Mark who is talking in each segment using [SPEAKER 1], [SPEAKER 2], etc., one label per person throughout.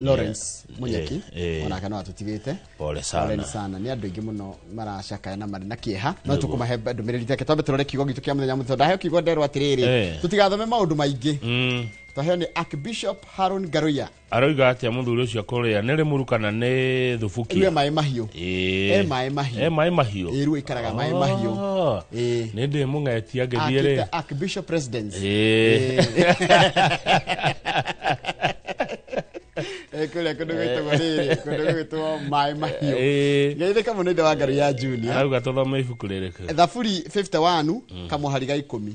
[SPEAKER 1] Lawrence Munyeki, onake no atũtigĩte.
[SPEAKER 2] Pole sana.
[SPEAKER 1] Poleni sana, nĩ andũ aingĩ mũno maracakaya na marĩ na kĩeha, no tũkũmahe ndũmĩrĩri take. Twambe tũrore kiugo gitũ kĩa mũthenya mũthenya. Ndaheo kiugo nderwo atĩrĩrĩ, tũtigathome maũndũ maingĩ. Twaheo nĩ Archbishop Haron Ngaruiya.
[SPEAKER 2] Aroiga atĩa mũthuri ũcio kũrĩa nĩ rĩmuru kana nĩ
[SPEAKER 1] Rue
[SPEAKER 2] thubukia?
[SPEAKER 1] maĩ mahiũ. E maĩ mahiũ.
[SPEAKER 2] E maĩ mahiũ.
[SPEAKER 1] Ĩ, rĩu aikaraga maĩ mahiũ. Ĩĩ.
[SPEAKER 2] Nĩ ndĩ mũng'etia ngĩthiĩ rĩ.
[SPEAKER 1] Akĩte Archbishop Residence. Kũrĩa kũndũ gwĩtagwo rĩrĩ, kũndũ gwĩtwo maĩ mahiũ. Geithĩka mũno ithe wa Ngaruiya Junior.
[SPEAKER 2] Arauga tũthome ibuku rĩrĩkũ?
[SPEAKER 1] Thaburi 51 kamũhari ga 10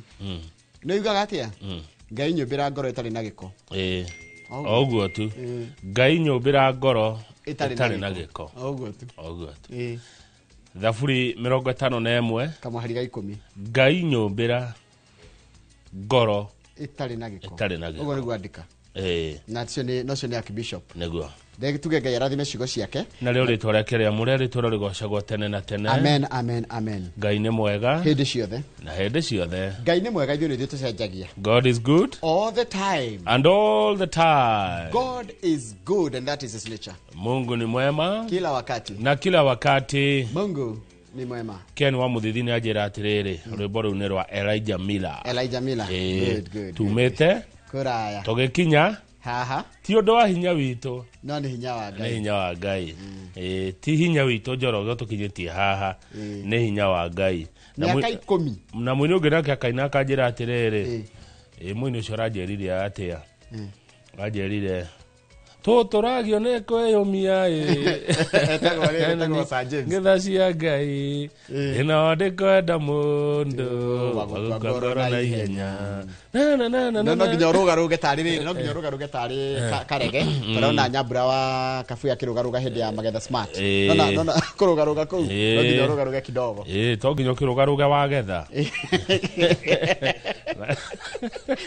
[SPEAKER 1] nĩ yugaga atĩa? Ngai nyũmbĩra ngoro ĩtarĩ na gĩko.
[SPEAKER 2] Ĩĩ. O ũguo tu. Ngai nyũmbĩra ngoro ĩtarĩ na gĩko.
[SPEAKER 1] O ũguo tu.
[SPEAKER 2] O ũguo tu.
[SPEAKER 1] Ĩĩ.
[SPEAKER 2] Thaburi 51
[SPEAKER 1] kamũhari ga 10.
[SPEAKER 2] Ngai nyũmbĩra ngoro
[SPEAKER 1] ĩtarĩ na gĩko.
[SPEAKER 2] Ĩtarĩ na gĩko.
[SPEAKER 1] Ũguo nĩguo andĩka. Na cio nĩ nocio nĩ Archbishop.
[SPEAKER 2] Nĩguo.
[SPEAKER 1] Reke tuge Ngai arathime ciugo ciake.
[SPEAKER 2] Narĩo rĩtwa rĩake rĩamũre rĩtũũre rĩgocagwo tene na tene.
[SPEAKER 1] Amen, amen, amen.
[SPEAKER 2] Ngai nĩ mwega
[SPEAKER 1] hĩndĩ ciothe.
[SPEAKER 2] Na hĩndĩ ciothe.
[SPEAKER 1] Ngai nĩ mwega, ithuĩ nĩ ithuĩ tũcenjagia.
[SPEAKER 2] God is good
[SPEAKER 1] all the time
[SPEAKER 2] and all the time.
[SPEAKER 1] God is good and that is his nature.
[SPEAKER 2] Mungu ni mwema
[SPEAKER 1] kila wakati
[SPEAKER 2] na kila wakati.
[SPEAKER 1] Mungu ni mwema.
[SPEAKER 2] Ken wa Mũthithi nĩ anjĩra atĩrĩrĩ, rwĩmbo rũu nĩ rwa Elijah Miller.
[SPEAKER 1] Elijah Miller. Good, good.
[SPEAKER 2] Tumĩte
[SPEAKER 1] kũraya
[SPEAKER 2] tũgĩkinya
[SPEAKER 1] haha
[SPEAKER 2] ti ũndũ wa hinya witũ,
[SPEAKER 1] no nĩ hinya wa
[SPEAKER 2] nĩ
[SPEAKER 1] Ngai.
[SPEAKER 2] Hinya wa Ngai. Ĩĩ, ti hinya witũ Njoroge ũtũkinyĩtie haha, nĩ hinya wa Ngai. Na
[SPEAKER 1] Mĩaka 10.
[SPEAKER 2] Na mũini ũngĩ nake akaina akanjĩra atĩrĩrĩ, ĩ mũini ũcio aranjĩrire atĩa? Anjĩrire tũtũragio nĩ kwĩyũmia ĩ.
[SPEAKER 1] Etagwo rĩrĩ, etagwo Sir James.
[SPEAKER 2] Ngetha cia Ngai ĩno ndĩkwenda mũndũ
[SPEAKER 1] Wa gũkua
[SPEAKER 2] wagũkua
[SPEAKER 1] ngoro
[SPEAKER 2] ngoro
[SPEAKER 1] na
[SPEAKER 2] na ihenya. Na, na, na, na,
[SPEAKER 1] No
[SPEAKER 2] na,
[SPEAKER 1] no
[SPEAKER 2] na.
[SPEAKER 1] nginya ũrũgarũge tarĩ rĩrĩ, no nginya ũrũgarũge tarĩ karege tũrona Nyambura wa Kabuya akĩrũgarũga hĩndĩ ya magetha smart. Nona nona kũrũgarũga kũu, no nginya ũrũgarũge kidogo.
[SPEAKER 2] Ĩĩ, to nginya ũkĩrũgarũge wagetha.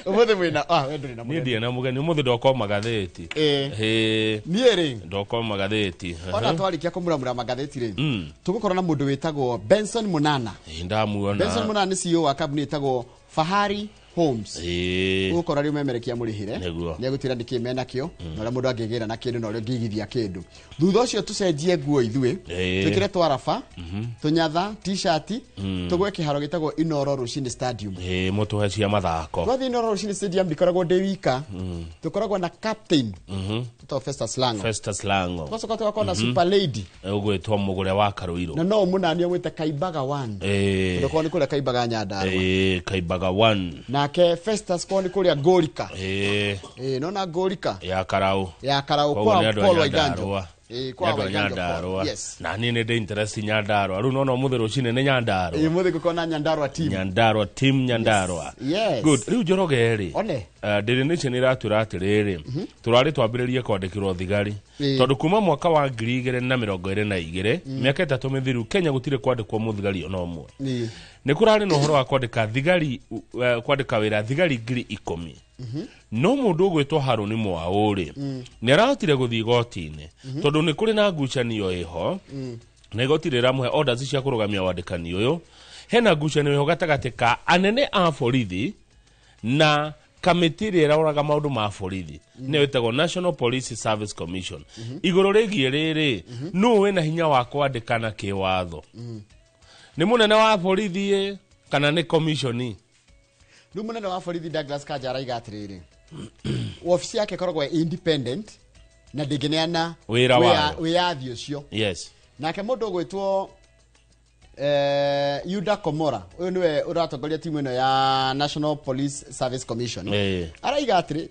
[SPEAKER 1] Ũmũthĩ mwĩna, ah, we ndũrĩ na
[SPEAKER 2] Niĩ
[SPEAKER 1] mũgeni.
[SPEAKER 2] ndirĩ na mũgeni ũmũthĩ, ndoka o magathĩti. Ĩĩ.
[SPEAKER 1] Niĩ rĩ,
[SPEAKER 2] Ndoka o magathĩti.
[SPEAKER 1] Ona twarĩkia kũmuramura magathĩti rĩ, tũgũkorwo na mũndũ wĩtagwo Benson Munana.
[SPEAKER 2] Ĩĩ, ndamuona.
[SPEAKER 1] Benson Munana nĩ CEO wa kambuni ĩtagwo Fahari Homes. Ũgũkora rĩu memerekia mũrĩhĩre.
[SPEAKER 2] Nĩguo.
[SPEAKER 1] Nĩ egũtwĩra nĩkĩ menakĩo na ũrĩa mũndũ angĩgĩra na kĩndũ na ũrĩa ũngĩigithia kĩndũ. Thutha ũcio tũcenjie nguo ithuĩ, twĩkĩre twaraba, tũnyatha, t-shirt, tũgwe kĩharo gĩtagwo Inoro Rũcinĩ Stadium.
[SPEAKER 2] Ĩĩ, mũtũhe cia mathako.
[SPEAKER 1] Twathiĩ Inoro Rũcinĩ Stadium ndikoragwo ndĩ wika, tũkoragwo na captain tũtagwo Festus Lango.
[SPEAKER 2] Festus Lango.
[SPEAKER 1] Tũgacoka tũgakorwo na super lady
[SPEAKER 2] Ũgwĩtwo mũgũre wa Karũirũ.
[SPEAKER 1] Na no mũnani ũmwĩte Kaimbaga one, tondũ korwo nĩ kũrĩa Kaimbaga Nyandarua.
[SPEAKER 2] Ĩĩ, Kaimbaga one.
[SPEAKER 1] Nake Festus korwo nĩ kũrĩa Ngũrika. Ĩĩ, nona Ngũrika
[SPEAKER 2] Ya Karaũ.
[SPEAKER 1] Ya Karaũ.
[SPEAKER 2] Koguo
[SPEAKER 1] kwa
[SPEAKER 2] nĩ andũ a
[SPEAKER 1] Paul Waiganjo.
[SPEAKER 2] Nyandarũa.
[SPEAKER 1] Ĩĩ,
[SPEAKER 2] Nĩ
[SPEAKER 1] kwa
[SPEAKER 2] andũ a
[SPEAKER 1] Waiganjo Paul.
[SPEAKER 2] Nyandarũa.
[SPEAKER 1] Yes.
[SPEAKER 2] Na niĩ nĩ ndĩ interest Nyandarũa, rĩu nona ũmũthĩ rũcinĩ nĩ Nyandarũa.
[SPEAKER 1] Ĩĩ, mũthĩ ngũkorwo na Nyandarua team.
[SPEAKER 2] Nyandarũa team, Nyandarũa.
[SPEAKER 1] Yes.
[SPEAKER 2] Good. Rĩu Njoroge rĩ,
[SPEAKER 1] One.
[SPEAKER 2] Daily Nation ĩratwĩra atĩrĩrĩ, tũrarĩ twambĩrĩrie kwandĩkĩrwo thigari tondũ kuma mwaka wa 2022, mĩaka 3 mĩthiru, Kenya gũtirĩ kwandĩkwo mũthigari ona ũmwe. Nĩ kũrarĩ na ũhoro wa kwandĩka thigari, kwandĩka wĩra thigari 10,000, no mũndũ ũgwĩtwo Harũni Mwaũ-rĩ, nĩ arahotire gũthiĩ igoti-inĩ tondũ nĩ kũrĩ na ngucanio ĩho, na igoti rĩramũhe orders cia kũrũgamia wandĩkani ũyũ. Hena ngucanio ĩho gatagatĩ ka anene a borithi na kamĩtĩ ĩrĩa ĩroraga maũndũ ma borithi, nĩyo ĩtagwo National Police Service Commission, igũrũ rĩgiĩ rĩrĩ, nũ wĩna hinya wa kwandĩkana kĩwatho, nĩ mũnene wa borithi ĩ, kana nĩ commission?
[SPEAKER 1] Rĩu mũnene wa borithi Douglas Kanja araiga atĩrĩrĩ, wabici yake ĩkoragwo ĩ independent na ndĩngĩneana
[SPEAKER 2] wĩra wayo.
[SPEAKER 1] Wĩyathi ũcio. Nake mũndũ ũgwĩtwo Yuda Komora, ũyũ nĩwe ũratongoria timu ĩno ya National Police Service Commission, araiga atĩrĩ,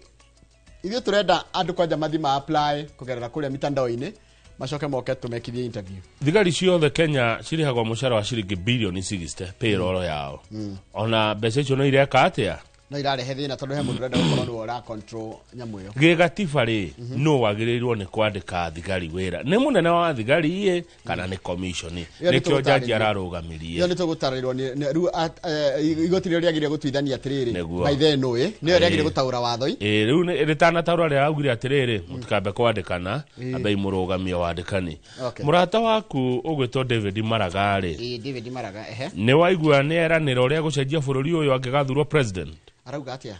[SPEAKER 1] ithuĩ tũrenda andũ kwanja mathi ma apply kũgerera kũrĩa mitandao-inĩ, macoke moke tũmekithie interview.
[SPEAKER 2] Thigari ciothe Kenya cirĩhagwo mũcara wa ciringi bilioni 60 payroll yao. Ona mbeca icio no ireka atĩa?
[SPEAKER 1] No irarehe thĩna tondũ he mũndũ ũrenda gũkorwo nĩwe ũra control nyamũ ĩyo.
[SPEAKER 2] Gĩgatiba rĩ, nũ wagĩrĩirwo nĩ kwandĩka thigari wĩra, nĩ mũnene wa thigari ĩ kana nĩ commission?
[SPEAKER 1] Ĩyo nĩ
[SPEAKER 2] Nĩkĩo jaji
[SPEAKER 1] tũgũtarĩrio.
[SPEAKER 2] ararũgamirie.
[SPEAKER 1] Ĩyo nĩ tũgũtarĩrwo rĩu igoti rĩo rĩagĩrĩire gũtuithania atĩrĩrĩ,
[SPEAKER 2] Nĩguo.
[SPEAKER 1] by then ĩ nĩyo rĩagĩrĩire gũtaũra watho.
[SPEAKER 2] Ĩ, rĩu rĩtanataũra rĩraugire atĩrĩrĩ, mũtikambe kwandĩkana, ambei mũrũgamie wandĩkani. Mũrata waku ũgwĩtwo David Maraga rĩ,
[SPEAKER 1] Ĩ, David Maraga, ehe.
[SPEAKER 2] Nĩ waigua nĩ eranĩra ũrĩa gũcenjia bũrũri ũyũ angĩgathurwo president?
[SPEAKER 1] Arauga atĩa?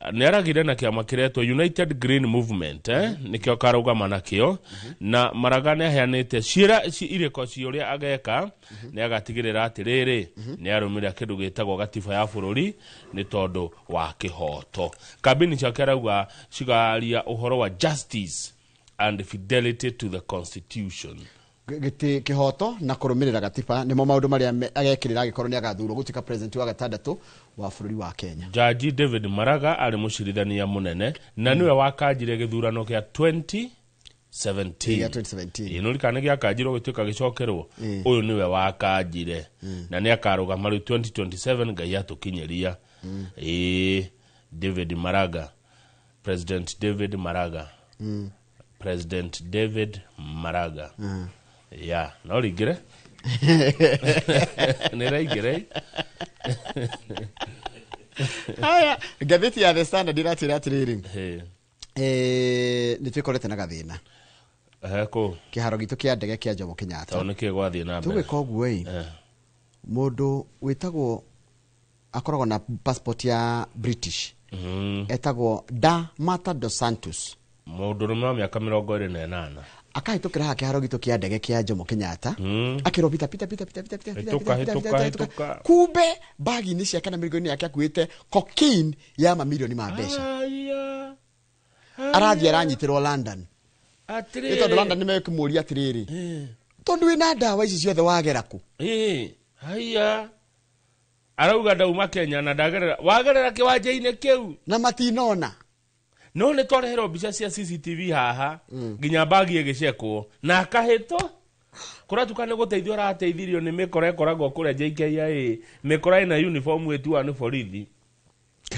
[SPEAKER 2] Nĩ aragire na kĩama kĩretwo United Green Movement, nĩkĩo karũgama nakĩo. Na Maraga nĩ aheanĩte ciĩra irĩko cia ũrĩa ageka, nĩ agatigĩrĩra atĩrĩrĩ nĩ arũmĩrĩra kĩndũ gĩtagwo gatiba ya bũrũri nĩ tondũ wa kĩhoto. Kambĩini ciake arauga cigaria ũhoro wa justice and fidelity to the constitution.
[SPEAKER 1] Gĩtĩ kĩhoto na kũrũmĩrĩra gatiba nĩmo maũndũ marĩa agekĩrĩra angĩkorwo nĩ agathurwo gũtuĩka president wa gatandatũ wa bũrũri wa Kenya.
[SPEAKER 2] Jaji David Maraga arĩ mũcirithania mũnene na nĩwe wakanjire gĩthurano kĩa 2017.
[SPEAKER 1] Gĩa 2017.
[SPEAKER 2] Ĩno rika nĩ gĩakanjirwo gĩtuĩka gĩcokerwo. Ũyũ nĩwe wakanjire na nĩ akarũgama rĩu 2027 Ngai atũkinyĩria. David Maraga, President David Maraga. President David Maraga. Ya, no ringire. Nĩ raingire.
[SPEAKER 1] Haya, ngathĩti ya The Standard iratwĩra atĩrĩrĩ. Nĩ twĩkorete na gathĩna.
[SPEAKER 2] Kũ?
[SPEAKER 1] Kĩharo gitũ kĩa ndege kĩa Jomo Kenyatta.
[SPEAKER 2] Tondũ nĩkĩĩ gwathiĩ na mbere?
[SPEAKER 1] Tũgwĩka ũguo ĩ. Mũndũ wĩtagwo akoragwo na passport ya British. Etagwo Da Mata dos Santos.
[SPEAKER 2] Mũndũrũme wa mĩaka 28.
[SPEAKER 1] Akahĩtũkĩra haha kĩharo gitũ kĩa ndege kĩa Jomo Kenyatta. Akĩrwo pita pita pita pita pita pita pita pita pita pita. Kumbe bagi-inĩ ciake na mĩrigo-inĩ yake akuĩte cocaine ya mamirioni ma mbeca. Arathiĩ aranyitĩrwo London. Nĩ tondũ London nĩ mekũmũria atĩrĩrĩ, tondũ wĩna ndawa ici ciothe wagera kũ?
[SPEAKER 2] Haya. Arauga ndauma Kenya na ndagerera wagerera kĩwanja-inĩ kĩu
[SPEAKER 1] na matinona.
[SPEAKER 2] No nĩ twareherwo mbica cia CCTV haha nginya bagi ĩgĩcekwo na akahĩtwo. Kũratuka nĩ gũteithio arateithirio nĩ mĩkora ĩkoragwo kũrĩa JKIA, mĩkora ĩna uniform ĩtuaga nĩ borithi.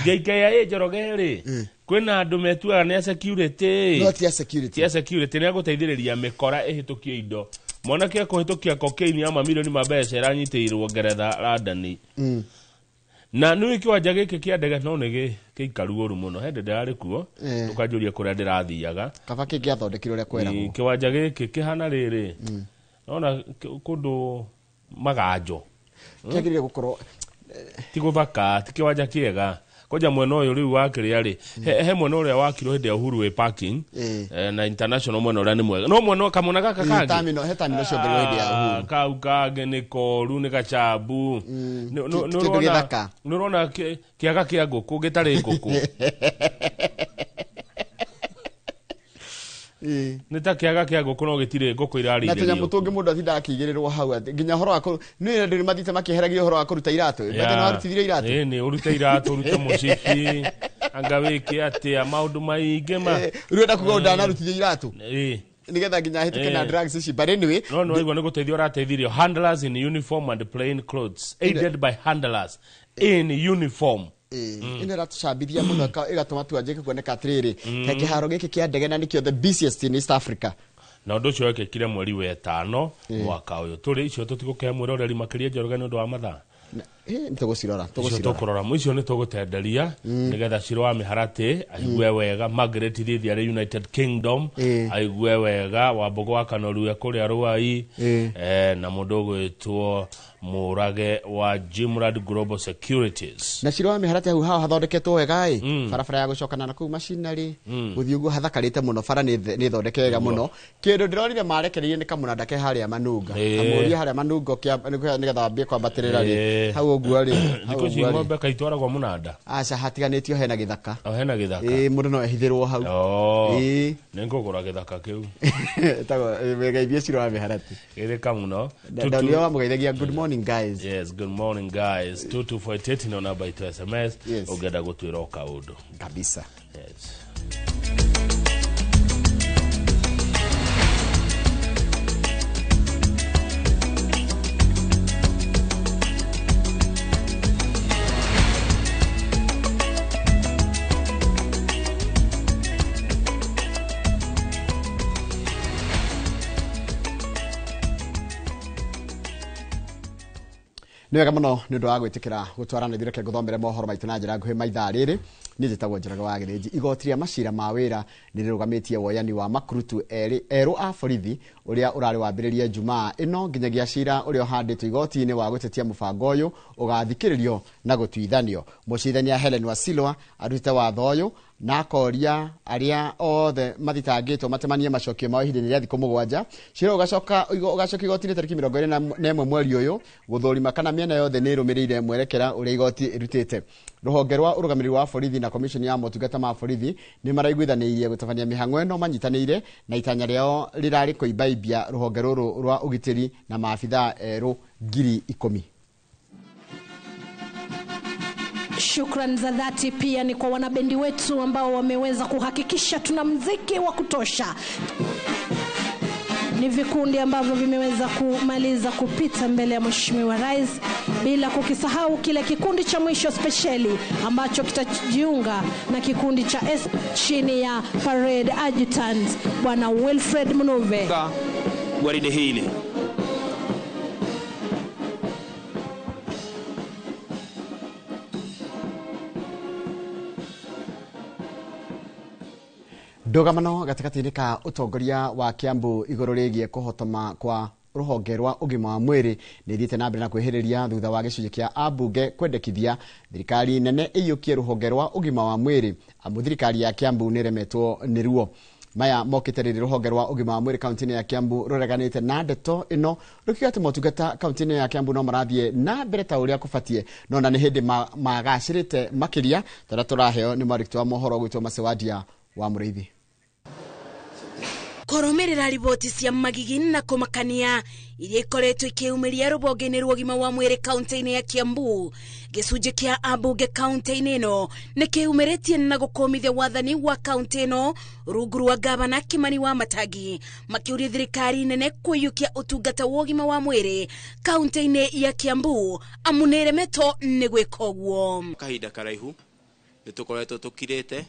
[SPEAKER 2] JKIA Njoroge rĩ, kwĩna andũ metuaga nĩ a security.
[SPEAKER 1] No ti a security.
[SPEAKER 2] Ti a security, nĩ agũteithĩrĩria mĩkora ĩhĩtũkie indo. Mwanake akũhĩtũkia cocaine ya mamirioni ma mbeca ĩranyitĩirwo Ngeretha London. Na nĩ kĩwanja gĩkĩ kĩa ndege no nĩ gĩikaru ũru mũno. He ndĩrarĩ kuo, ũkanjũria kũrĩa ndĩrathiaga.
[SPEAKER 1] Kaba kĩngĩathondekirwo ũrĩa kweragwo.
[SPEAKER 2] Kĩwanja gĩkĩ kĩhana rĩrĩ, nona kũndũ maganjo.
[SPEAKER 1] Kĩagĩrĩire gũkorwo
[SPEAKER 2] ti gũthaka, ti kĩwanja kĩega. Kwanja mwena ũyũ rĩu wa kĩrĩa rĩ, he mwena ũrĩa wakirwo hĩndĩ ya Uhuru wĩ parking, na international mwena ũrĩa nĩ mwega. No mwena kamwena gaka kangĩ.
[SPEAKER 1] He terminal ciongereirwo hĩndĩ ya Uhuru.
[SPEAKER 2] Kau kangĩ nĩ koru, nĩ gacambu.
[SPEAKER 1] Kĩndũ gĩthaka.
[SPEAKER 2] Nĩ ũrona kĩaga kĩa ngũkũ gĩtarĩ ngũkũ. Nĩ ta kĩaga kĩa ngũkũ no gĩtirĩ ngũkũ irarĩithĩrio.
[SPEAKER 1] Na tũnyamũ tũngĩ mũndũ atindaga akĩigĩrĩrwo hau atĩ nginya ũhoro wa nĩ andũ nĩmathiĩte makĩeheragia ũhoro wa kũruta iratũ. Mbete nĩ warutithirio iratũ?
[SPEAKER 2] Ĩĩ, ũrute iratũ, ũrute mũcibi, anga wĩke atĩa, maũndũ maingĩ ma.
[SPEAKER 1] Rĩu enda kuga ndanarutithio iratũ? Nĩgetha nginya ahĩtũke na drugs ici. But anyway,
[SPEAKER 2] no nĩ waigua nĩ gũteithio ũrateithirio. Handlers in uniform and plain clothes, aided by handlers in uniform.
[SPEAKER 1] Ĩno ĩratũcambithia mũno ĩgatũma twanjie kuoneka atĩrĩrĩ, kĩharo gĩkĩ kĩa ndege na nĩkĩo the busiest in East Africa.
[SPEAKER 2] Na ũndũ ũcio wekĩkire mweri wa ĩtano mwaka ũyũ. Tũrĩ icio tũtigũkĩhe mwĩroreri makĩria Njoroge nĩ ũndũ wa mathaa.
[SPEAKER 1] Nĩ tũgũcirora,
[SPEAKER 2] tũgũcirora. Tũkũrora mũico nĩ tũgũtenderia nĩgetha Ciro wa Mĩharatĩ aigue wega, Margaret Thithi arĩ United Kingdom aigue wega, Wambũgũ wa Kanorue kũrĩa Rũai, na mũndũ ũgwĩtwo Mũrage wa Jimrad Global Securities.
[SPEAKER 1] Na Ciro wa Mĩharatĩ hau hao hathondeketwo wega ĩ, barabara ya gũcokana na kũu macinarĩ, gũthiĩ ũguo hathakarĩte mũno, bara nĩ thondeke wega mũno. Kĩndũ ndĩronire marekereirie nĩ kamũnanda ke harĩa Manunga. Kamũria harĩa Manunga nĩgetha wambie kwambatĩrĩra rĩ. Hau ũguo rĩ.
[SPEAKER 2] Thikũ ici ng'ombe kaitwaragwo mũnanda?
[SPEAKER 1] Aca, hatiganĩtio hena gĩthaka.
[SPEAKER 2] O hena gĩthaka.
[SPEAKER 1] Mũndũ no ehithĩrwo hau.
[SPEAKER 2] Nĩ ngũgũra gĩthaka kĩu.
[SPEAKER 1] Ĩtagwo geithie Ciro wa Mĩharatĩ.
[SPEAKER 2] Gĩthĩka mũno.
[SPEAKER 1] Ndonire wamũgeithagia good morning guys.
[SPEAKER 2] Yes, good morning guys. 2248 no namba itũ SMS. Ũngĩenda gũtwĩra o kaũndũ.
[SPEAKER 1] Kabisa.
[SPEAKER 2] Yes.
[SPEAKER 1] Nĩ wega mũno nĩ ũndũ wa gwĩtĩkĩra gũtwarana ithuĩ, reke ngũthomere mohoro maitũ na njĩra nguhĩ maithaa rĩrĩ. Niĩ njĩtagwo Njoroge wa Gĩthĩnji. Igoti rĩa macira ma wĩra nĩ rĩrũgamĩtie woyani wa makurutu erũ a borithi ũrĩa ũrarĩ wambĩrĩrie Jumaa ĩno nginyagia cira ũrĩa ũhandĩtwo igoti-inĩ wa gũtetia mũbango ũyũ ũgathikĩrĩrio na gũtuithanio. Mũcirithania Helen Wasilwa arutĩte watho ũyũ na akoria arĩa othe mathitangĩtwo matemanie macokio mao ihinda-inĩ rĩa thikũ 7. Cira ũgacoka igoti-inĩ tarĩki 21 mweri ũyũ gũthũrima kana mĩena yothe nĩ ĩrũmĩrĩire mwerekera ũrĩa igoti ĩrutĩte. Rũhonge rwa ũrũgamĩrĩri wa borithi na komishoni ya motungata ma borithi nĩ maraiguithanĩirie gũtabania mĩhang'o ĩno manyitanĩire na itanya rĩao rĩrarĩ kũimbaimbia rũhonge rũrũ rwa ũgitĩri na maabithaa erũ 10,000.
[SPEAKER 3] Shukran za dhati pia ni kwa wanabendi wetu ambao wameweza kuhakikisha tuna mziki wa kutosha. Ni vikundi ambavyo vimeweza kumaliza kupita mbele ya Mheshimiwa Rais, bila kukisahau kile kikundi cha mwisho speciali ambacho kitajiunga na kikundi cha S chini ya Parade Adjutant Bwana Wilfred Munuve.
[SPEAKER 4] Gwaride hili
[SPEAKER 1] Ndũgamano gatagatĩ-inĩ ka ũtongoria wa Kiambu igũrũ rĩgiĩ kũhotoma kwa rũhonge rwa ũgima wa mwĩrĩ nĩ ithiĩte na mbere na kwĩhĩrĩria thutha wa gĩcunjĩ kĩa ambunge kwendekithia thirikari nene ĩiyũkie rũhonge rwa ũgima wa mwĩrĩ amu thirikari ya Kiambu nĩ ĩremetwo nĩruo. Maya mokĩte rĩrĩ rũhonge rwa ũgima wa mwĩrĩ kaunti-inĩ ya Kiambu rũreganĩte na ndeto ĩno rũkiuga atĩ motungata kaunti-inĩ ya Kiambu no marathiĩ na mbere ta ũrĩa kũbatiĩ, no na nĩ hĩndĩ magacĩrĩte makĩria ta ũrĩa tũraheo nĩ mwandĩki wa mohoro gwĩtwo Macewadia wa Mũrĩithi.
[SPEAKER 5] Kũrũmĩrĩra riboti cia magigi na kũmakania iria ikoretwo ikĩumĩria rũhonge-inĩ rwa ũgima wa mwĩrĩ kaunti-inĩ ya Kiambu, gĩcunjĩ kĩa ambunge kaunti-inĩ ĩno nĩ kĩumĩrĩtie na gũkũmithia wathani wa kaunti ĩno rungu rwa gavana Kimani wa Matangi, makĩũria thirikari nene kũiyũkia ũtungata wa ũgima wa mwĩrĩ kaunti-inĩ ya Kiambu amu nĩ ĩremetwo nĩ gwĩka ũguo.
[SPEAKER 6] Kahinda karaihu nĩ tũkoretwo tũkirĩte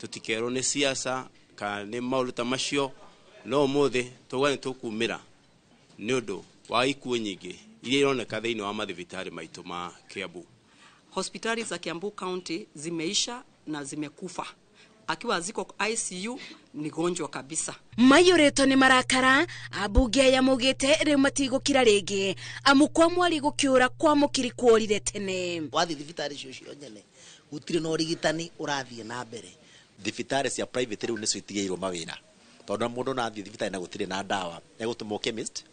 [SPEAKER 6] tũtikerwo nĩ siasa kana nĩ maũndũ ta macio, no ũmũthĩ tauga nĩ tũkumĩra nĩ ũndũ wa ikuũ nyingĩ iria ironeka thĩinĩ wa mathibitarĩ maitũ ma Kiambu.
[SPEAKER 7] Hospitali za Kiambu County zimeisha na zimekufa. Akiwa ziko ICU ni gonjwa kabisa.
[SPEAKER 5] Maiyũrĩtwo nĩ marakara ambunge aya maugĩte rĩu matigũkira rĩngĩ amu kwa mwari gũkĩũra kwa mũkiri kuorire tene.
[SPEAKER 8] Wathiĩ thibitarĩ icio cio nyene gũtirĩ na ũrigitani ũrathiĩ na mbere.
[SPEAKER 9] Thibitarĩ cia private rĩu nĩcio itigĩirwo mawĩra tondũ mũndũ no athiĩ thibitarĩ na gũtirĩ na ndawa egũtũmwo chemist,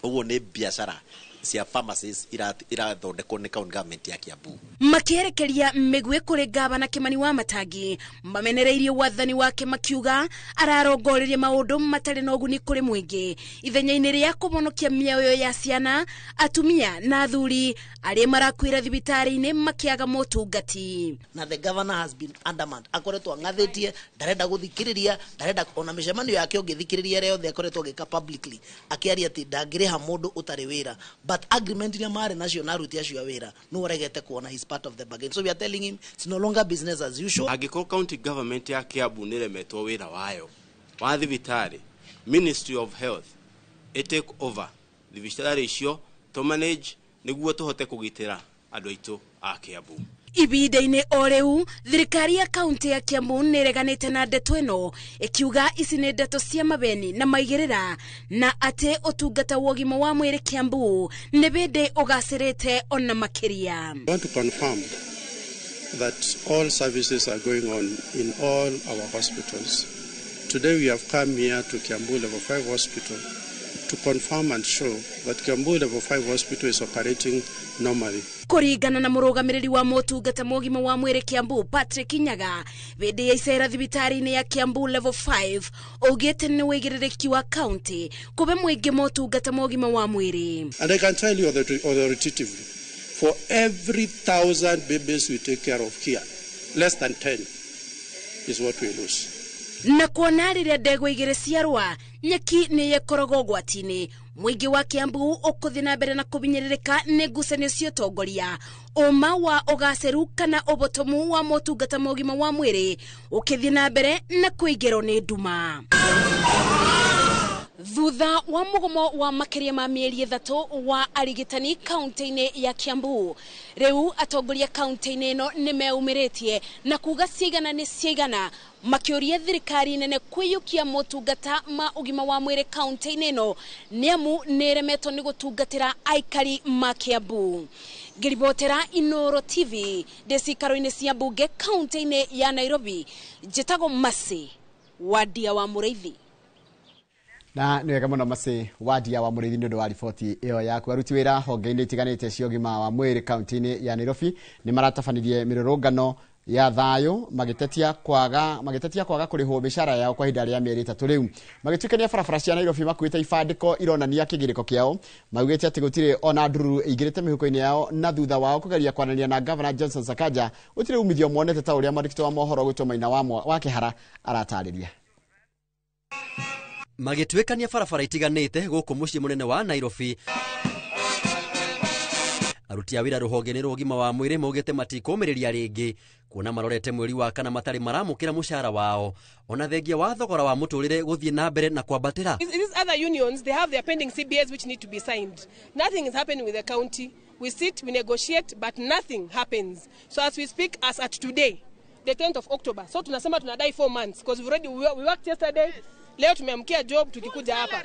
[SPEAKER 9] ũguo nĩ biacara cia pharmacies irathondekwo nĩ county government ya Kiambu.
[SPEAKER 5] Makĩerekeria mĩguĩ kũrĩ gavana Kimani wa Matangi mamenereirie wathani wake makiuga ararongoreria maũndũ matarĩ na ũguni kũrĩ mũingĩ ithenya-inĩ rĩa kũhonokia mĩoyo ya ciana, atumia na athuri arĩa marakuĩra thibitarĩ-inĩ makĩaga motungati.
[SPEAKER 8] Na the governor has been adamant, akoretwo ang'athĩtie, ndarenda gũthikĩrĩria, ndarenda ona mĩcemanio yake ũngĩthikĩrĩria ĩrĩa yothe akoretwo agĩka publicly akĩaria atĩ ndangĩrĩha mũndũ ũtarĩ wĩra, but agreement iria marĩ nacio na aruti acio a wĩra no aregete kuona he's part of the bargain. So we are telling him it's no longer business as usual.
[SPEAKER 6] Angĩkorwo county government ya Kiambu nĩ ĩremetwo wĩra wayo wa thibitarĩ, Ministry of Health ĩ take over thibitarĩ icio to manage nĩguo tũhote kũgitĩra andũ aitũ a Kiambu.
[SPEAKER 5] Ibinda-inĩ o rĩu thirikari ya kaunti ya Kiambu nĩ ĩreganĩte na ndeto ĩno ĩkiuga ici nĩ ndeto cia mabeni na maigĩrĩra na atĩ ũtungata wa ũgima wa mwĩrĩ Kiambu nĩ bĩndĩ ũgacĩrĩte ona makĩria.
[SPEAKER 10] I want to confirm that all services are going on in all our hospitals. Today we have come here to Kiambu Level 5 Hospital to confirm and show that Kiambu Level 5 Hospital is operating normally.
[SPEAKER 5] Kũringana na mũrũgamĩrĩri wa motungata ma ũgima wa mwĩrĩ Kiambu Patrick Nyaga, bĩndĩ ya icera thibitarĩ-inĩ ya Kiambu Level 5 augĩte nĩ wĩigĩrĩrĩki wa kaunti kũbe mũingĩ motungata ma ũgima wa mwĩrĩ.
[SPEAKER 10] And I can tell you authoritatively, for every 1,000 babies we take care of here, less than 10 is what we lose.
[SPEAKER 5] Na kuona rĩrĩa ndegwa igĩrĩ ciarũa nyeki nĩ ĩkoragwo ũgwati-inĩ, mũingĩ wa Kiambu ũkũthiĩ na mbere na kũbinyĩrĩrĩka nĩ ngucanio cia ũtongoria, ũma wa ũgacĩru kana ũbotomu wa motungata ma ũgima wa mwĩrĩ ũkĩthiĩ na mbere na kũingĩrwo nĩ nduma. Thutha wa mugomo wa makiria ma mieri 3 wa arigitani kaunti-ini ya Kiambu, riu atongoria kaunti-ini ino ni meumiretie na kuga cigana ni cigana makiuria thirikari nene kwiyukia motungata ma ugima wa mwiri kaunti-ini ino ni amu niremetwo ni gutungatira aikari ma Kiambu. Ngiribotera Inooro TV ndicikaro-ini cia mbunge kaunti-ini ya Nairobi, njitagwo Masi Wadia wa Muriithi.
[SPEAKER 1] Na nĩ wega mũno Masi Wadia wa Mũrĩithi nĩ ũndũ wa riboti ĩyo yaku. Aruti wĩra honge-inĩ itiganĩte cia ũgima wa mwĩrĩ kaunti-inĩ ya Nairobi nĩ maratabanirie mĩrũrũngano ya thayũ magĩtetia kwaga kũrĩhwo mĩcara yao kwa ihinda rĩa mĩeri 3 rĩu. Magĩtuĩkania barabara cia Nairobi makuĩte ibandĩko ironania kĩgirĩko kĩao, maugĩte atĩ gũtirĩ ona ndururu ĩingĩrĩte mĩhuko-inĩ yao, na thutha wao kũgeria kwaranĩria na Gavana Johnson Sakaja gũtirĩ umithio monete ta ũrĩa mwandĩki wa mohoro gwĩtwo Maina wa Kĩhara aratarĩria.
[SPEAKER 11] Magĩtuĩkania barabara itiganĩte gũkũ mũciĩ mũnene wa Nairobi, aruti a wĩra rũhonge-inĩ rwa ũgima wa mwĩrĩ maugĩte matikũmĩrĩria rĩngĩ kuona marorete mweri wa kana matarĩ maramũkĩra mũcara wao, ona thengia wa thogora wa mũtũrĩre gũthiĩ na mbere na kwambatĩra.
[SPEAKER 12] These other unions, they have their pending CBAs which need to be signed. Nothing is happening with the county. We sit, we negotiate, but nothing happens. So as we speak, as at today, the 10th of October, so tunasema tunadai 4 months because we worked yesterday. Leo tumeamkia job tukikuja hapa. 4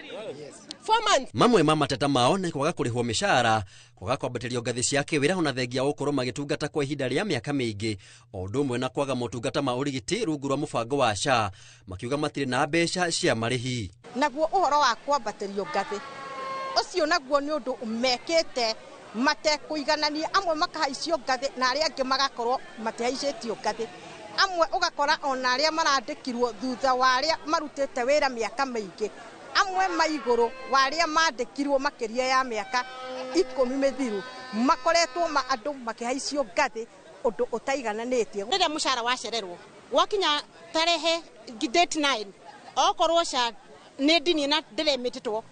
[SPEAKER 12] months.
[SPEAKER 11] Mamwe ma mateta mao nĩ kwaga kũrĩhwo mĩcara, kwaga kwambatĩrio ngathĩ cia kĩwĩra ona thengia wa gũkorwo magĩtungata kwa ihinda rĩa mĩaka mĩingĩ, o ũndũ ũmwe na kwaga motungata ma ũrigiti rungu rwa mũbango wa SHA, makiuga matirĩ na mbeca cia marĩhi.
[SPEAKER 13] Naguo ũhoro wa kwambatĩrio ngathĩ ũcio naguo nĩ ũndũ mekĩte matekũiganania, amwe makahaicio ngathĩ na arĩa angĩ magakorwo matihaicĩtio ngathĩ, amwe ũgakora ona arĩa marandĩkirwo thutha wa arĩa marutĩte wĩra mĩaka mĩingĩ, amwe maigũrũ wa arĩa mandĩkirwo makĩria ya mĩaka 10 mĩthiru, makoretwo ma andũ makĩhaicio ngathĩ ũndũ ũtaigananĩtie.
[SPEAKER 14] Rĩrĩa mũcara wacererwo gwakinya tarehe date 9 okorwo SHA nĩ ndinie na ndĩremĩtĩtwo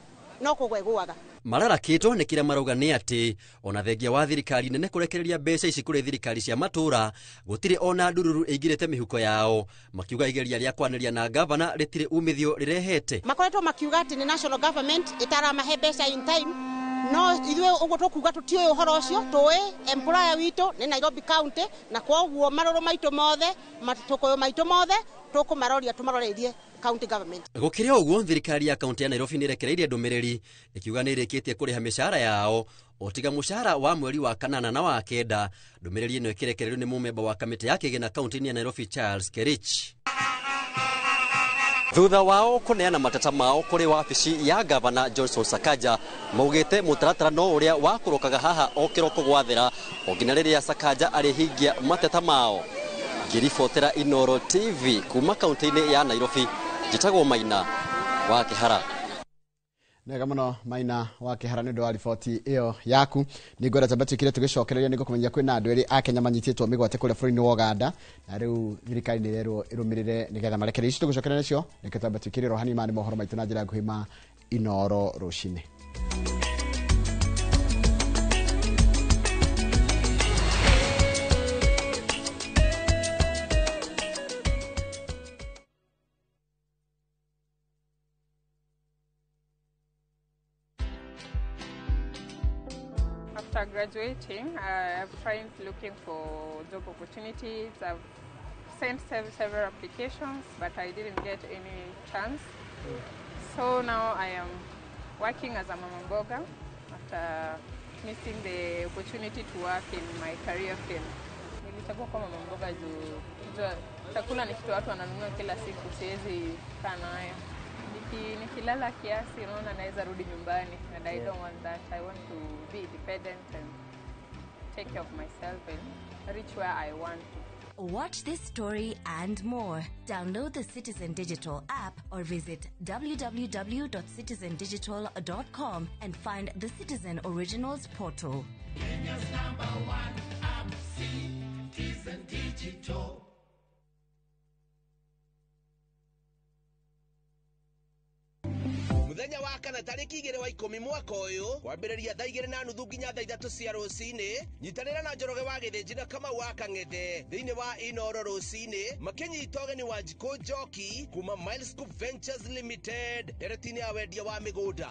[SPEAKER 14] no kũgwa ĩgũaga.
[SPEAKER 11] Mararakĩtwo nĩ kĩrĩa marauga nĩ atĩ ona thengia wa thirikari nene kũrekereria mbeca ici kũrĩ thirikari cia matũra gũtirĩ ona ndururu ĩingĩrĩte mĩhuko yao, makiuga igeria rĩa kwanĩria na gavana rĩtirĩ umithio rĩrehete.
[SPEAKER 14] Makoretwo makiuga atĩ nĩ national government ĩtaramahe mbeca in time, no ithuĩ ũguo tũkuga tũtiũĩ ũhoro ũcio, tũĩ employer witũ nĩ Nairobi County, na kwoguo marũrũ maitũ mothe matũkũyũ maitũ mothe tũkũmaroria tũmaroreirie county government.
[SPEAKER 11] Gũkĩrĩ ũguo thirikari ya kaunti ya Nairobi nĩ ĩrekereirie ndũmĩrĩri ĩkiuga nĩ ĩrĩkĩtie kũrĩha mĩcara yao o tiga mũcara wa mweri wa 8 na wa 9. Ndũmĩrĩri ĩno ĩkĩrekererio nĩ mũmemba wa kamĩtĩ ya kĩgĩna kaunti-inĩ ya Nairobi Charles Kerich. Thutha wao kũneana mateta mao kũrĩ wabici ya Gavana Johnson Sakaja, maugĩte mũtaratara no ũrĩa wakũrũkaga haha o kĩroko gwathera o nginya rĩrĩa Sakaja arĩhingia mateta mao. Ngĩribotera Inooro TV kuma kaunti-inĩ ya Nairobi, njĩtagwo Maina wa Kĩhara.
[SPEAKER 1] Nega mũno Maina wa Kĩhara nĩ ũndũ wa riboti ĩyo yaku. Nĩ ngwenda twambe twĩkire tũgĩcokereria nĩ ngũkũmenyia kwĩna andũ erĩ a Kenya manyitĩtwo mĩgwate kũrĩa bũrũri-inĩ wa Uganda, na rĩu thirikari nĩ ĩrerwo ĩrũmĩrĩre nĩgetha marekererio. Ici tũgũcokereria nacio, reke twambe twĩkire ro hanini ma nĩ mohoro maitũ na njĩra nguhĩ ma Inooro rũcinĩ.
[SPEAKER 15] After graduating, I've tried looking for job opportunities. I've sent several applications, but I didn't get any chance. So now I am working as a mama mboga after missing the opportunity to work in my career field. Nilichagua kwa mama mboga juu chakula ni kitu watu wananunua kila siku, siwezi kaa nayo. Nikilala kiasi naona naweza rudi nyumbani, and I don't want that. I want to be independent and take care of myself and reach where I want to.
[SPEAKER 16] Watch this story and more. Download the Citizen Digital app or visit www.citizendigital.com and find the Citizen Originals portal.
[SPEAKER 17] Kenya's #1 app, Citizen Digital.
[SPEAKER 18] Mũthenya wa kana tarĩki 2 wa 10 mwaka ũyũ kwambĩrĩria thaa 2:30 nginya thaa 3 cia rũcinĩ. Nyitanĩra na Njoroge wa Gĩthĩnji na Kamau wa Kang'ethe thĩinĩ wa Inoro rũcinĩ makĩnyita ũgeni wa Njikũ Njoki kuma Miles Scoop Ventures Limited ndereti-inĩ ya wendia wa mĩgũnda.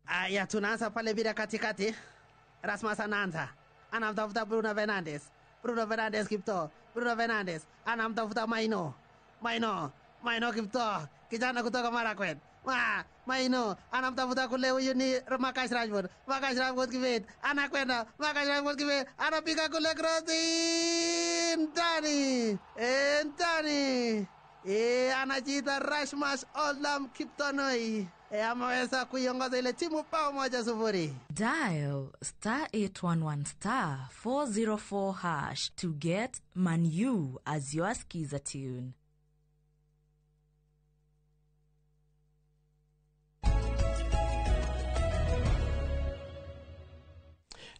[SPEAKER 19] Aya, tunaanza pale bila katikati. Rasmus anaanza, anamtafuta Bruno Fernandes. Bruno Fernandes Kipto. Bruno Fernandes anamtafuta Maino. Maino, Maino Kipto, kijana kutoka Marakwet. Maino anamtafuta kule, huyu ni Marcus Rashford. Marcus Rashford Kibet anakwenda, Marcus Rashford Kibet anapiga kule cross ndani, ndani. Anajiita Rasmus Olam Kiptonoi. Ameweza kuiongoza ile timu bao 1-0.
[SPEAKER 16] Dial star 811 star 404 hash to get Manu as your skiza tune.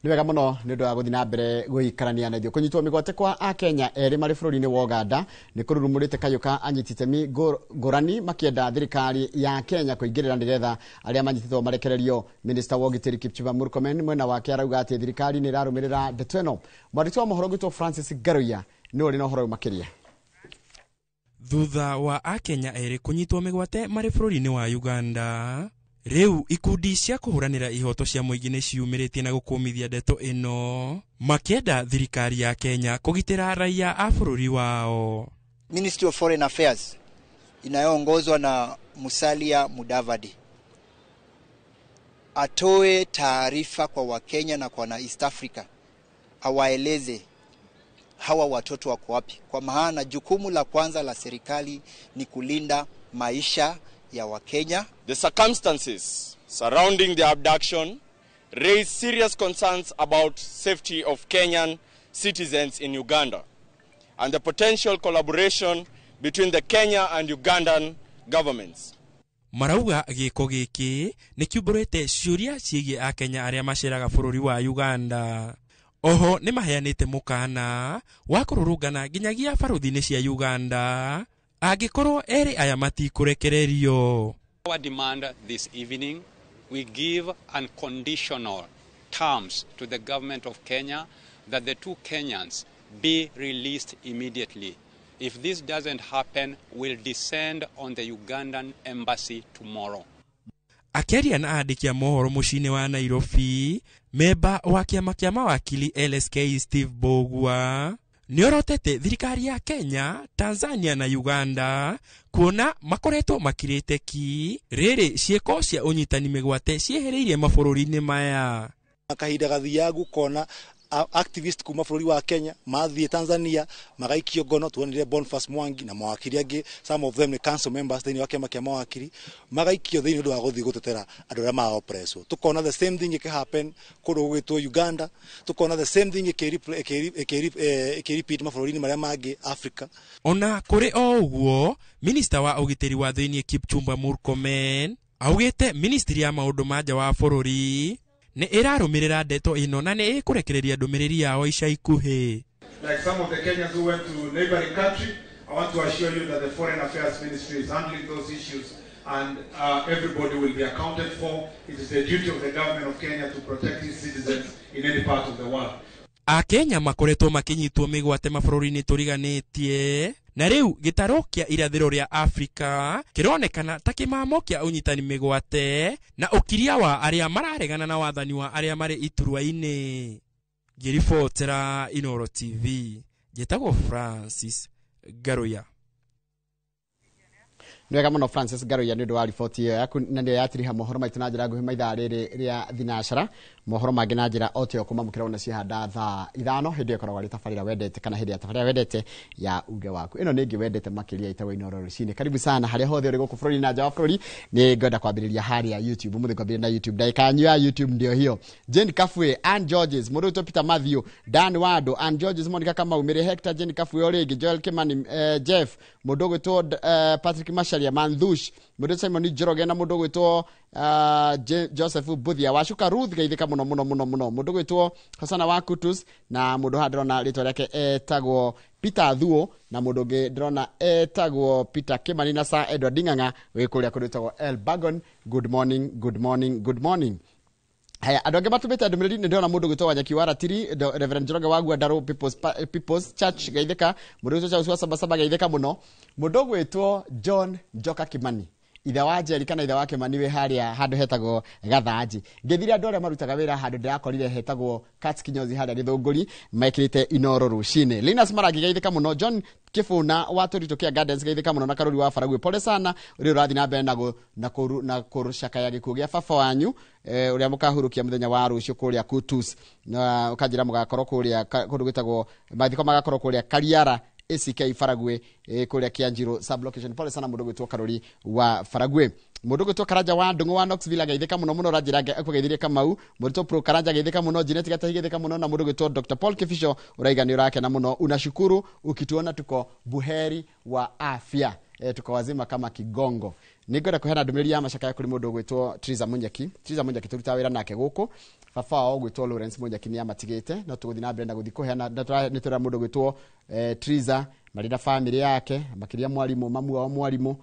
[SPEAKER 1] Nĩ wega mũno nĩ ũndũ wa gũthiĩ na mbere gũikarania na ithuĩ. Kũnyitwo mĩgwate kwa Akenya erĩ marĩ bũrũri-inĩ wa Uganda nĩ kũrurumũrĩte kayũ ka anyiti itemi ngũrani makĩenda thirikari ya Kenya kũingĩrĩra nĩgetha arĩa manyitĩtwo marekererio. Minista wa ũgitĩri Kipchumba Murkomen mwena wake arauga atĩ thirikari nĩ ĩrarũmĩrĩra ndeto ĩno. Mwandĩki wa mohoro gwitũ Francis Ngaruiya nĩ ũrĩ na ũhoro ũyũ makĩria.
[SPEAKER 20] Thutha wa Akenya erĩ kũnyitwo mĩgwate marĩ bũrũri-inĩ wa Uganda, rĩu ikundi cia kũhũranĩra ihoto cia mũingĩ nĩ ciumĩrĩtie na gũkũmithia ndeto ĩno makĩenda thirikari ya Kenya kũgitĩra raia a bũrũri wao.
[SPEAKER 21] Ministry of Foreign Affairs inayoongozwa na Musalia Mudavadi atoe taarifa kwa Wakenya na kwa na East Africa, awaeleze hawa watoto wako wapi, kwa maana jukumu la kwanza la serikali ni kulinda maisha ya Wakenya.
[SPEAKER 22] The circumstances surrounding the abduction raise serious concerns about safety of Kenyan citizens in Uganda and the potential collaboration between the Kenya and Ugandan governments.
[SPEAKER 20] Marauga gĩko gĩkĩ nĩ kiumbũrĩte ciũria ciĩgiĩ Akenya arĩa maceraga bũrũri wa Uganda. Oho nĩ maheanĩte mũkana wa kũrũrũngana nginyagia baruthi-inĩ cia Uganda angĩkorwo erĩ aya matikũrekererio.
[SPEAKER 23] Our demand this evening, we give unconditional terms to the government of Kenya that the two Kenyans be released immediately. If this doesn't happen, we'll descend on the Ugandan embassy tomorrow.
[SPEAKER 20] Akĩaria na andĩki a mohoro mũciĩ-inĩ wa Nairobi, memba wa kĩama kĩa mawakili LSK Steve Mbugua nĩorotete thirikari ya Kenya, Tanzania na Uganda kuona makoretwo makirĩte ki rĩrĩ ciĩko cia ũnyitani mĩgwate ciehereirie mabũrũri-inĩ maya.
[SPEAKER 24] Kahinda gathiagu kona activist kuma bũrũri wa Kenya mathiĩ Tanzania magaikio ngono. Tuonire Boniface Mwangi na mawakiri angĩ, some of them ni council members thĩinĩ wa kĩama kĩa mawakiri, magaikio thĩinĩ ũndũ wa gũthiĩ gũtetera andũ arĩa ma-oppresswo. Tukona the same thing ĩkĩ happen kũndũ gũgĩtwo Uganda, tukona the same thing ĩkĩ repeat mabũrũri-inĩ marĩa mangĩ Africa.
[SPEAKER 20] Ona kũrĩ o ũguo, minista wa ũgitĩri wa thĩinĩ Kipchumba Murkomen augĩte ministry ya maũndũ ma nja wa bũrũri nĩ ĩrarũmĩrĩra ndeto ĩno na nĩ ĩkũrekereria ndũmĩrĩri yao ica ikuhĩ.
[SPEAKER 25] Like some of the Kenyans who went to neighboring country, I want to assure you that the Foreign Affairs Ministry is handling those issues and everybody will be accounted for. It is the duty of the government of Kenya to protect its citizens in any part of the world.
[SPEAKER 20] Akenya makoretwo makinyitwo mĩgwate mabũrũri-inĩ tũriganĩtie na rĩu gĩtarũ kĩa irathĩro rĩa Afrika kĩronekana ta kĩmamo kĩa ũnyitani mĩgwate na ũkiria wa arĩa mararegana na wathani wa arĩa marĩ iturwa-inĩ. Ngĩribotera Inoro TV, njĩtagwo Francis Ngaruiya.
[SPEAKER 1] Nĩ wega mũno Francis Ngaruiya nĩ ũndũ wa riboti ĩyo yaku, na nĩyo yatiriha mohoro maitũ na njĩra nguhĩ maithaa rĩrĩ rĩa thinacara. Mohoro mangĩ na njĩra o ta ĩyo kũmamũkĩra ona ciahanda thaa 5, hĩndĩ ĩyo ĩkoragwo arĩ tabarĩra wendete kana hĩndĩ ya tabarĩra wendete ya uge waku. Ĩno nĩ ĩngĩ wendete makĩria ĩtagwo Inooro Rũcinĩ. Karibu sana harĩa hothe ũrĩ gũkũ bũrũri na nja wa bũrũri. Nĩ ngwenda kwambĩrĩria harĩa YouTube, mũthĩ kwambĩrĩria na YouTube. Ndagĩka yanyu ya YouTube ndio hiyo. Jane Kafue, Ann Georges, mũndũ wĩtwo Peter Matthew, Dan Wado, Ann Georges, Monica Kamau, Mary Hector, Jane Kafue o rĩngĩ, Joel Kimani, Jeff, mũndũ ũgwĩtwo Patrick Macharia, Manthush, mũndũ Simon Njoroge na mũndũ ũgwĩtwo Joseph Buthia, Wacuka Ruth geithĩka mũno mũno mũno mũno, mũndũ ũgwĩtwo Hosana wa Kutus, na mũndũ haha ndĩrona rĩtwa rĩake etagwo Peter Thuo, na mũndũ ũngĩ ndĩrona etagwo Peter Kimani na Sir Edward Ng'ang'a wĩ kũrĩa kũndũ gwĩtagwo El Bagon. Good morning, good morning, good morning. Haya, andũ angĩ matũmĩte ndũmĩrĩri, nĩ ndĩrona mũndũ ũgwĩtwo Wanyeki wa Ratiri, Reverend Njoroge wa Gwandarũ People's Church geithĩka, mũndũ ũgwĩtwo Charles wa Sabasaba geithĩka mũno, mũndũ ũgwĩtwo John Njoka Kimani, ithe wa Njeri kana ithe wa Kimani wĩ harĩa handũ hetagwo Gathanji. Ngĩthire andũ arĩa marutaga wĩra handũ ndĩrakorire hetagwo Cats Kinyozi harĩa Gĩthũngũri, mekĩrĩte Inooro Rũcinĩ. Linus Marangi geithĩka mũno, John Kĩbũna wa Tũritũ Kĩa Gardens geithĩka mũno, na Karũri wa Baragwi pole sana, ũrĩa ũrathiĩ na mbere na kũcakaya gĩkuũ gĩa baba wanyu, ũrĩa mũkahurũkia mũthenya wa rũciũ kũrĩa Kutus, na ũkanjĩra mũgakorwo kũrĩa kũndũ gwĩtagwo mathiko magakorwo kũrĩa Kariara ACK Faragwe, kũrĩa Kianjiro sublocation. Pole sana mũndũ gwĩtwo Karũri wa Faragwe. Mũndũ gwĩtwo Karanja wa Ndung'u wa Knoxville geithĩka mũno mũno, ũranjĩra akũgeithirie Kamau. Mũndũ Pro Karanja geithĩka mũno, Janet Gatahi geithĩka mũno, na mũndũ gwĩtwo Dr Paul Kibicho ũraiga nĩ ũrakena mũno, unashukuru ukituona tuko buheri wa afya, tuko wazima kama kigongo. Nĩngwenda kũheana ndũmĩrĩri ya macakaya kũrĩ mũndũ ũgwĩtwo Triza Munyeki. Triza Munyeki tũrutaga wĩra nake gũkũ, baba wao ũgwĩtwo Lawrence Munyeki nĩ amatigĩte, no tũgũthiĩ na mbere na gũthiĩ kũheana, nĩ tũrera mũndũ ũgwĩtwo Triza marĩ na bamĩrĩ yake, makĩria mwarimũ, mamu wao mwarimũ,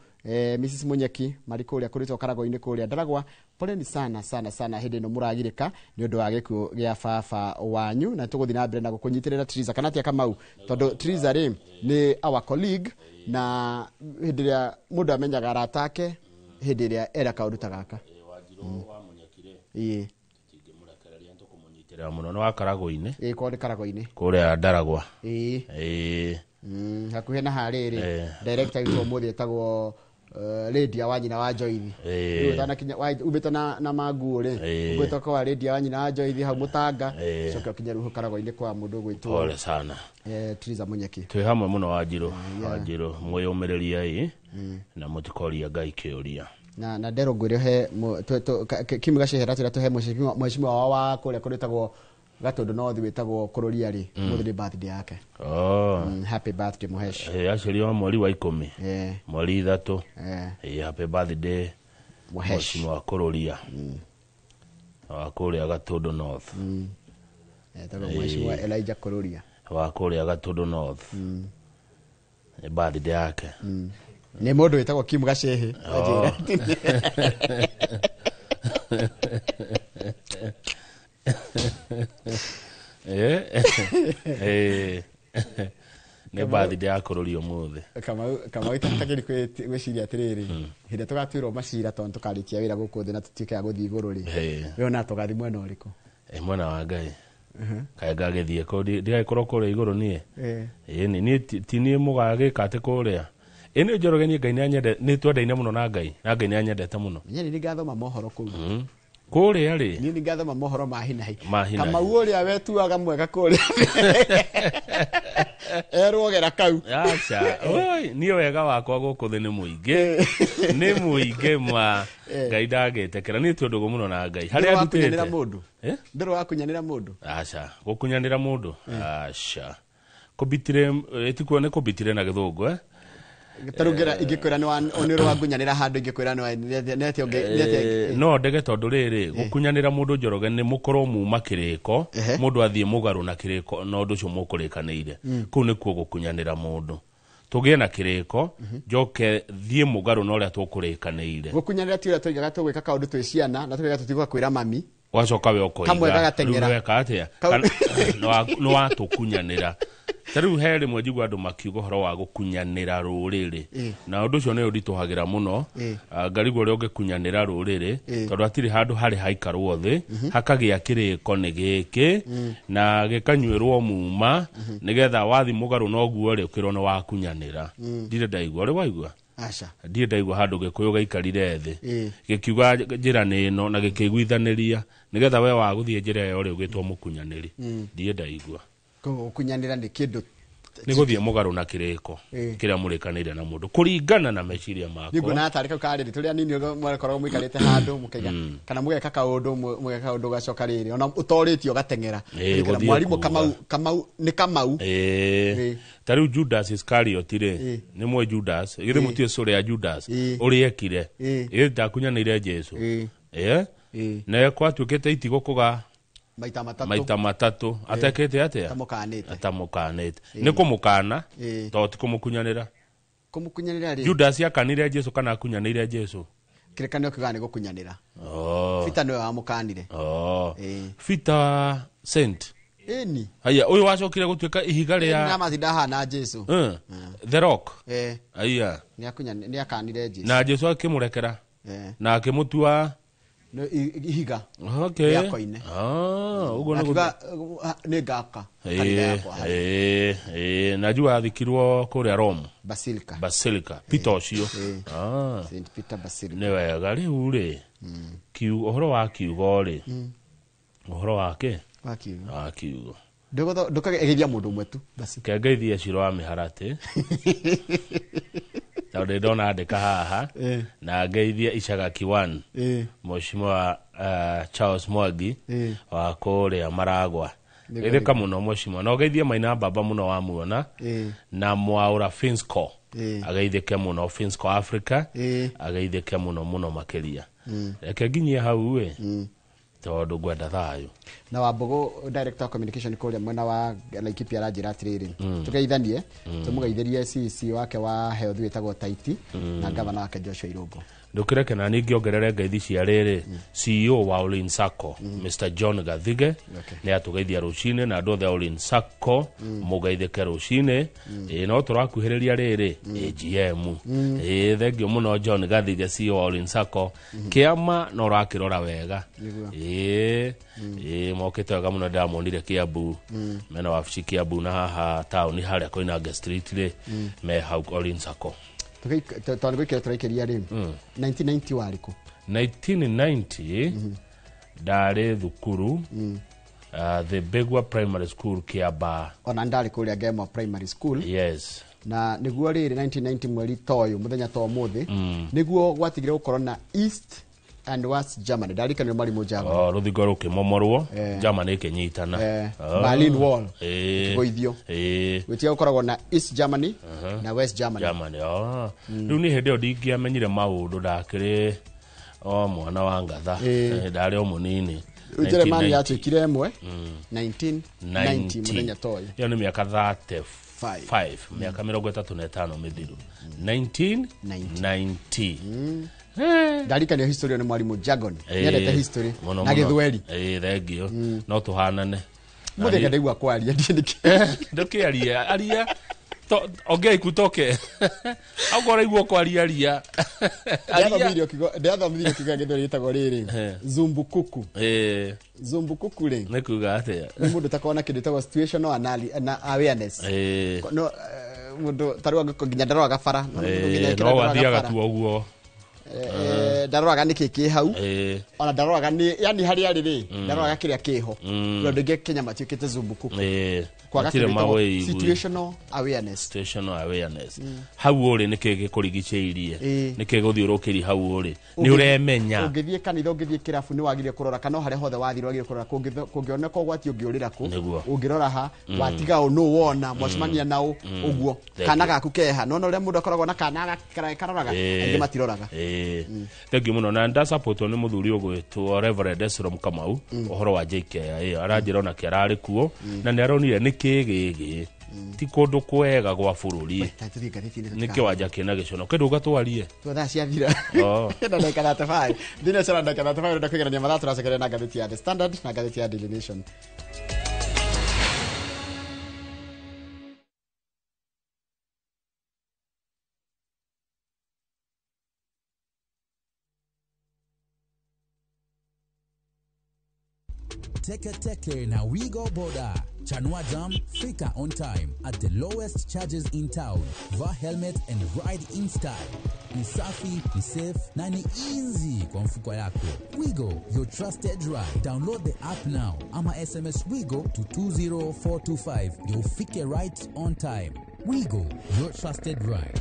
[SPEAKER 1] Mrs Munyeki marĩ kũrĩa kũrĩtwo Karago-inĩ kũrĩa Ndaragwa. Poleni sana sana sana hĩndĩ ĩno mũragirĩka nĩ ũndũ wa gĩkuũ gĩa baba wanyu, na tũgũthiĩ na mbere na gũkũnyitĩrĩra Triza kana atia Kamau, tondũ Triza rĩ nĩ our colleague, na hĩndĩ ĩrĩa mũndũ amenyaga arata ake hĩndĩ ĩrĩa era kaũndũ ta gaka. Ĩĩ.
[SPEAKER 2] Tũtingĩmũrekereria mũno, nĩ wa Karago-inĩ.
[SPEAKER 1] Ĩĩ, kwao nĩ Karago-inĩ.
[SPEAKER 2] Kũrĩa Ndaragwa.
[SPEAKER 1] Ĩĩ.
[SPEAKER 2] Ĩĩ.
[SPEAKER 1] Hakuhĩ na harĩrĩ, director witũ ũmũthĩ etagwo Lydia wa nyina wa Joithi. Rĩu ũtanakinya, umĩte na manguo rĩ, ũgwĩtwo kwa Lydia wa nyina wa Joithi hau Mũtanga, coke ũkinye rĩu Karago-inĩ kwa mũndũ ũgwĩtwo
[SPEAKER 2] Pole sana.
[SPEAKER 1] Triza Munyeki.
[SPEAKER 2] Twĩ hamwe mũno Wanjirũ, Wanjirũ, mwĩyũmĩrĩriei na mũtikoria Ngai kĩũria.
[SPEAKER 1] Na ndero ngwĩre he Kim Gacehera tũrĩa tũhe mheshimiwa wao wa kũrĩa kũrĩtagwo Gatũndũ North wĩtagwo Kũrũria rĩ, ũmũthĩ nĩ birthday yake. Happy birthday Mũhesh.
[SPEAKER 2] Aciarirwo mweri wa 10. Mweri 3. Happy birthday
[SPEAKER 1] Mũhesh.
[SPEAKER 2] Mheshimiwa Kũrũria. Wa kũrĩa Gatũndũ North.
[SPEAKER 1] Etagwo Mheshimiwa Elijah Kũrũria.
[SPEAKER 2] Wa kũrĩa Gatũndũ North. Nĩ birthday yake.
[SPEAKER 1] Nĩ mũndũ wĩtagwo Kim Gacehe. Anjĩra.
[SPEAKER 2] Nĩ birthday ya Kũrũria ũmũthĩ.
[SPEAKER 1] Kamau itagĩri gwĩciria atĩrĩrĩ, hĩndĩ ĩrĩa tũgatuĩrwo macira tondũ tũkarĩkia wĩra gũkũ thĩ na tũtuĩke a gũthiĩ igũrũ rĩ, we ona tũgathiĩ mwena ũrĩkũ?
[SPEAKER 2] Mwena wa Ngai. Kaĩ ngagĩthiĩ kũ? Ndigagĩkorwo kũrĩa igũrũ niĩ. Ĩĩ, niĩ ti niĩ mũgagĩka atĩ kũrĩa. Ĩĩ, nĩ Njoroge, niĩ Ngai nĩanyende, nĩ twendaine mũno na Ngai, na Ngai nĩanyendete mũno.
[SPEAKER 1] Niĩ nĩ ngathoma mohoro kũu.
[SPEAKER 2] Kũrĩa rĩ?
[SPEAKER 1] Niĩ nĩ ngathoma mohoro ma hi na hi.
[SPEAKER 2] Ma hi na hi.
[SPEAKER 1] Kamau ũrĩa wetuaga mwega kũrĩa. Erwogera kau.
[SPEAKER 2] Aca, oi, niĩ wega wakwa gũkũ thĩ nĩ mũingĩ. Nĩ mũingĩ ma. Ngai ndangĩtĩkĩra. Niĩ twĩ ndũgũ mũno na Ngai. Harĩa
[SPEAKER 1] Ndũrĩ wakunyanĩra
[SPEAKER 2] ndutĩte?
[SPEAKER 1] mũndũ? Ndũrĩ wakunyanĩra mũndũ?
[SPEAKER 2] Aca, gũkunyanĩra mũndũ? Aca. Kũbitire, ĩtikuo nĩ kũbitire na gĩthũngũ, eh?
[SPEAKER 1] Ta rĩu ingĩkwĩra nĩ ũrĩ wangunyanĩra handũ, ingĩkwĩra nĩ atĩa ũngĩ, nĩ atĩa
[SPEAKER 2] No ndege tondũ rĩrĩ, gũkunyanĩra mũndũ Njoroge nĩ mũkorwo muma kĩrĩko, mũndũ athiĩ mũgarũ na kĩrĩko na ũndũ ũcio mũkũrĩkanĩire. Kũu nĩkuo gũkunyanĩra mũndũ. Tũgĩe na kĩrĩko, njoke thiĩ mũgarũ na ũrĩa tũkũrĩkanĩire.
[SPEAKER 1] Gũkunyanĩra ti ũrĩa twoigaga tũgwĩka kaũndũ twĩ ciana, na tũkauga tũtigũka kwĩra mami.
[SPEAKER 2] Wacoka we ũkoiga,
[SPEAKER 1] Kamwe gagateng'era.
[SPEAKER 2] Rĩu weka atĩa? Kana, nĩ watũkunyanĩra. Ta rĩu he rĩmwe njigua andũ makiuga ũhoro wa gũkunyanĩra rũrĩrĩ. Na ũndũ ũcio nĩ ũritũhagĩra mũno. Ngarigwo ũrĩa ũngĩkunyanĩra rũrĩrĩ, tondũ hatirĩ handũ harĩ haikarwo thĩ, hakagĩa kĩrĩko nĩ gĩkĩ, na gĩkanyuĩrwo muma, nĩgetha wathi mũgarũ na ũguo rĩ, ũkĩrwo nĩ wakunyanĩra. Ndirĩ ndaigua, ũrĩ waigua?
[SPEAKER 1] Aca.
[SPEAKER 2] Ndirĩ ndaigua handũ gĩkũyũ gaikarire thĩ gĩkiuga njĩra nĩ ĩno na gĩkĩiguithanĩria nĩgetha we wa gũthiĩ njĩra ĩyo rĩ ũgĩtwo mũkunyanĩri. Ndirĩ ndaigua.
[SPEAKER 1] Koguo gũkunyanĩra nĩ kĩndũ
[SPEAKER 2] nĩ gũthiĩ mũgarũ na kĩrĩko kĩrĩa mũrĩkanĩire na mũndũ kũringana na meciria
[SPEAKER 1] nĩ
[SPEAKER 2] makwa.
[SPEAKER 1] nguona tarĩ kau karĩrĩ tũrĩ anini mwakoragwo mũikarĩte handũ mũkaiga kana mũgeka kaũndũ mũgeka kaũndũ gacoka rĩrĩ ona ũtorĩtie ũgateng'era. Ũririkana
[SPEAKER 2] gũthiĩ
[SPEAKER 1] mwarimũ
[SPEAKER 2] kuga.
[SPEAKER 1] Kamau Kamau nĩ Kamau.
[SPEAKER 2] Ta rĩu Judas Iscariot rĩ, nĩ mwe Judas githĩ mũtiĩ cũrĩ ya Judas ũrĩa ekire githĩ ndakunyanĩire Jesu? Na kwatuĩkĩte itigũ kũga
[SPEAKER 1] maita matatũ.
[SPEAKER 2] Maita matatũ atekĩte atĩa?
[SPEAKER 1] Atamũkanĩte.
[SPEAKER 2] Atamũkanĩte nĩ kũmũkana tondũ ti kũmũkunyanĩra.
[SPEAKER 1] Kũmũkunyanĩra rĩ,
[SPEAKER 2] Judas akanire Jesu kana akunyanĩire Jesu?
[SPEAKER 1] Kĩrĩkanĩro kiugaga nĩ gũkunyanĩra.
[SPEAKER 2] Oh.
[SPEAKER 1] Peter nĩwe wamũkanire.
[SPEAKER 2] Oh. Peter Saint.
[SPEAKER 1] Ĩni.
[SPEAKER 2] Haya, ũyũ wacokire gũtuĩka ihiga rĩa
[SPEAKER 1] namatinda ahana Jesu.
[SPEAKER 2] The Rock. Aya.
[SPEAKER 1] Nĩ akanire Jesu.
[SPEAKER 2] Na Jesu akĩmũrekera na akĩmũtua
[SPEAKER 1] ihiga
[SPEAKER 2] Okay.
[SPEAKER 1] rĩa koine.
[SPEAKER 2] Ah, ũguo nĩ
[SPEAKER 1] Akiuga nĩ ngaka kanitha yakwa harĩ.
[SPEAKER 2] Najua athikirwo kũrĩa Rome.
[SPEAKER 1] Basilica.
[SPEAKER 2] Basilica. Peter ũcio. Ah.
[SPEAKER 1] St Peter Basilica.
[SPEAKER 2] Nĩ wega rĩu rĩ. Ũhoro wa kiugo rĩ. Ũhoro wa kĩ?
[SPEAKER 1] Wa kiugo.
[SPEAKER 2] Wa kiugo.
[SPEAKER 1] Ndũkageria mũndũ ũmwe tu basi.
[SPEAKER 2] Kengeithie Ciro wa mĩharatĩ tondũ ndĩ ndona andĩka haha na ngeithie Icagaki 1 Mheshimiwa Charles Mwangi wa kũrĩa Maragwa. Geithĩka mũno mheshimiwa, na ũgeithie Maina Baba mũno wamuona na Mwaũra Finsco ageithĩke mũno, Finsco Africa ageithĩke mũno mũno makĩria. Reke nginyie hau ĩ tondũ ngwenda thayũ.
[SPEAKER 1] Na Wambũgũ director of communication kũrĩa mwena wa Laikipia aranjĩra atĩrĩrĩ, tũgeithanie, tũmũgeithĩrie CC wake wa health wĩtagwo Taiti na gavana wake Joshua Irũngũ.
[SPEAKER 2] Ndũkĩreke na ningĩ ongerere ngeithi cia rĩrĩ CEO wa Olin Sacco Mr John Gathige nĩ atũgeithia rũcinĩ na andũ othe a Olin Sacco mũgeithĩke rũcinĩ. Ĩĩ no tũrakuhĩrĩria rĩrĩ AGM. Ĩĩ thengio mũno John Gathige CEO wa Olin Sacco. Kĩama no ũrakĩrora wega.
[SPEAKER 1] Nĩguo.
[SPEAKER 2] Ĩĩ ĩĩ mokĩte wega mũno, ndĩramonire Kiambu mena wabici Kiambu na haha taũni harĩa Koinange Street rĩ me hau Olin Sacco.
[SPEAKER 1] Tondũ nĩ gũikĩra tũraikĩria rĩ, 1990 warĩ kũ?
[SPEAKER 2] 1990 ndarĩ thukuru the Begwa Primary School Kiambaa.
[SPEAKER 1] Ona ndarĩ kũrĩa Ngemwa Primary School.
[SPEAKER 2] Yes.
[SPEAKER 1] Na nĩguo rĩrĩ 1990 mweri ta ũyũ mũthenya ta ũmũthĩ nĩguo gwatigire gũkorwo na East and West Germany. Ndaririkanire mwarimũ Germany.
[SPEAKER 2] Oh, rũthingo rũkĩmomorwo Germany ĩkĩnyitana.
[SPEAKER 1] Berlin Wall ĩkĩgũithio. Gwĩtiga gũkoragwo na East Germany na West Germany.
[SPEAKER 2] Germany. Oh. Rĩu nĩ hĩndĩ ĩyo ndingĩamenyire maũndũ, ndakĩrĩ o mwana wa ngatha. Ndarĩ o mũnini.
[SPEAKER 1] Rĩu Germany
[SPEAKER 2] 1990.
[SPEAKER 1] yatuĩkire ĩmwe 1990 mũthenya ta ũyũ.
[SPEAKER 2] Ĩyo nĩ mĩaka 35, mĩaka 35 mĩthiru 1990.
[SPEAKER 1] Ndaririkanio history nĩ mwarimũ Jagon. Nĩendete history
[SPEAKER 2] Mũno
[SPEAKER 1] na
[SPEAKER 2] mũno.
[SPEAKER 1] gĩthweri.
[SPEAKER 2] Thengio no tũhanane.
[SPEAKER 1] Mũthenya ndaigua kwaria ndiĩ nĩkĩ.
[SPEAKER 2] Ndũkĩarie aria ongea ikutoke akorwo ũraigua kwaria aria.
[SPEAKER 1] Ndĩrathomithirio kiugo gĩa gĩthweri gĩtagwo rĩrĩ zumbukuku. Zumbukuku rĩ
[SPEAKER 2] nĩ kuga atĩa?
[SPEAKER 1] Nĩ mũndũ ũtakoragwo na kĩndũ gĩtagwo situational na awareness. No mũndũ ta rĩu angĩkorwo nginya ndaroraga bara no mũndũ nginya
[SPEAKER 2] No
[SPEAKER 1] ĩkĩra ndaroraga
[SPEAKER 2] athiaga
[SPEAKER 1] bara.
[SPEAKER 2] tu ũguo.
[SPEAKER 1] Ndaroraga nĩkĩ kĩ hau ona ndaroraga nĩ yani harĩa arĩ rĩ ndaroraga kĩrĩa kĩho. Rĩu andũ aingĩ Kenya matuĩkĩte zumbukuku kwaga
[SPEAKER 2] Matirĩ
[SPEAKER 1] kĩndũ gĩtagwo
[SPEAKER 2] mawĩigwi.
[SPEAKER 1] situational awareness.
[SPEAKER 2] Situational awareness hau ũrĩ nĩkĩ gĩkũrigicĩirie nĩkĩ gũthiũrũkĩria hau ũrĩ nĩ ũremenya.
[SPEAKER 1] Ũngĩthiĩ kanitha ũngĩthiĩ kĩrabu nĩ wagĩrĩire kũrora kana o harĩa hothe wathiĩ wagĩrĩire kũrora kũngĩoneka ũgwati ũngĩũrĩra kũ
[SPEAKER 2] Nĩguo.
[SPEAKER 1] ũngĩrora ha watiga ũ nũ wona mwacemania na ũ ũguo
[SPEAKER 2] Thank
[SPEAKER 1] kana
[SPEAKER 2] you.
[SPEAKER 1] gaku keha nona ũrĩa mũndũ akoragwo na kana karoraga aingĩ matiroraga.
[SPEAKER 2] Thank you mũno na ndasapotwo nĩ mũthuri ũgwĩtwo Reverend Esrom Kamau ũhoro wa JKIA aranjĩra onake ararĩ kuo na nĩ aronire nĩ kĩ gĩgĩ ti kũndũ kwega gwa bũrũri
[SPEAKER 1] tũthiĩ ngathĩti-inĩ
[SPEAKER 2] nĩ kĩwanja kĩna gĩcono kĩndũ ũgatwarie.
[SPEAKER 1] Tua thaa ciathira na ndagĩka 35 thinacara ndagĩka 35 ũrenda kwĩgerania mathaa tũracokeria na ngathĩti ya The Standard na ngathĩti ya Daily Nation.
[SPEAKER 3] Teke Teke na Wigo Boda. Chanua Jam, fika on time at the lowest charges in town. Vaa helmet and ride in style. Ni safi, ni safe na ni easy kwa mfuko yako. Wigo, your trusted ride. Download the app now ama SMS Wigo to 20425 ndio ufike right on time. Wigo, your trusted ride.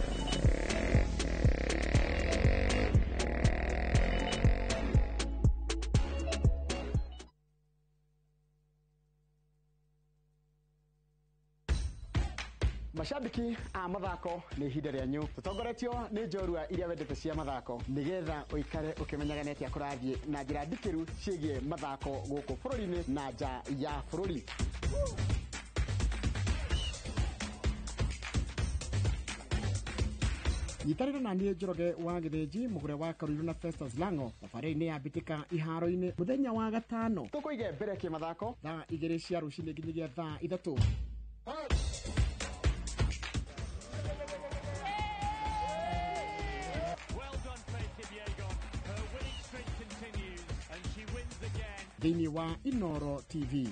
[SPEAKER 1] Mashabiki a mathako nĩ ihinda rĩanyu tũtongoretio nĩ njorua iria wendete cia mathako nĩgetha ũikare ũkĩmenyaga nĩ atĩa kũrathiĩ na njĩra ndikĩru ciĩgiĩ mathako gũkũ bũrũri-inĩ na nja ya bũrũri. Nyitanĩra na niĩ Njoroge wa Gĩthĩnji mũgũre wa Karuiru na Festus Lango thabarĩ-inĩ ya mbĩtĩka iharo-inĩ mũthenya wa gatano tũkũige mbere kĩmathako thaa 2 cia rũcinĩ nginyagia thaa 3. Thĩinĩ wa Inoro TV.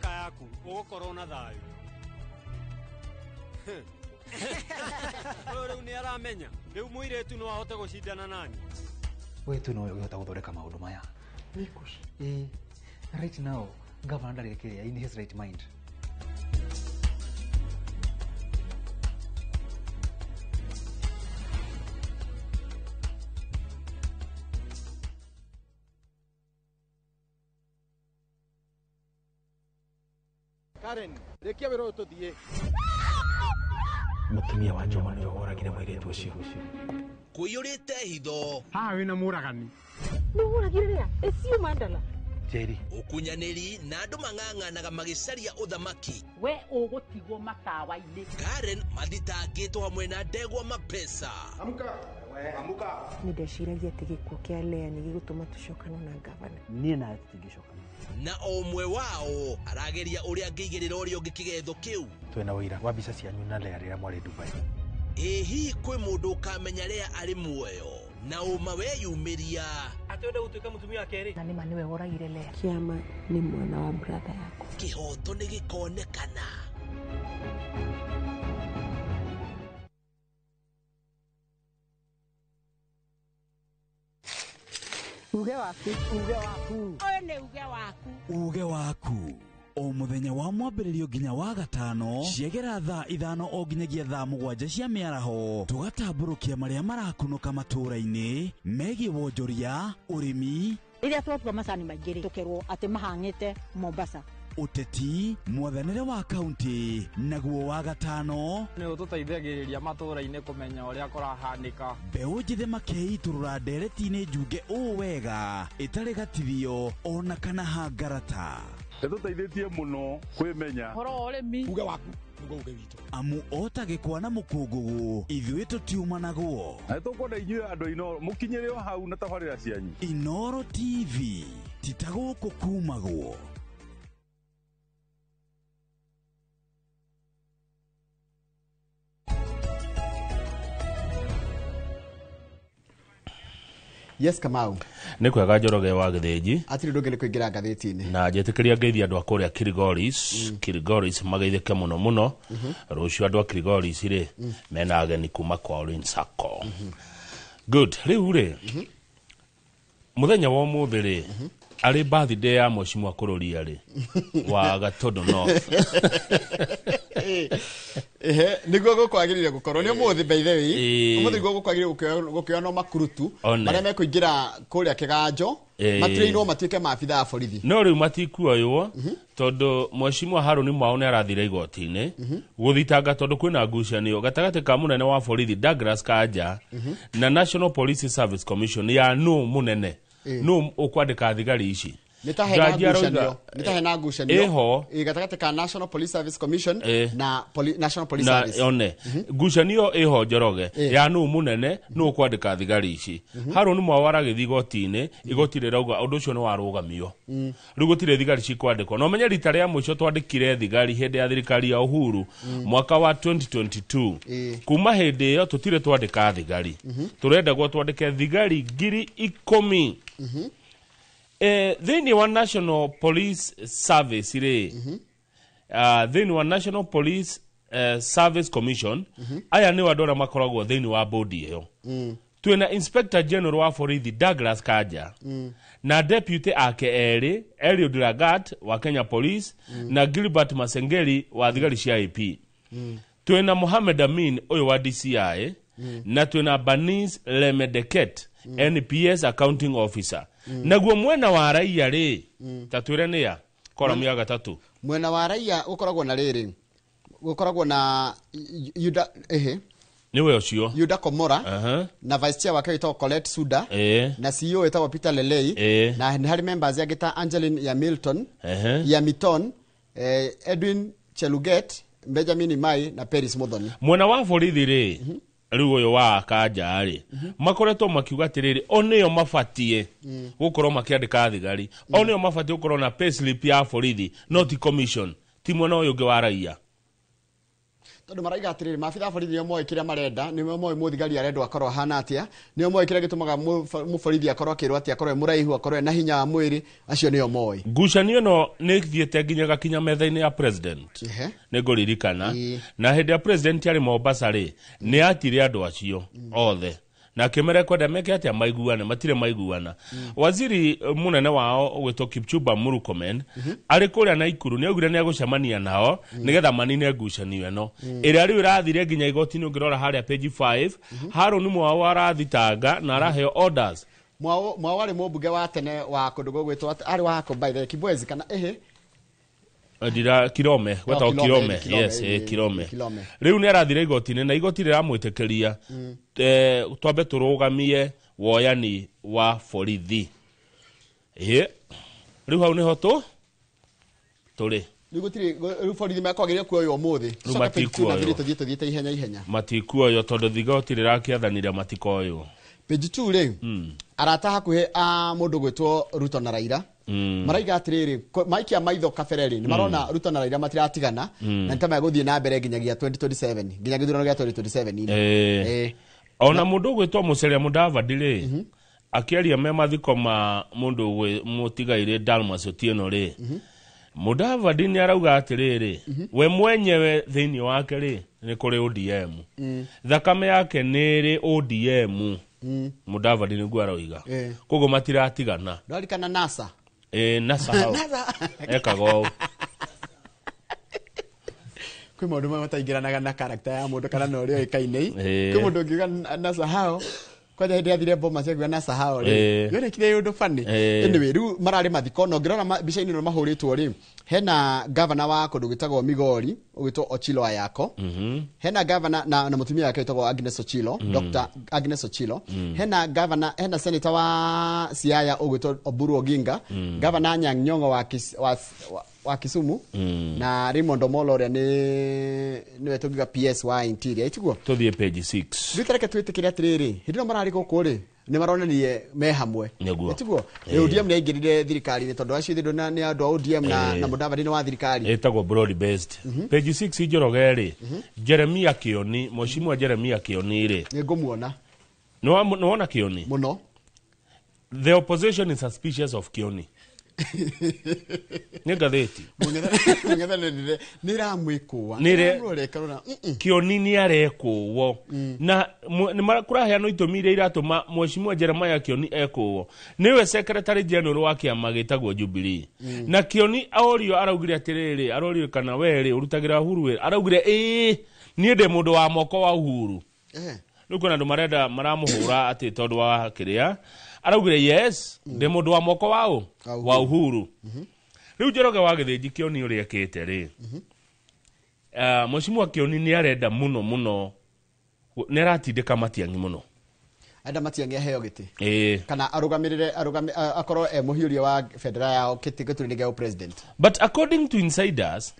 [SPEAKER 4] Kayaku ũgũkorwo na thayũ. Ũyũ rĩu nĩ aramenya rĩu mũirĩtu no ahote gũcindana nani.
[SPEAKER 7] We tu nowe ũngĩhota gũthondeka maũndũ maya. Ĩĩ, right now governor ndarĩ kĩrĩa in his right mind.
[SPEAKER 4] Karen, rĩkia wĩra ũyũ tũthiĩ.
[SPEAKER 7] Mũtumia wa Njuma nĩwe woragire mũirĩtu ũcio.
[SPEAKER 18] Kũiyũrĩte hitho.
[SPEAKER 4] Haha wĩna mũragani.
[SPEAKER 8] Nĩ woragire rĩa? Ĩcio Mandala.
[SPEAKER 7] Njeri.
[SPEAKER 18] Ũkunyanĩri na andũ mang'ang'anaga magĩcaria ũthamaki.
[SPEAKER 8] We ũgũtigwo matawa-inĩ.
[SPEAKER 18] Karen mathitangĩtwo hamwe na ndegwa mapesa.
[SPEAKER 4] Amuka. Amuka.
[SPEAKER 8] Nĩ ndeciragia atĩ gĩkuũ kĩa Lea nĩ gĩgũtũma tũcokane na ngavana.
[SPEAKER 7] Niĩ nawe tũtingĩcokana.
[SPEAKER 18] Na o ũmwe wao arageria ũrĩa angĩigĩrĩra ũrĩa ũngĩ kĩgetho kĩu.
[SPEAKER 7] Twĩna ũira wa mbica cianyu na Lea rĩrĩa mwarĩ Dubai.
[SPEAKER 18] Ĩ hihi kwĩ mũndũ ũkamenya Lea arĩ muoyo na ũma weyumĩria.
[SPEAKER 4] Atĩ wenda gũtuĩka mũtumia wa kerĩ.
[SPEAKER 8] Na nĩma nĩwe woragire Lea. Kĩama nĩ mwana wa brother yakwa.
[SPEAKER 18] Kĩhoto nĩ gĩkonekana.
[SPEAKER 13] Uge waku, uge waku.
[SPEAKER 14] Ũyũ nĩ uge waku.
[SPEAKER 9] Uge waku. O mũthenya wa mwambĩrĩrio nginya wa gatano ciegera thaa 5 o nginyagia thaa 7 cia mĩaraho tũgatambũrũkia marĩa marakunũka matũũra-inĩ megiĩ wonjoria, ũrĩmi,
[SPEAKER 13] rĩrĩa twatua macani maingĩ rĩ tũkerwo atĩ mahang'ĩte Mombasa,
[SPEAKER 9] ũteti, mwathanĩre wa kaunti, naguo wa gatano
[SPEAKER 4] nĩ ũtũteithagĩrĩria matũũra-inĩ kũmenya ũrĩa kũrahanĩka.
[SPEAKER 9] Mbeũ njĩthĩ makeitũrũra ndereti-inĩ njunge ũũ wega ĩtarĩ gatithio ona kana hangarata.
[SPEAKER 26] Nĩtũteithĩtie mũno kwĩmenya
[SPEAKER 8] ũhoro wa ũrĩmi.
[SPEAKER 1] Uge waku nĩguo uge witũ.
[SPEAKER 9] Amu ota gĩkwa na mũkũngũgũ ithuĩ tũtiumanagwo.
[SPEAKER 26] Na nĩtũkwenda inyuĩ andũ Inooro mũkinyĩre o hau na tabarĩra cianyu.
[SPEAKER 9] Inooro TV ti ta gũkũ kumagwo.
[SPEAKER 1] Yes, Kamau.
[SPEAKER 2] Nĩ kwega Njoroge wa Gĩthĩnji.
[SPEAKER 1] Atirĩ ũndũ ũngĩ nĩ kũingĩra ngathĩti-inĩ.
[SPEAKER 2] Na njĩtĩkĩria ngeithi andũ a kũrĩa Kilgoris. Kilgoris mageithĩke mũno mũno. Rũciũ andũ a Kilgoris rĩ mena ageni kuma kwa Orange Sacco. Good. Rĩu rĩ mũthenya wa ũmũthĩ rĩ arĩ birthday ya Mheshimiwa Kũrũria rĩ wa Gatondo North.
[SPEAKER 1] Ehe, nĩguo gũkwagĩrĩire gũkorwo nĩ ũmũthĩ by the way. Ũmũthĩ nĩguo gũkwagĩrĩire gũkĩonwo makurutu marĩa mekũingĩra kũrĩa kĩganjo matirĩinwo matuĩke maabithaa a borithi.
[SPEAKER 2] No rĩu matikuoywo tondũ Mheshimiwa Harũni Mwao nĩ arathire igoti-inĩ gũthitanga tondũ kwĩna ngucanio gatagatĩ ka mũnene wa borithi Douglas Kanja na National Police Service Commission ya nũ mũnene nũ ũkwandĩka thigari ici.
[SPEAKER 1] Nĩ ta hena
[SPEAKER 2] Jaji arauga-
[SPEAKER 1] ngucanio, nĩ ta hena ngucanio
[SPEAKER 2] Ĩho.
[SPEAKER 1] Gatagatĩ ka National Police Service Commission na National Police
[SPEAKER 2] na
[SPEAKER 1] Service.
[SPEAKER 2] One ngucanio ĩho, Njoroge, ya nũ mũnene nũ kwandĩka thigari ici. Harũni Mwao aragĩthiĩ igoti-inĩ, igoti rĩrauga ũndũ ũcio nĩ warũgamio. Rĩu gũtirĩ thigari cikwandĩkwo, na ũmenye rita rĩa mũico twandĩkire thigari hĩndĩ ya thirikari ya Uhuru mwaka wa 2022. Kuma hĩndĩ ĩyo tũtirĩ twandĩka thigari. Tũrendagwo twandĩke thigari 10,000. Thĩinĩ wa National Police Service rĩ, thĩinĩ wa National Police Service Commission, aya nĩ andũ arĩa makoragwo thĩinĩ wa bodi ĩyo. Twĩna Inspector General wa borithi Douglas Kanja na deputy ake erĩ, Eliud Lagat wa Kenya Police na Gilbert Masengeli wa thigari cia AP. Twĩna Mohamed Amin ũyũ wa DCI na twĩna Bernice Lemedeket, NPS accounting officer. Naguo mwena wa raia rĩ, ta twĩre nĩa koramu ya gatatũ?
[SPEAKER 1] Mwena wa raia gũkoragwo na rĩrĩ, gũkoragwo na Yuda, ehe.
[SPEAKER 2] Nĩwe ũcio.
[SPEAKER 1] Yuda Komora na vice chair wake wĩtagwo Colette Suda na CEO wĩtagwo Peter Lelei na nĩ harĩ members angĩ ta Angeline ya Milton ya Miton, Edwin Cheluget, Benjamin Imai na Peris Muthoni.
[SPEAKER 2] Mwena wa borithi rĩ, rĩu ũyũ wa Kanja rĩ, makoretwo makiuga atĩrĩrĩ, o nĩo mabatie gũkorwo makĩandĩka thigari, o nĩo mabatie gũkorwo na payslip ya borithi, no ti commission, ti mwena ũyũ ũngĩ wa raia.
[SPEAKER 1] Tondũ maraiga atĩrĩrĩ, maabitha a borithi nĩo moĩ kĩrĩa marenda, nĩo moĩ mũthigari arendwo akorwo ahana atĩa, nĩo moĩ kĩrĩa gĩtũmaga mũborithi akorwo akĩrwo atĩ akorwo e mũraihu, akorwo e na hinya wa mwĩrĩ, acio nĩo moĩ.
[SPEAKER 2] Ngucanio ĩno nĩ ĩthiĩte nginya gakinya metha-inĩ ya president. Nĩ ngũririkana na hĩndĩ ya president arĩ Mombasa rĩ, nĩ atire andũ acio othe na akĩmera kwenda meke atĩa maiguane, matirĩ maiguana. Waziri mũnene wao ũgwĩtwo Kipchumba Murkomen arĩ kũrĩa Naikuru nĩ augire nĩ agũcemania nao nĩgetha manine ngucanio ĩno ĩrĩa rĩu ĩrathire nginya igoti-inĩ. Ũngĩrora harĩa page 5, Harũni Mwao arathitanga na araheo orders.
[SPEAKER 1] Mwao arĩ mũmbunge wa tene wa kũndũ gũgwĩtwo arĩ wa hako by the Kibwezi kana ĩhĩ?
[SPEAKER 2] Ndira Kirome gwetagwo.
[SPEAKER 1] Kirome,
[SPEAKER 2] Kirome.
[SPEAKER 1] Kirome,
[SPEAKER 2] Yes, Kirome.
[SPEAKER 1] Kirome.
[SPEAKER 2] Rĩu nĩ arathire igoti-inĩ na igoti rĩramwĩtĩkĩria twambe tũrũgamie woyani wa borithi. Ĩ rĩu hau nĩho tũrĩ.
[SPEAKER 1] Rĩu gũtirĩ rĩu borithi mekwagĩrĩire kuoywo ũmũthĩ.
[SPEAKER 2] Rĩu
[SPEAKER 1] Coka page 2 na
[SPEAKER 2] matikuoywo.
[SPEAKER 1] 3, tũthiĩte ihenya ihenya.
[SPEAKER 2] Matikuoywo tondũ igoti rĩrakĩathanire matikoywo.
[SPEAKER 1] Page 2 rĩ, arata hakuhĩ a mũndũ gwĩtwo Ruto na Raila maraiga atĩrĩrĩ, maikia maitho kabere rĩ, nĩ marona Ruto na Raila matiratigana na nĩ ta megũthiĩ na mbere nginyagia 2027, nginya gĩthurano gĩa 2027.
[SPEAKER 2] Ona mũndũ ũgwĩtwo Musalia Mudavadi rĩ, akĩaria me mathiko ma mũndũ mũtigairĩ Dalmas Otieno rĩ, Mudavadi nĩ arauga atĩrĩrĩ, we mwenyewe thĩinĩ wake rĩ, nĩ kũrĩ ODM, thakame yake nĩ ĩrĩ ODM. Mudavadi nĩguo aroiga. Koguo matiratigana.
[SPEAKER 1] Ndwarikana NASA.
[SPEAKER 2] NASA hau ekaga ũũ.
[SPEAKER 1] Kwĩ maũndũ mamwe mataingĩranaga na character ya mũndũ kana na ũrĩa ũĩkaine. Kwĩ mũndũ ũngiuga NASA hao, kwanja hĩndĩ yathire Bomas akiuga NASA hao rĩ, yonekire ũndũ funny. Anyway, rĩu mararĩ mathiko na ũngĩrora mbica-inĩ ĩno mahũrĩtwo rĩ, hena gavana wa kũndũ gwĩtagwo Migori ũgwĩtwo Ochilo Ayako, hena gavana na mũtumia wake wĩtagwo Agnes Ochilo, Dr. Agnes Ochilo. Hena gavana, hena senator wa Siaya ũgwĩtwo Oburu Oginga, gavana Anyang' Nyong'o wa Kisumu na Raymond Omolo ũrĩa nĩ nĩwe tũngiuga PS wa Interior, itiguo?
[SPEAKER 2] Tũthiĩ page 6.
[SPEAKER 1] Rĩu tareke twĩtĩkĩre atĩrĩrĩ, hĩndĩ ĩno mararĩ gũkũ rĩ, nĩ maronanirie me hamwe.
[SPEAKER 2] Nĩguo.
[SPEAKER 1] Ĩtiguo? ODM nĩ yaingĩrire thirikari-inĩ tondũ acio ithe nĩ andũ a ODM na na Mudavadi nĩ wa thirikari.
[SPEAKER 2] Ĩtagwo broad based. Page 6, Njoroge rĩ, Jeremia Kioni, mheshimiwa Jeremia Kioni rĩ,
[SPEAKER 1] Nĩ ngũmuona.
[SPEAKER 2] Nĩwona Kioni?
[SPEAKER 1] Mũno.
[SPEAKER 2] The opposition is suspicious of Kioni, nĩ ngathĩti.
[SPEAKER 1] Mũng'ethanĩrire nĩ ĩramwĩkũa. Ĩramũrora ĩkarora.
[SPEAKER 2] Kioni nĩ arekũwo na nĩ kũraheanwo itũmi iria iratũma mheshimiwa Jeremiah Kioni ekũwo. Nĩwe secretary general wa kĩama gĩtagwo Jubilee. Na Kioni orio araugire atĩrĩrĩ, arorio kana we rĩ ũrutagĩra Uhuru wĩra, araugire ĩĩ, niĩ ndĩ mũndũ wa moko wa Uhuru. Rĩu kwĩna andũ marenda maramũhũra atĩ tondũ wa kĩrĩa araugire, yes, ndĩ mũndũ wa moko wa ũ wa Uhuru. Rĩu Njoroge wa Gĩthĩnji, Kioni ũrĩa ekĩte rĩ, mheshimiwa Kioni nĩ arenda mũno mũno, nĩ aratindĩka Matiang'i mũno.
[SPEAKER 1] Enda Matiang'i aheo gĩtĩ
[SPEAKER 2] Ĩĩ.
[SPEAKER 1] kana arũgamĩrĩre arũgame akorwo e mũhiũria wa bendera yao kĩtĩ gĩturwa-inĩ gĩa president.
[SPEAKER 2] But according to insiders,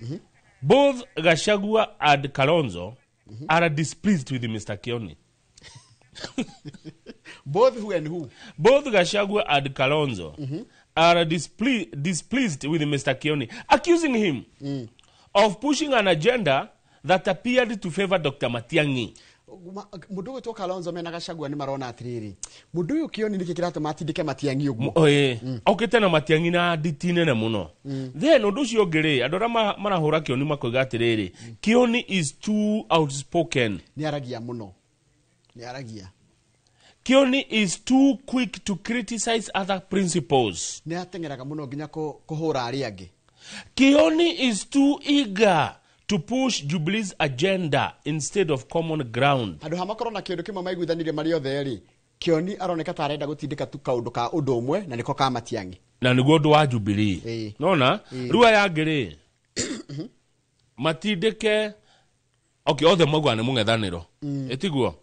[SPEAKER 2] both Gachagua and Kalonzo are displeased with Mr. Kioni.
[SPEAKER 1] Both who and who?
[SPEAKER 2] Both Gachagua and Kalonzo are displeased with Mr. Kioni, accusing him of pushing an agenda that appeared to favor Dr. Matiang'i.
[SPEAKER 1] Mũndũ ũgwĩtwo Kalonzo mena Gachagua nĩ marona atĩrĩrĩ, mũndũ ũyũ Kioni nĩkĩ kĩratũma atindĩke Matiang'i ũguo?
[SPEAKER 2] Okĩte na Matiang'i na nditi nene mũno. Then ũndũ ũcio ũngĩ rĩ, andũ arĩa marahũra Kioni makoiga atĩrĩrĩ, Kioni is too outspoken.
[SPEAKER 1] Nĩ aragia mũno, nĩ aragia.
[SPEAKER 2] Kioni is too quick to criticize other principles.
[SPEAKER 1] Nĩ ateng'eraga mũno nginya kũhũra arĩa angĩ.
[SPEAKER 2] Kioni is too eager to push Jubilee's agenda instead of common ground.
[SPEAKER 1] Handũ ha makorwo na kĩndũ kĩmwe maiguithanirie marĩ othe rĩ, Kioni aroneka ta arenda gũtindĩka tu kaũndũ ka ũndũ ũmwe na nĩko ka Matiang'i.
[SPEAKER 2] Na nĩguo ũndũ wa Jubilee. Nona, rĩu aya angĩ rĩ, matindĩke, okay, othe maugaga nĩ mũng'ethanĩro. Ĩtiguo?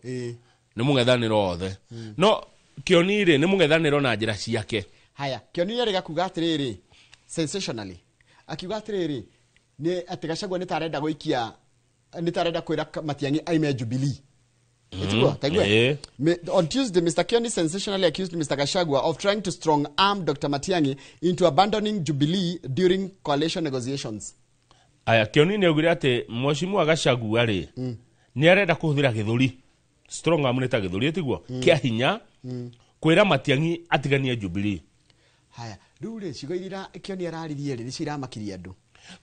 [SPEAKER 2] Nĩ mũng'ethanĩro othe. No Kioni rĩ, nĩ mũng'ethanĩro na njĩra ciake.
[SPEAKER 1] Haya, Kioni nĩarĩga kuga atĩrĩrĩ, sensationally, akiuga atĩrĩrĩ, nĩ atĩ Gachagua nĩ ta arenda gũikia, nĩ ta arenda kwĩra Matiang'i aime Jubilee. Ĩtiguo? Taigua? On Tuesday, Mr. Kioni sensationally accused Mr. Gachagua of trying to strong-arm Dr. Matiang'i into abandoning Jubilee during coalition negotiations.
[SPEAKER 2] Aya, Kioni nĩ augire atĩ mheshimiwa Gachagua rĩ, nĩ arenda kũhũthĩra gĩthũri. Strong arm nĩ ta gĩthũri, ĩtiguo? Kĩa hinya kwĩra Matiang'i atiganie Jubilee.
[SPEAKER 1] Haya, rĩu rĩ, ciugo iria Kioni araririe rĩ, nĩcio iramakirie andũ.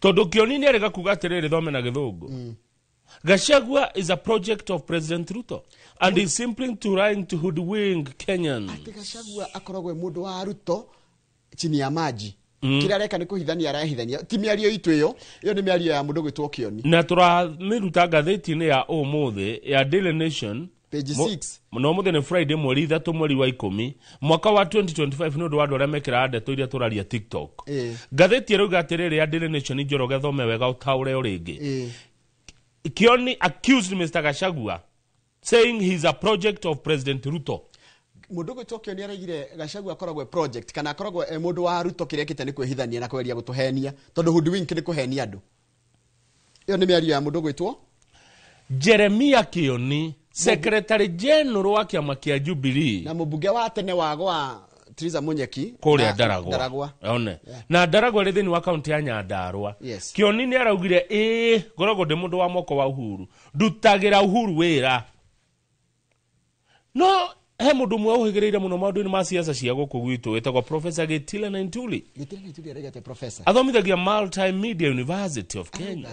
[SPEAKER 2] Tondũ Kioni nĩ arega kuga atĩrĩrĩ, thome na gĩthũngũ. Gachagua is a project of President Ruto and is simply trying to hoodwink Kenyans.
[SPEAKER 1] Atĩ Gachagua akoragwo e mũndũ wa Ruto chini ya maji. Kĩrĩa areka nĩ kũhithania arahithania. Ti mĩario itũ ĩyo, ĩyo nĩ mĩario ya mũndũ gwĩtwo Kioni.
[SPEAKER 2] Na tũramĩruta ngathĩti-inĩ ya ũmũthĩ ya Daily Nation
[SPEAKER 1] Page 6.
[SPEAKER 2] Na ũmũthĩ nĩ Friday mweri 3 mweri wa 10 mwaka wa 2025 nĩ ũndũ wa andũ arĩa mekĩraga ndeto iria tũraria TikTok. Ngathĩti ĩrauga atĩrĩrĩ ya Daily Nation, Njoroge thome wega ũtaũre o rĩngĩ. Kioni accused Mr. Gachagua saying he's a project of President Ruto.
[SPEAKER 1] Mũndũ gwĩtwo Kioni araigire Gachagua akoragwo e project kana akoragwo e mũndũ wa Ruto, kĩrĩa ekĩte nĩ kwĩhithania na kweria gũtũhenia tondũ hoodwink nĩ kũhenia andũ. Ĩyo nĩ mĩario ya mũndũ gwĩtwo
[SPEAKER 2] Jeremia Kioni, Secretary General wa kĩama kĩa Jubilee
[SPEAKER 1] na mũmbunge wa tene wa gwa Theresa Munyeki
[SPEAKER 2] kũrĩa Ndaragwa. One. Na Ndaragwa ĩrĩ thĩinĩ wa kaunti ya Nyandarua. Kioni nĩ araugire ĩĩ, ngoragwo ndĩ mũndũ wa moko wa Uhuru, ndutagĩra Uhuru wĩra. No he mũndũ ũmwe ũhĩgĩrĩire mũno maũndũ-inĩ ma siasa cia gũkũ gwitũ wĩtagwo Professor Gitile Naituli.
[SPEAKER 1] Gitile Naituli arauga atĩa professor?
[SPEAKER 2] Athomithagia Multimedia University of Kenya.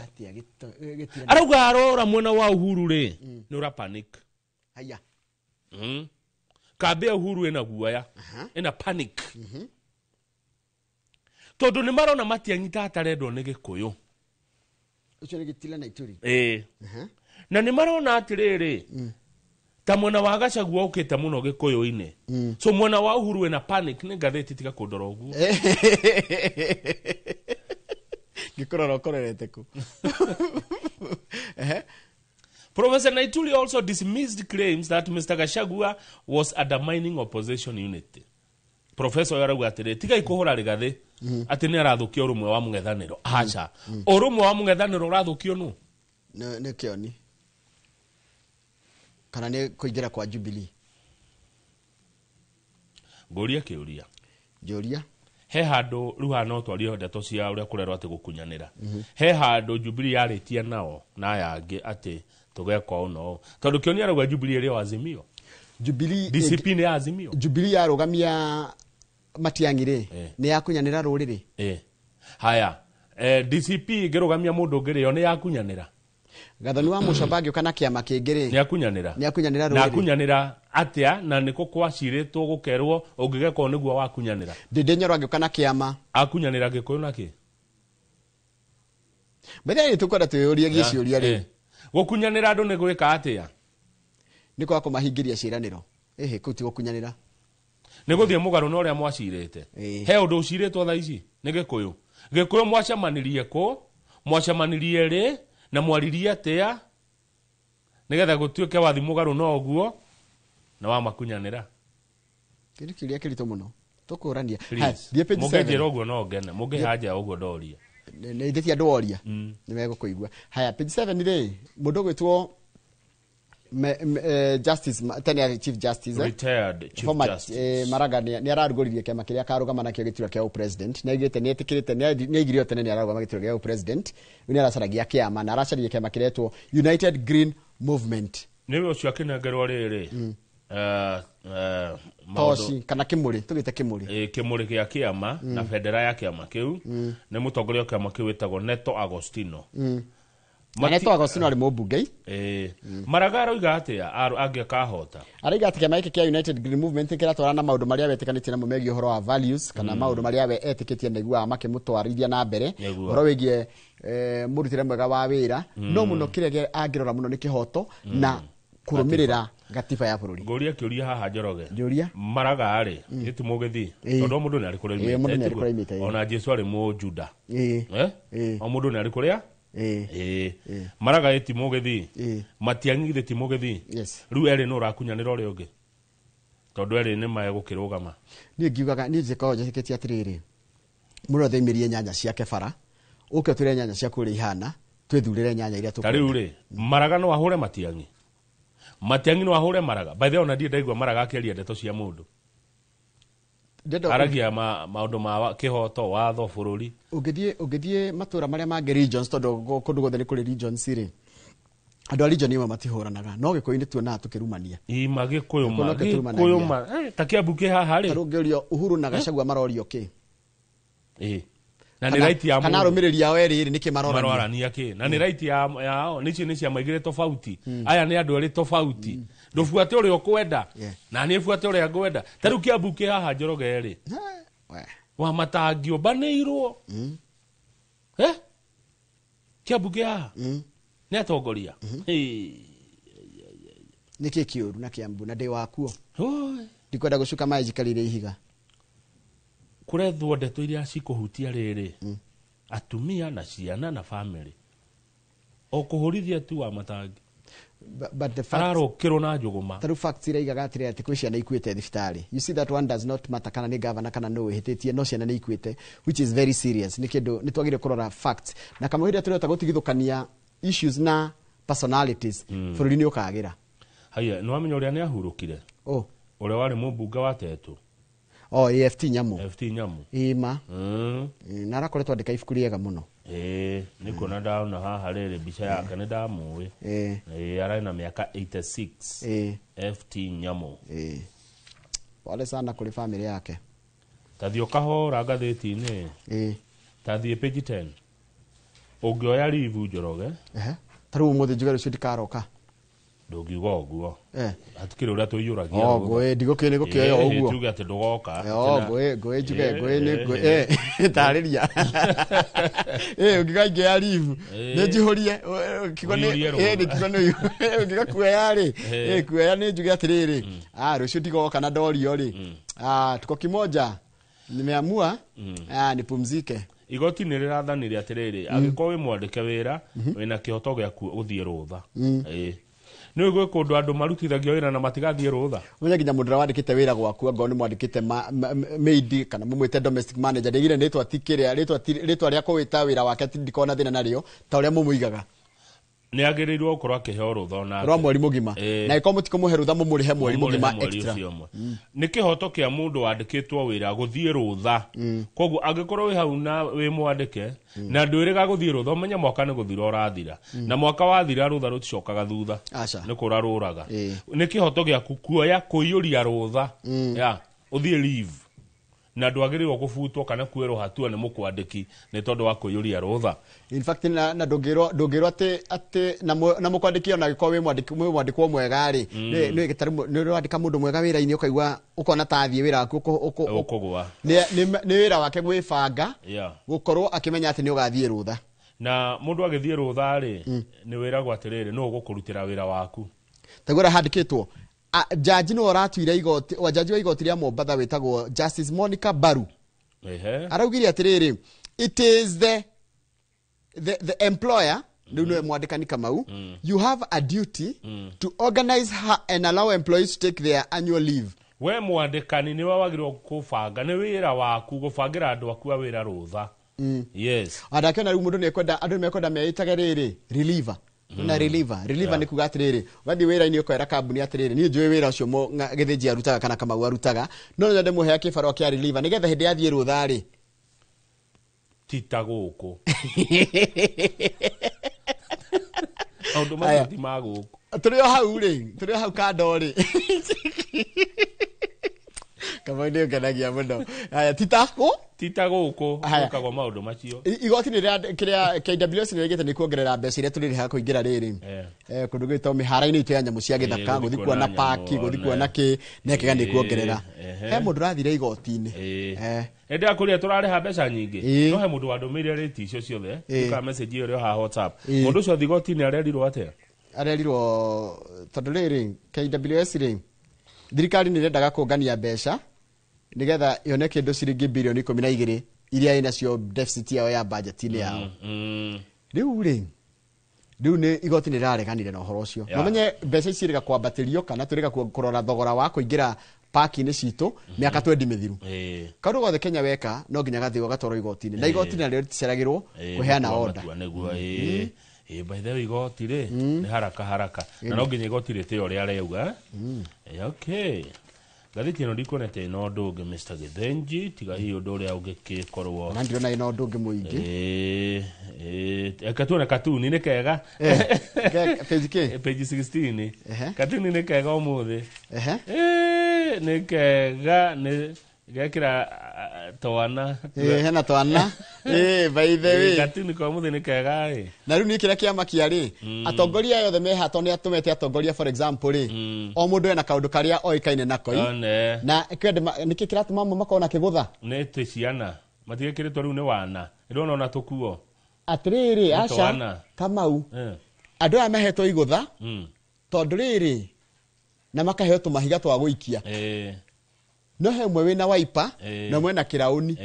[SPEAKER 2] Arauga arora mwena wa Uhuru rĩ, nĩ ũra panic.
[SPEAKER 1] Haya.
[SPEAKER 2] Kambĩ ya Uhuru ĩna guoya, ĩna panic. Tondũ nĩ marona Matiang'i ta atarendwo nĩ Gĩkũyũ.
[SPEAKER 1] Ũcio nĩ Gitile Naituli.
[SPEAKER 2] Ĩĩ. Na nĩ marona atĩrĩrĩ, ta mwena wa Gachagua ũkĩte mũno Gĩkũyũ-inĩ. So mwena wa Uhuru ĩna panic. Nĩ ngathĩti tiga kũndora ũguo.
[SPEAKER 1] Ngĩkũrora ũkorerete kũ.
[SPEAKER 2] Professor Naituli also dismissed claims that Mr. Gachagua was undermining opposition unity. Professor ũyũ arauga atĩrĩ, tigai kũhũra rĩgathĩ atĩ nĩ arathũkia ũrũmwe wa mũng'ethanĩro. Aca. Ũrũmwe wa mũng'ethanĩro ũrathũkio nũ?
[SPEAKER 1] Nĩ Kioni. Kana nĩ kũingĩra kwa Jubilee.
[SPEAKER 2] Ngũria kĩũria.
[SPEAKER 1] Njũria.
[SPEAKER 2] He handũ rĩu haha no twarie ndeto cia ũrĩa kũrerwo atĩ gũkunyanĩra. He handũ Jubilee yarĩtie nao na aya angĩ atĩ tũgeka ũũ na ũũ. Tondũ Kioni arauga Jubilee ĩrĩ o Azimio.
[SPEAKER 1] Jubilee
[SPEAKER 2] DCP nĩ ya Azimio.
[SPEAKER 1] Jubilee yarũgamia Matiang'i rĩ, nĩ yakunyanĩra rũrĩrĩ.
[SPEAKER 2] Haya, DCP ĩngĩrũgamia mũndũ ũngĩ rĩ, yo nĩ yakunyanĩra.
[SPEAKER 1] Gathoni wa Mũcomba angĩũka na kĩama kĩngĩ rĩ,
[SPEAKER 2] nĩ akunyanĩra.
[SPEAKER 1] Nĩ akunyanĩra
[SPEAKER 2] Na
[SPEAKER 1] rũrĩrĩ.
[SPEAKER 2] akunyanĩra atĩa na nĩkũ kwacirĩtwo gũkerwo ũngĩgeka ũũ nĩguo wakunyanĩra.
[SPEAKER 1] Ndĩndĩ Nyoro angĩũka na kĩama.
[SPEAKER 2] Akunyanĩra Gĩkũyũ na kĩ?
[SPEAKER 1] Mbere nĩ tũkwenda twĩyũrie gĩciũria rĩ.
[SPEAKER 2] Gũkunyanĩra andũ nĩ gwĩka atĩa?
[SPEAKER 1] Nĩ kwaga kũmahingĩria ciĩranĩro. Ĩhĩ, kũu ti gũkunyanĩra.
[SPEAKER 2] Nĩ gũthiĩ mũgarũ na ũrĩa mwacirĩte. He ũndũ ũcirĩtwo thaa ici nĩ Gĩkũyũ. Gĩkũyũ mwacemanirie kũ? Mwacemanirie rĩ? Na mwaririe atĩa? Nĩgetha gũtuĩke wathi mũgarũ na ũguo Na wamakunyanĩra.
[SPEAKER 1] Kĩndũ kĩrĩa kĩritũ mũno tũkũrania.
[SPEAKER 2] Please.
[SPEAKER 1] Thiĩ page
[SPEAKER 2] Mũngĩnjĩra
[SPEAKER 1] 7.
[SPEAKER 2] ũguo no ngene, mũngĩhanja ũguo ndoria.
[SPEAKER 1] Nĩ ithe ti andũ oria nĩ megũkũigua. Haya, page 7 rĩ, mũndũ ũgwĩtwo justice tene arĩ chief justice,
[SPEAKER 2] Retired chief
[SPEAKER 1] former,
[SPEAKER 2] justice.
[SPEAKER 1] Maraga nĩ ararugũririe kĩama kĩrĩa akarũgama nakĩo gĩturwa kĩa president. Nĩ aigĩte nĩ etĩkĩrĩte, nĩ aigire o tene nĩ ararũgama gĩturwa gĩa president. Rĩu nĩ aracaragia kĩama na aracaragia kĩama kĩretwo United Green Movement.
[SPEAKER 2] Nĩwe ũcio akĩnengerwo rĩrĩ
[SPEAKER 1] Toci kana kĩmũrĩ, tũgĩte kĩmũrĩ.
[SPEAKER 2] Kĩmũrĩ gĩa kĩama na bendera ya kĩama kĩu nĩ mũtongoria wa kĩama kĩu wĩtagwo Neto Agostino.
[SPEAKER 1] Na Neto Agostino arĩ mũmbunge.
[SPEAKER 2] Maraga aroiga atĩa angĩkahota?
[SPEAKER 1] Araiga atĩ kĩama gĩkĩ kĩa United Green Movement kĩratwarana na maũndũ marĩa wetĩkanĩtie namo megiĩ ũhoro wa values kana maũndũ marĩa we etĩkĩtie na aiguaga makĩmũtwarithia na mbere. Ũhoro wĩgiĩ mũrutĩre mwega wa wĩra, no mũno kĩrĩa angĩrora mũno nĩ kĩhoto na kũrũmĩrĩra gatiba ya bũrũri.
[SPEAKER 2] Ngũria kĩũria haha, Njoroge.
[SPEAKER 1] Njũria.
[SPEAKER 2] Maraga rĩ gĩti mũgĩthi tondũ o mũndũ nĩ arĩ kũrĩa
[SPEAKER 1] Ĩĩ, mũndũ nĩ arĩ
[SPEAKER 2] oimĩte,
[SPEAKER 1] kũrĩa oimĩte, ĩĩ.
[SPEAKER 2] ona Jesu arĩ mũjuda.
[SPEAKER 1] Ĩĩ.
[SPEAKER 2] O mũndũ nĩ arĩ kũrĩa.
[SPEAKER 1] Ĩĩ.
[SPEAKER 2] Maraga ĩti mũgĩthi, Matiang'i githĩ ti mũgĩthi?
[SPEAKER 1] Yes.
[SPEAKER 2] Rĩu erĩ nũ ũrakunyanĩra ũrĩa ũngĩ tondũ erĩ nĩ megũkĩrũgama?
[SPEAKER 1] Niĩ ngiugaga, niĩ njĩkoragwo njĩtĩkĩtie atĩrĩrĩ, mũndũ athaimĩrie nyanya ciake bara, ũke ũtwĩre nyanya ciaku ũrĩa ihana, twĩthurĩre nyanya iria
[SPEAKER 2] Ta
[SPEAKER 1] tũkwenda.
[SPEAKER 2] rĩu rĩ, Maraga no ahũre Matiang'i, Matiang'i no ahũre Maraga? By the way, ona ndirĩ ndaigua Maraga akĩaria ndeto cia mũndũ. Aragia maũndũ ma kĩhoto, watho, bũrũri.
[SPEAKER 1] Ũngĩthiĩ matũra marĩa mangĩ, regions, tondũ kũndũ guothe nĩ kũrĩ regions rĩ, andũ a region imwe matihũranaga, no Gĩkũyũ-inĩ tuonaga tũkĩrumania.
[SPEAKER 2] Ima Gĩkũyũ ma
[SPEAKER 1] Gĩkũyũ no
[SPEAKER 2] Gĩkũyũ
[SPEAKER 1] kĩtũrumanagia.
[SPEAKER 2] ma ta Kĩambu kĩ haha rĩ.
[SPEAKER 1] Ta rĩu ũngĩũrio Uhuru na Gachagua marorio kĩ?
[SPEAKER 2] Ĩ. Na nĩ right ya
[SPEAKER 1] Kana
[SPEAKER 2] mũndũ.
[SPEAKER 1] arũmĩrĩri ao erĩ rĩ, nĩkĩ marorania?
[SPEAKER 2] Marorania kĩ? Na nĩ right yao. Nĩ icio nĩ ciama igĩrĩ tofauti. Aya nĩ andũ erĩ tofauti, ndũbuate ũrĩa ũkwenda na niĩ buate ũrĩa ngwenda. Ta rĩu Kĩambu kĩ haha, Njoroge rĩ, wa matangi ũmbanĩirwo. Kĩambu kĩ haha nĩ atongoria.
[SPEAKER 1] Nĩkĩ kĩũru na Kĩambu na ndĩ wakuo? Ndikwenda gũcuka maĩ njikarĩire ihiga.
[SPEAKER 2] Kũrethwo ndeto iria cikũhutia rĩrĩ, atumia na ciana na family, o kũhũrithia tu wa matangi.
[SPEAKER 1] But the fact
[SPEAKER 2] Ararũkĩrwo na njũgũma.
[SPEAKER 1] Tarĩu facts iraigaga atĩrĩ, atĩ kwĩ ciana ikuĩte thibitarĩ. You see, that one does not matter kana nĩ governor kana nũ wĩhĩtĩtie, no ciana nĩ ikuĩte, which is very serious. Nĩ kĩndũ nĩ twagĩrĩire kũrora facts na kamũira hĩndĩ ĩrĩa tũrĩhota gũtigithũkania issues na personalities, bũrũri nĩ ũkagĩra.
[SPEAKER 2] Haya, nĩ wamenya ũrĩa nĩ ahurũkire?
[SPEAKER 1] Oh.
[SPEAKER 2] Ũrĩa warĩ mũmbunge wa Tetũ.
[SPEAKER 1] Oh, AFT Nyamu.
[SPEAKER 2] FT Nyamu.
[SPEAKER 1] Ĩma. Na arakoretwo andĩka ibuku rĩega mũno.
[SPEAKER 2] Ĩĩ, nĩ kuona ndona haha rĩrĩ mbica yake, nĩ ndamũĩ. Ĩĩ, ararĩ na mĩaka 86. FT Nyamu.
[SPEAKER 1] Ĩĩ, pole sana kũrĩ family yake.
[SPEAKER 2] Ta thiĩ ũkahũra ngathĩti-inĩ. Ta thiĩ page 10. Ũngĩoya leave, Njoroge.
[SPEAKER 1] Ehe, ta rĩu ũmũthĩ njuge rũciũ ndikaroka?
[SPEAKER 2] Ndũngiuga ũguo. Hatikĩrĩ ũrĩa tũiyũragia
[SPEAKER 1] Oh,
[SPEAKER 2] rũtha.
[SPEAKER 1] ngũĩ ndigũkĩ nĩ gũkĩoya ũguo.
[SPEAKER 2] Tuge atĩ ndũgoka.
[SPEAKER 1] Oh, ngũĩ njuge ngũĩ nĩ ngũĩ tarĩria. Ũngiuga ingĩoya leave nĩ njihũrie kiugo nĩ
[SPEAKER 2] Ũiyũrie rũtha.
[SPEAKER 1] Nĩ kiugo nĩ ũngiuga kuoya rĩ, kuoya nĩ njuge atĩrĩrĩ, rũciũ ndigoka na ndorio rĩ, tuko kimoja, nimeamua nipumzike.
[SPEAKER 2] Igoti nĩ rĩrathanire atĩrĩrĩ, angĩkorwo wĩ mwandĩke wĩra, wĩna kĩhoto gĩa gũthiĩ rũtha. Ĩĩ, nĩ gwĩ kũndũ andũ marutithagio wĩra na matigathiĩ rũtha.
[SPEAKER 1] Ũmenye nginya mũndũ ũrĩa wandĩkĩte wĩra gwaku, angorwo nĩ mwandĩkĩte maid kana mũmwĩte domestic manager, ndĩgire rĩtwa ti kĩrĩa rĩtwa ti rĩtwa rĩa kũwĩta wĩra wake, ti ndikoragwo na thĩna narĩo ta ũrĩa mũmũigaga.
[SPEAKER 2] Nĩ agĩrĩirwo gũkorwo akĩheo rũtha onake.
[SPEAKER 1] Rwa mweri mũgima. Na ĩkorwo mũtikũmũhe rũtha, mũmũrĩhe mweri
[SPEAKER 2] Mũmũrĩhe
[SPEAKER 1] mũgima
[SPEAKER 2] mweri
[SPEAKER 1] extra.
[SPEAKER 2] ũcio ũmwe. Nĩ kĩhoto kĩa mũndũ wandĩkĩtwo wĩra gũthiĩ rũtha. Koguo angĩkorwo wĩ hau na wĩ mwandĩke na ndwĩrĩga gũthiĩ rũtha, ũmenye mwaka nĩ gũthira ũrathira, na mwaka wathira rũtha rũticokaga thutha.
[SPEAKER 1] Aca.
[SPEAKER 2] Nĩ kũra rũraga. Nĩ kĩhoto gĩaku kuoya kũiyũria rũtha ya ũthiĩ leave, na ndwagĩrĩirwo kũbutwo kana kuoerwo hatua nĩ mũkwandĩki nĩ tondũ wa kũiyũria rũtha.
[SPEAKER 1] In fact, na ndũngĩrwo atĩ na mũkwandĩki, ona angĩkorwo wĩ mwandĩkwo mwega rĩ, nĩ ũrandĩka mũndũ mwega wĩra-inĩ, ũkaigua ũkona ta athiĩ wĩra waku
[SPEAKER 2] ũkũgwa.
[SPEAKER 1] Nĩ wĩra wake gwĩbanga gũkorwo akĩmenya atĩ nĩ ũgathiĩ rũtha.
[SPEAKER 2] Na mũndũ agĩthiĩ rũtha rĩ, nĩ wĩragwo atĩrĩrĩ, nũ ũgũkũrutĩra wĩra waku?
[SPEAKER 1] Taguo ũrĩa handĩkĩtwo, jaji nĩwe ũratuire igoti wa jaji wa igoti rĩa Mombatha wĩtagwo Justice Monica Baru araugire atĩrĩrĩ, it is the employer Rĩu nĩwe mwandĩkani Kamau. You have a duty to organize her and allow employees to take their annual leave.
[SPEAKER 2] We mwandĩkani nĩwe wagĩrĩirwo kũbanga, nĩ wĩra waku gũbangĩra andũ aku a wĩra rũtha. Yes.
[SPEAKER 1] Andakĩona rĩu mũndũ nĩekwenda, andũ nĩmekwenda meĩtage rĩrĩ reliever. Na reliever nĩ kuga atĩrĩrĩ, ũgathiĩ wĩra-inĩ ũkera kambuni atĩrĩrĩ, niĩ njũĩ wĩra ũcio Gĩthĩnji arutaga kana Kamau arutaga, no nyende mũhea kĩbarũa kĩa reliever nĩgetha hĩndĩ yathiĩ rũtha rĩ,
[SPEAKER 2] tita gũkũ maũndũ macio ti ma gũkũ.
[SPEAKER 1] Tũrĩ o hau rĩ, tũrĩ o hau kando rĩ, Kamau nĩ ũngenagia mũno. Haya, tita kũ?
[SPEAKER 2] Tita gũkũ
[SPEAKER 1] Haya.
[SPEAKER 2] gwĩkagwo maũndũ macio.
[SPEAKER 1] Igoti nĩ rĩa kĩrĩa KWS nĩ rĩgĩte nĩ kuongerera mbeca iria tũrĩrĩhaga kũingĩra rĩrĩ kũndũ gwĩtwo mĩhara-inĩ itũ ya nyamũ cia gĩthaka,
[SPEAKER 2] gũthiĩ
[SPEAKER 1] gũthiĩ
[SPEAKER 2] kuona
[SPEAKER 1] kuona paki,
[SPEAKER 2] nyamũ,
[SPEAKER 1] gũthiĩ kuona kĩ, na ĩkĩga nĩ kuongerera. He mũndũ ũrathire igoti-inĩ.
[SPEAKER 2] Ĩndĩ akũria tũrarĩha mbeca nyingĩ. No he mũndũ wandũmĩire rĩti icio ciothe tuka message ĩyo ĩrĩ o haha WhatsApp. Mũndũ ũcio athiĩ igoti-inĩ arerirwo atĩa?
[SPEAKER 1] Arerirwo tondũ rĩrĩ KWS rĩ, thirikari nĩ ĩrendaga kũngania mbeca nĩgetha yone kĩndũ ciringi birioni 12 iria ĩnacio deficit yao ya budget-inĩ yao. Rĩu rĩ, rĩu nĩ igoti nĩ rĩrareganire na ũhoro ũcio. Nomenye mbeca ici ciĩrĩga kwambatĩrio kana twĩrĩga kũrora thogora wa kũingĩra paki-inĩ citũ mĩaka 20 mĩthiru. Kaũndũ gothe Kenya weka no nginya gathĩo gatwarwo igoti-inĩ, na igoti narĩo rĩticeragĩrwo kũheana
[SPEAKER 2] gũtua
[SPEAKER 1] order.
[SPEAKER 2] Matua nĩguo by the way igoti rĩ nĩ haraka haraka na no nginya igoti rĩtĩe ũrĩa rĩauga. Okay, ngathĩti ĩno ndikuonete ĩna ũndũ ũngĩ Mr. Gĩthĩnji, tiga hihi ũndũ ũrĩa ũngĩkĩkorwo.
[SPEAKER 1] Na ndirona ĩna ũndũ ũngĩ mũingĩ.
[SPEAKER 2] Reke tuone katuni nĩ kega.
[SPEAKER 1] Page kĩ?
[SPEAKER 2] Page 16. Katuni nĩ kega ũmũthĩ. Nĩ kega, nĩ gekĩra twana.
[SPEAKER 1] Hena twana. By the way.
[SPEAKER 2] Katuni ka ũmũthĩ nĩ kega ĩ.
[SPEAKER 1] Na rĩu niĩ kĩrĩa kĩamakia rĩ, atongoria aya othe meha tondũ nĩ atũmĩte atongoria, for example rĩ, o mũndũ ena kaũndũ karĩa oĩkaine nako ĩ.
[SPEAKER 2] One.
[SPEAKER 1] Na kwĩ andũ nĩkĩ kĩratũma amwe makorwo na kĩgũtha?
[SPEAKER 2] Nĩ tĩ ciana matigĩkĩrĩtwo rĩu nĩ wana ndĩrona ona tũkuo.
[SPEAKER 1] Atĩrĩrĩ,
[SPEAKER 2] Nĩ
[SPEAKER 1] aca
[SPEAKER 2] twana.
[SPEAKER 1] Kamau, andũ aya mahetwo igũtha tondũ rĩrĩ na makaheo tũmahiga twa gũikia, no he ũmwe wĩna waipa na ũmwe na kĩraũni.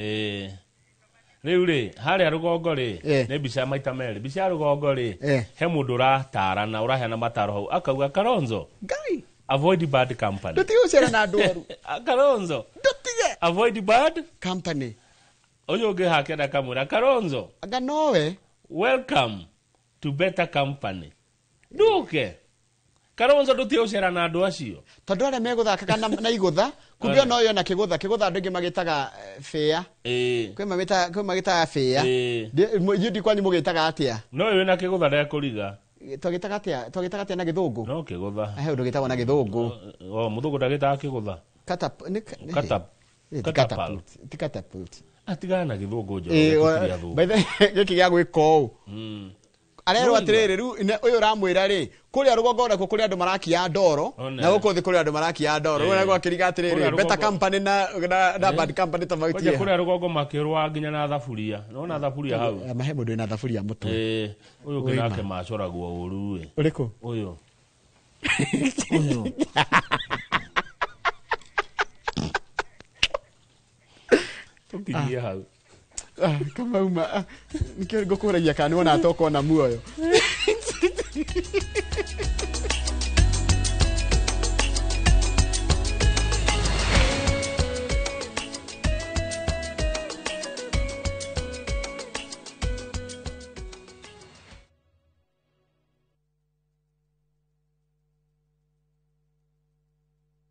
[SPEAKER 2] Rĩu rĩ harĩa rũgongo rĩ nĩ mbica maita merĩ, mbica ya rũgongo rĩ he mũndũ ũratarana, ũraheana mataro hau akauga Kalonzo,
[SPEAKER 1] Ngai,
[SPEAKER 2] avoid bad company.
[SPEAKER 1] Ndũtige gũcera na andũ oru.
[SPEAKER 2] Kalonzo,
[SPEAKER 1] ndũtige
[SPEAKER 2] avoid bad
[SPEAKER 1] company.
[SPEAKER 2] Ũyũ ũngĩ hake ndakamwĩra Kalonzo,
[SPEAKER 1] anga nowe
[SPEAKER 2] welcome to better company. Ndũke Kalonzo, ndũtige gũcera na andũ acio.
[SPEAKER 1] Tondũ arĩa megũthakaga na igũtha kumbe ona ũyũ ena kĩgũtha, kĩgũtha andũ aingĩ magĩtaga bĩa. Kwĩ magĩtaga bĩa. Inyuĩ ndi kwanyu mũgĩtaga atĩa?
[SPEAKER 2] No ũyũ wĩna kĩgũtha ndekũriga.
[SPEAKER 1] Twagĩtaga atĩa? Twagĩtaga atĩa na gĩthũngũ?
[SPEAKER 2] No kĩgũtha.
[SPEAKER 1] He ũndũ gĩtagwo na gĩthũngũ.
[SPEAKER 2] O mũthũngũ ndagĩtaga kĩgũtha.
[SPEAKER 1] Ti
[SPEAKER 2] Catapult.
[SPEAKER 1] Ti catapult.
[SPEAKER 2] Atigana na gĩthũngũ Njoroge, tũtirĩ athũngũ.
[SPEAKER 1] By the way, gĩkĩ gĩa gwĩka ũũ. Arerwo atĩrĩrĩ, rĩu ũyũ ũramwĩra rĩ, kũrĩa rũgongo nakuo kũrĩ andũ marakia ndoro, na gũkũ thĩ kũrĩ andũ marakia ndoro. Rĩu naguo akĩriga atĩrĩrĩ, better company na bad company tofauti
[SPEAKER 2] Kwanja
[SPEAKER 1] ĩha.
[SPEAKER 2] kũrĩa rũgongo makĩrũa nginya na thaburia. Nĩwona thaburia hau?
[SPEAKER 1] Mahe mũndũ wĩna thaburia mũtwe.
[SPEAKER 2] Ũyũ ũngĩ nake macoragwo ũru ĩ.
[SPEAKER 1] Ũrĩkũ?
[SPEAKER 2] Ũyũ. Ũyũ. Tũkinyie hau.
[SPEAKER 1] Kamauma, nĩkĩo ngũkũragia kana nĩwona atokona muoyo.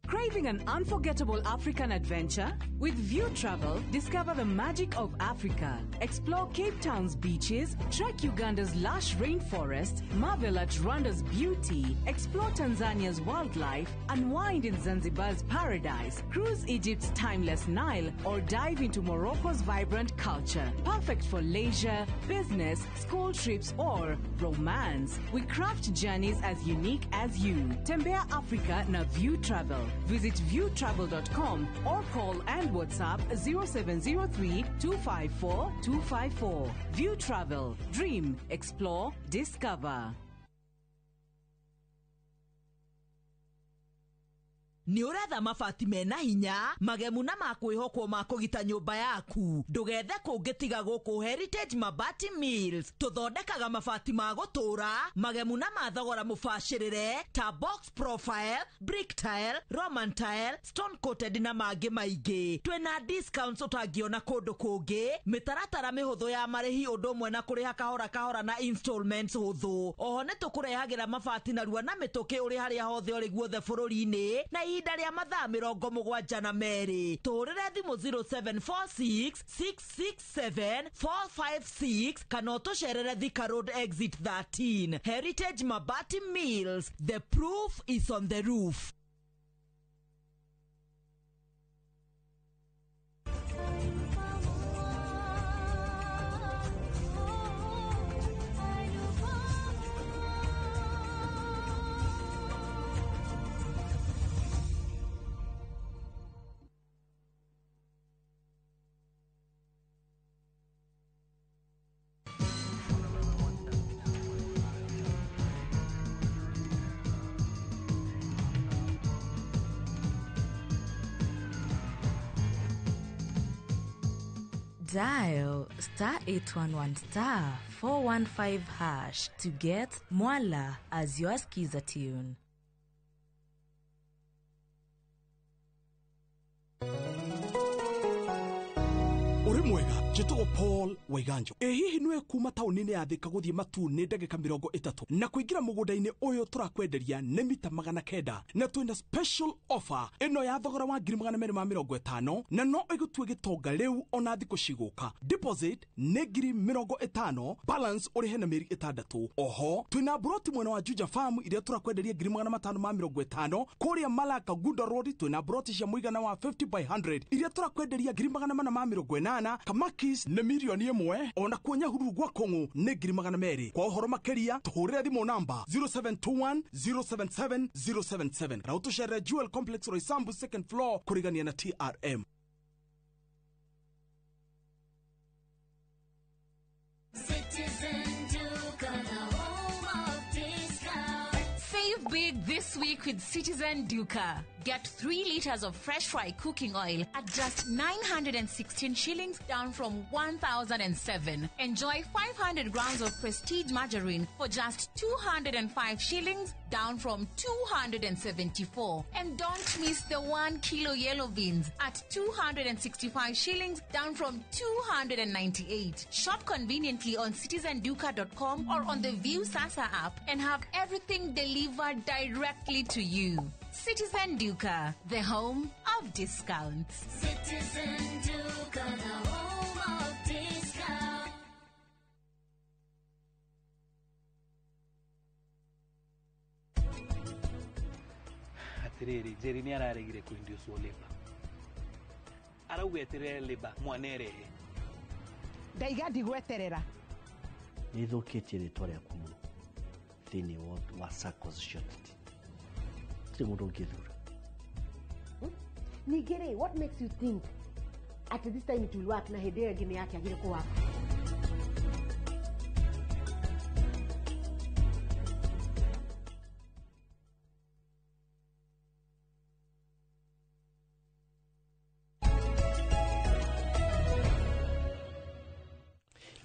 [SPEAKER 5] Craving an unforgettable African adventure? With View Travel, discover the magic of Africa. Explore Cape Town's beaches, trek Uganda's lush rainforest, marvel at Rwanda's beauty, explore Tanzania's wildlife, unwind in Zanzibar's paradise, cruise Egypt's timeless Nile, or dive into Morocco's vibrant culture. Perfect for leisure, business, school trips, or romance. We craft journeys as unique as you. Tembea Africa na View Travel. Visit viewtravel.com or call and WhatsApp 0703 254 254. View Travel. Dream, explore, discover.
[SPEAKER 6] Nĩ ũretha mabati mena hinya, magemu na ma kwĩhokwo ma kũgita nyũmba yaku. Ndũgethe kũngĩ tiga gũkũ Heritage Mabati Mills. Tũthondekaga mabati ma gũtũũra, magemu na ma thogora mũbacĩrĩre ta box profile, brick tile, Roman tile, stone coated na mangĩ maingĩ. Twĩna discounts ũtangĩona kũndũ kũngĩ, mĩtaratara mĩhũthũ ya marĩhi ũndũ ũmwe na kũrĩha kahora kahora na installments hũthũ. Oho nĩ tũkũrehagĩra mabati narua na mĩtũkĩ ũrĩ harĩa hothe ũrĩ guothe bũrũri-inĩ na ihinda rĩa mathaa 72. Tũhũrĩre thimũ 0746 667 456 kana ũtũcerere Thika Road Exit 13. Heritage Mabati Mills, the proof is on the roof.
[SPEAKER 16] Dial star 811 star 415 hash to get Mwala as your skiza tune.
[SPEAKER 10] Uri mwega njĩtagwo Paul Waiganjo. Ĩ hihi nĩwe kuma taũni-inĩ ya Thika gũthiĩ Matuu nĩ ndagĩka 30 na kũingĩra mũgũnda-inĩ ũyũ tũrakwenderia nĩ mita 900 na twĩna special offer ĩno ya thogora wa 250,000 na no ĩgũtue gĩtonga rĩu ona thikũ cigũka. Deposit nĩ 50,000, balance ũrĩhe na mĩeri 6. Oho twĩna broti mwena wa Juja Farm iria tũrakwenderia 550,000. Kũrĩa Malaka Gunda Road twĩna broti cia mũigana wa 50 by 100 iria tũrakwenderia 480,000. Kamakis nĩ 1,000,000 ona kuo Nyahururu gwa Kong'u nĩ 200,000. Kwa ũhoro makĩria tũhũrĩre thimũ namba 0721 077 077 na ũtũcerere Jewel Complex Roysambu second floor kũrigania na TRM.
[SPEAKER 11] Citizen Duka, the home of discount.
[SPEAKER 12] Save big this week with Citizen Duka. Get 3 liters of fresh fry cooking oil at just 916 shillings, down from 1,007. Enjoy 500 grams of Prestige margarine for just 205 shillings, down from 274. And don't miss the 1 kilo yellow beans at 265 shillings, down from 298. Shop conveniently on citizenduka.com or on the View Sasa app and have everything delivered directly to you. Citizen Duka, the home of discounts.
[SPEAKER 11] Citizen Duka, the home of discounts.
[SPEAKER 7] Atiriri, Jerry nĩ araregire kũindiũcwo leba. Arauga eterere leba mwana erehe.
[SPEAKER 13] Ndaiga ndigweterera.
[SPEAKER 15] Nĩ thũkĩtie rĩtwa rĩaku mũno thĩinĩ wa SACCOs cia ũteti. Gũtirĩ mũndũ ũngĩthura.
[SPEAKER 8] Ningĩ rĩ, what makes you think at this time it will work na hĩndĩ ĩyo ĩngĩ nĩ yakĩagire kũwaka?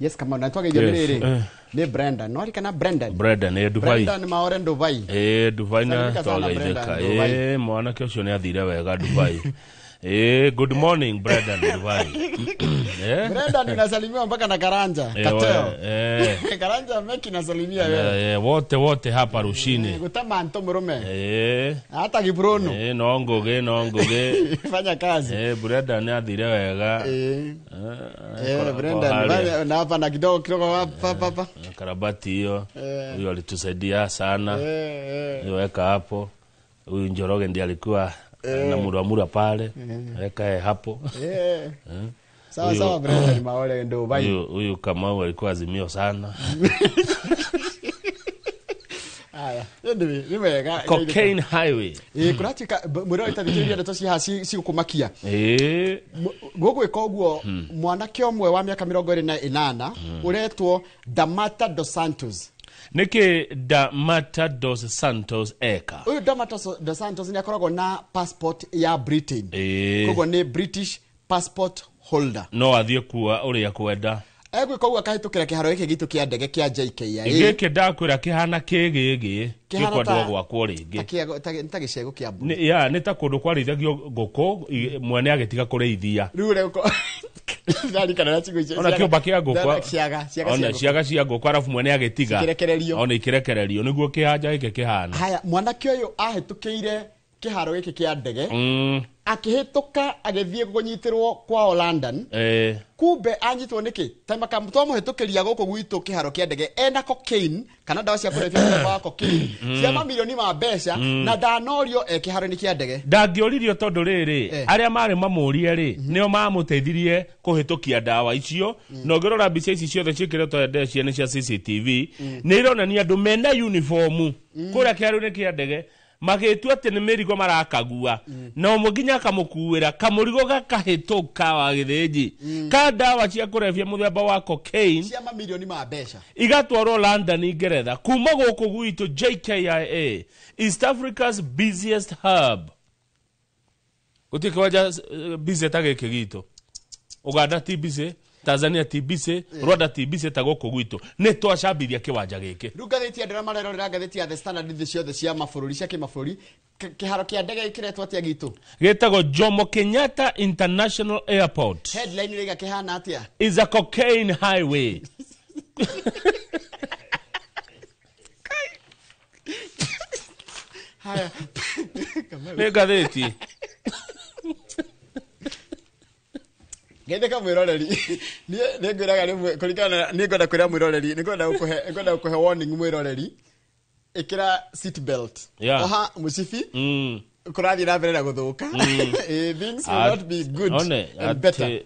[SPEAKER 1] Yes, kama na twage yes. Riri ni Brenda no arikana Brendan
[SPEAKER 2] Brendan Dubai
[SPEAKER 1] Brendan Maore Dubai
[SPEAKER 2] Dubai na twagaitheka mwanake ucio ni athire wega Dubai. Good morning Brendan Dubai.
[SPEAKER 1] Brendan unasalimiwa mpaka na Karanja Kateo. Karanja meki nasalimia wewe.
[SPEAKER 2] Wote hapa Rushini.
[SPEAKER 1] Gutama nto murume. Hata Kibrono.
[SPEAKER 2] No ngoge.
[SPEAKER 1] Fanya kazi.
[SPEAKER 2] Brendan athire wega.
[SPEAKER 1] Brendan na hapa na kidogo kidogo hapa.
[SPEAKER 2] Karabati hiyo. Huyo alitusaidia sana. Weka hapo. Huyu Njoroge ndiye alikuwa na muramura pale. Weka hapo.
[SPEAKER 1] Sawa sawa Brendan Maole ndo bai.
[SPEAKER 2] Huyu Kamau alikuwa azimio sana.
[SPEAKER 1] Aya, ni wega.
[SPEAKER 2] Cocaine Highway.
[SPEAKER 1] Kuratika mwiro itathikiriria ndeto ciha cigukumakia. Gugwika uguo mwanake ũmwe wa mĩaka 28 ũretwo Damata Dos Santos.
[SPEAKER 2] Nĩkĩ Damata dos Santos eka?
[SPEAKER 1] Ũyũ Damata dos Santos nĩ akoragwo na passport ya Britain. Koguo nĩ British passport holder.
[SPEAKER 2] No athiĩ kuo ũrĩa kwenda.
[SPEAKER 1] Egwĩka ũguo akahĩtũkĩra kĩharo gĩkĩ gitũ kĩa ndege kĩa JKIA.
[SPEAKER 2] Gĩkĩ ndakwĩra kĩhana kĩgĩgĩ
[SPEAKER 1] Kĩhana
[SPEAKER 2] gĩkwendwo gwakwo
[SPEAKER 1] ta
[SPEAKER 2] rĩngĩ.
[SPEAKER 1] Nĩ ta gĩcegũ kĩa mbũri.
[SPEAKER 2] Ya, nĩ ta kũndũ kwarĩithagio ngũkũ, mwene agĩtiga kũrĩithia.
[SPEAKER 1] Rĩu ũrĩa ndarikana na ciugo icio.
[SPEAKER 2] Ona kĩũmba kĩa ngũkũ.
[SPEAKER 1] Ciaga ciaga
[SPEAKER 2] Ona
[SPEAKER 1] cia ngũkũ.
[SPEAKER 2] ciaga cia ngũkũ arabu mwene agĩtiga.
[SPEAKER 1] Cikĩrekererio.
[SPEAKER 2] Ona ikĩrekererio nĩguo kĩhanja gĩkĩ kĩhana.
[SPEAKER 1] Haya, mwanake ũyũ ahĩtũkĩire kĩharo gĩkĩ kĩa ndege, akĩhĩtũka agĩthiĩ kũnyitĩrwo kwao London. Kumbe anyitwo nĩkĩ twamũhĩtũkĩria gũkũ gwitũ kĩharo kĩa ndege ena cocaine kana ndawa cia kũrebia mũthemba wa cocaine cia mamirioni ma mbeca, na ndanorio e kĩharo-inĩ kĩa ndege.
[SPEAKER 2] Ndangĩũririo tondũ rĩrĩ, arĩa marĩ mamũrie rĩ, nĩo mamũteithirie kũhĩtũkia ndawa icio. Na ũngĩrora mbica ici ciothe ciĩkĩrĩtwo ndeci nĩ cia CCTV, nĩ ironania andũ mena uniform kũrĩa kĩharo-inĩ kĩa ndege magĩtua atĩ nĩ mĩrigo marakagua, na ũmwe nginya akamũkuĩra kamũrigo gakahĩtũka wa gĩthĩnji ka ndawa cia kũrebia mũthemba wa cocaine
[SPEAKER 1] cia mamirioni ma mbeca
[SPEAKER 2] igatwarwo London, Ngeretha, kuma gũkũ gwitũ JKIA, East Africa's busiest hub. Gũtirĩ kĩwanja busy ta gĩkĩ gitũ. Uganda ti busy, Tanzania ti busy, Rwanda ti busy ta gũkũ gwitũ. Nĩ twacambithia kĩwanja gĩkĩ.
[SPEAKER 1] Rĩu ngathĩti ya ndĩra marerorera ngathĩti ya The Standard thĩ ciothe cia mabũrũri cia kĩmabũrũri. Kĩharo kĩa ndege kĩretwo atĩa gitũ?
[SPEAKER 2] Gĩtagwo Jomo Kenyatta International Airport.
[SPEAKER 1] Headline rĩga kĩhana atĩa?
[SPEAKER 2] Is a cocaine highway.
[SPEAKER 1] Haya.
[SPEAKER 2] Nĩ ngathĩti.
[SPEAKER 1] Geithĩka mwĩroreri. Niĩ nĩngwĩraga rĩmwe kũringana na nĩngwenda kwĩra mwĩroreri, nĩngwenda gũkũhe warning mwĩroreri. Ĩkĩra seat belt. Oha mũcibi. Kũrathiĩ na mbere na gũthũka. Things will not be good
[SPEAKER 2] One,
[SPEAKER 1] and better.
[SPEAKER 2] Atĩ,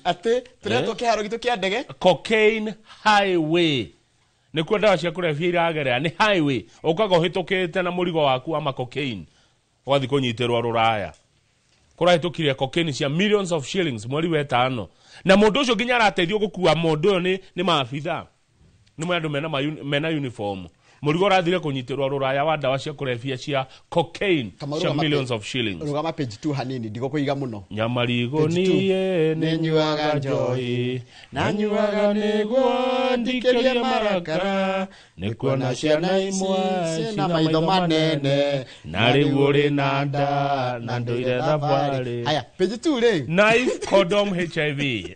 [SPEAKER 1] Atĩ tũretwo kĩharo gitũ kĩa ndege
[SPEAKER 2] cocaine highway. Nĩkuo ndawa cia kũrebia iragerera, nĩ highway. Ũkaga ũhĩtũkĩte na mũrigo waku wa ma cocaine ũgathiĩ kũnyitĩrwo rũraya. Kũrahĩtũkirie cocaine cia millions of shillings mweri wa ĩtano, na mũndũ ũcio nginya arateithio gũkua mũndũ ũyũ nĩ maabitha, nĩ andũ mena uniform. Mũrigo ũrathire kũnyitĩrwo rũraya wa ndawa cia kũrebia cia cocaine
[SPEAKER 1] Kamaru,
[SPEAKER 2] cia millions of shillings.
[SPEAKER 1] Rũgama page 2 hanini, ndigũkũiga mũno.
[SPEAKER 2] Nyamarigo
[SPEAKER 1] Page 2.
[SPEAKER 2] niĩ nĩnyuaga njohi, na nyuaga nĩguo ndikĩrie marakara, nĩkuona ciana imwe
[SPEAKER 1] ciĩna maitho manene,
[SPEAKER 2] na rĩu ũrĩ na nda na ndũire thabarĩ.
[SPEAKER 1] Haya, page 2 rĩ.
[SPEAKER 2] Knife, condom, HIV.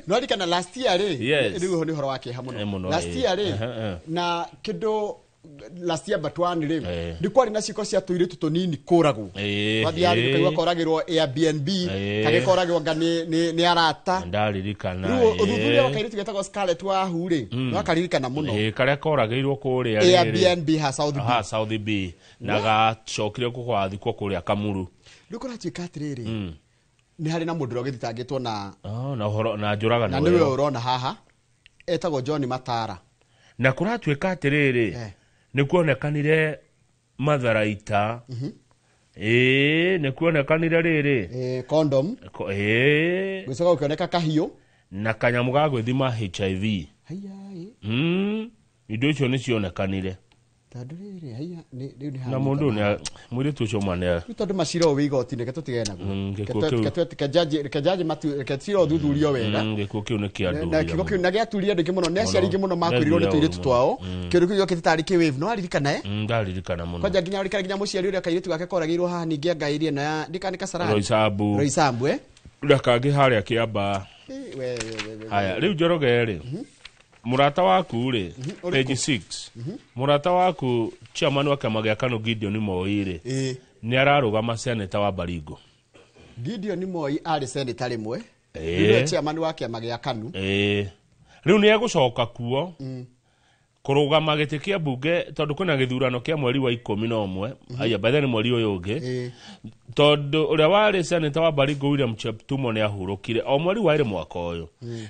[SPEAKER 1] Nĩwaririkana last year rĩ?
[SPEAKER 2] Yes.
[SPEAKER 1] Rĩu nĩ ũhoro wa kĩeha mũno.
[SPEAKER 2] Mũno,
[SPEAKER 1] Last year rĩ, na kĩndũ last year but one rĩ, nĩ kwarĩ na ciĩko cia tũirĩtu tũnini kũragwo. Twathiaga rĩu tũkaigua koragĩrwo Airbnb, kagĩkoragwo anga nĩ arata.
[SPEAKER 2] Ndaririkana.
[SPEAKER 1] Rĩu ũthuthuria wa kairĩtu getagwo Scarlett Wahu rĩ, nĩwakaririkana mũno.
[SPEAKER 2] Karĩa koragĩirwo kũrĩa rĩrĩ.
[SPEAKER 1] Airbnb ha South B.
[SPEAKER 2] Ha South B. Na gacokire gũgathikwo kũrĩa Kamuru.
[SPEAKER 1] Rĩu kũratuĩka atĩrĩrĩ, nĩ harĩ na mũndũ ũrĩa ũgĩthitangĩtwo na
[SPEAKER 2] na ũhoro na njũragano
[SPEAKER 1] na nĩwe ũrona haha etagwo John Matara.
[SPEAKER 2] Na kũratuĩka atĩrĩrĩ, nĩ kuonekanire matharaita. Nĩ kuonekanire rĩrĩ.
[SPEAKER 1] Condom. Gũcoka gũkĩoneka kahiũ
[SPEAKER 2] na kanyamũ ga gwĩthima HIV. Indo icio nĩ cionekanire.
[SPEAKER 1] Tondũ rĩrĩ, haiya, rĩu nĩ
[SPEAKER 2] Na mũndũ nĩ mũirĩtu ũcio ma nĩ
[SPEAKER 1] Rĩu tondũ macira ũyũ wĩ igoti-inĩ, reke tũtigane naguo.
[SPEAKER 2] Gĩkuũ kĩu.
[SPEAKER 1] Reke jaji matu, reke cira ũthuthurio wega.
[SPEAKER 2] Gĩkuũ kĩu nĩ kĩa
[SPEAKER 1] Na gĩkuũ kĩu na gĩaturie andũ aingĩ mũno, nĩ aciari aingĩ mũno makuĩrĩirwo nĩ tũirĩtu twao. Kĩũndũ kĩu gĩokĩte tarĩ kĩ-wave, no waririkana, eh?
[SPEAKER 2] Ndaririkana mũno.
[SPEAKER 1] Kwanja nginya ũrikana nginya mũciari ũrĩa kairĩtu gake koragĩirwo haha ningĩ anga area ĩno ya ndika nĩ Kasarani.
[SPEAKER 2] Roysambu.
[SPEAKER 1] Roysambu, eh?
[SPEAKER 2] Na kangĩ harĩa Kĩambaa.
[SPEAKER 1] We, we, we, we.
[SPEAKER 2] Haya, rĩu Njoroge rĩ, mũrata waku rĩ, page 6, mũrata waku chairman wa kĩama gĩa KANU Gideon Moi rĩ, nĩ ararũgama seneta wa Baringo.
[SPEAKER 1] Gideon Moi arĩ seneta rĩmwe. Nĩwe chairman wa kĩama gĩa KANU.
[SPEAKER 2] Rĩu nĩ egũcoka kuo kũrũgama gĩtĩ kĩa mbunge tondũ kwĩna gĩthurano kĩa mweri wa 11, aya by then mweri ũyũ ũngĩ, tondũ ũrĩa warĩ seneta wa Baringo William Cheptumo nĩ ahurũkire o mweri wa 2 mwaka ũyũ,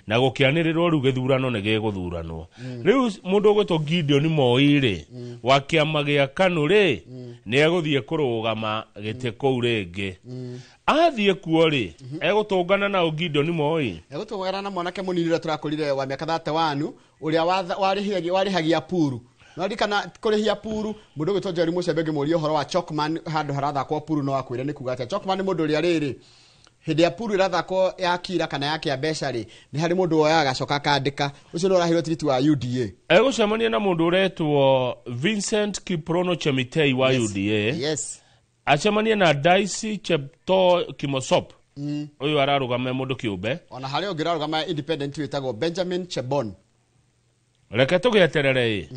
[SPEAKER 2] na gũkĩanĩrĩrwo rĩu gĩthurano nĩ gĩgũthuranwo. Rĩu mũndũ ũgwĩtwo Gideon Moi rĩ, wa kĩama gĩa KANU rĩ, nĩ egũthiĩ kũrũgama gĩtĩ kũu rĩngĩ. Athiĩ kuo rĩ, egũtũngana na Gideon Moi.
[SPEAKER 1] Egũtũngana na mwanake mũnini ũrĩa tũrakũrire wa mĩaka 31 ũrĩa warĩhagia puru. Naririkana kũrĩhia puru, mũndũ ũgwĩtwo Njeri Mũcembe ngĩmũria ũhoro wa Chokman handũ harathakwo puru no akwĩre nĩ kuga atĩa. Chokman nĩ mũndũ ũrĩa rĩrĩ hĩndĩ ya puru ĩrathakwo ya kira kana ya kĩa mbeca rĩ, nĩ harĩ mũndũ woyaga agacoka akandĩka ũcio nĩ ũraheirwo tigiti wa UDA.
[SPEAKER 2] Egũcemania na mũndũ ũretwo Vincent Kiprono Chemitei wa UDA.
[SPEAKER 1] Yes.
[SPEAKER 2] Acemanie na Daisy Cheptoo Kimosop. Ũyũ ararũgama mũndũ kĩũmbe.
[SPEAKER 1] Ona harĩ ũngĩ ũrarũgama independent wĩtagwo Benjamin Chebon.
[SPEAKER 2] Reke tũgĩeterere ĩ.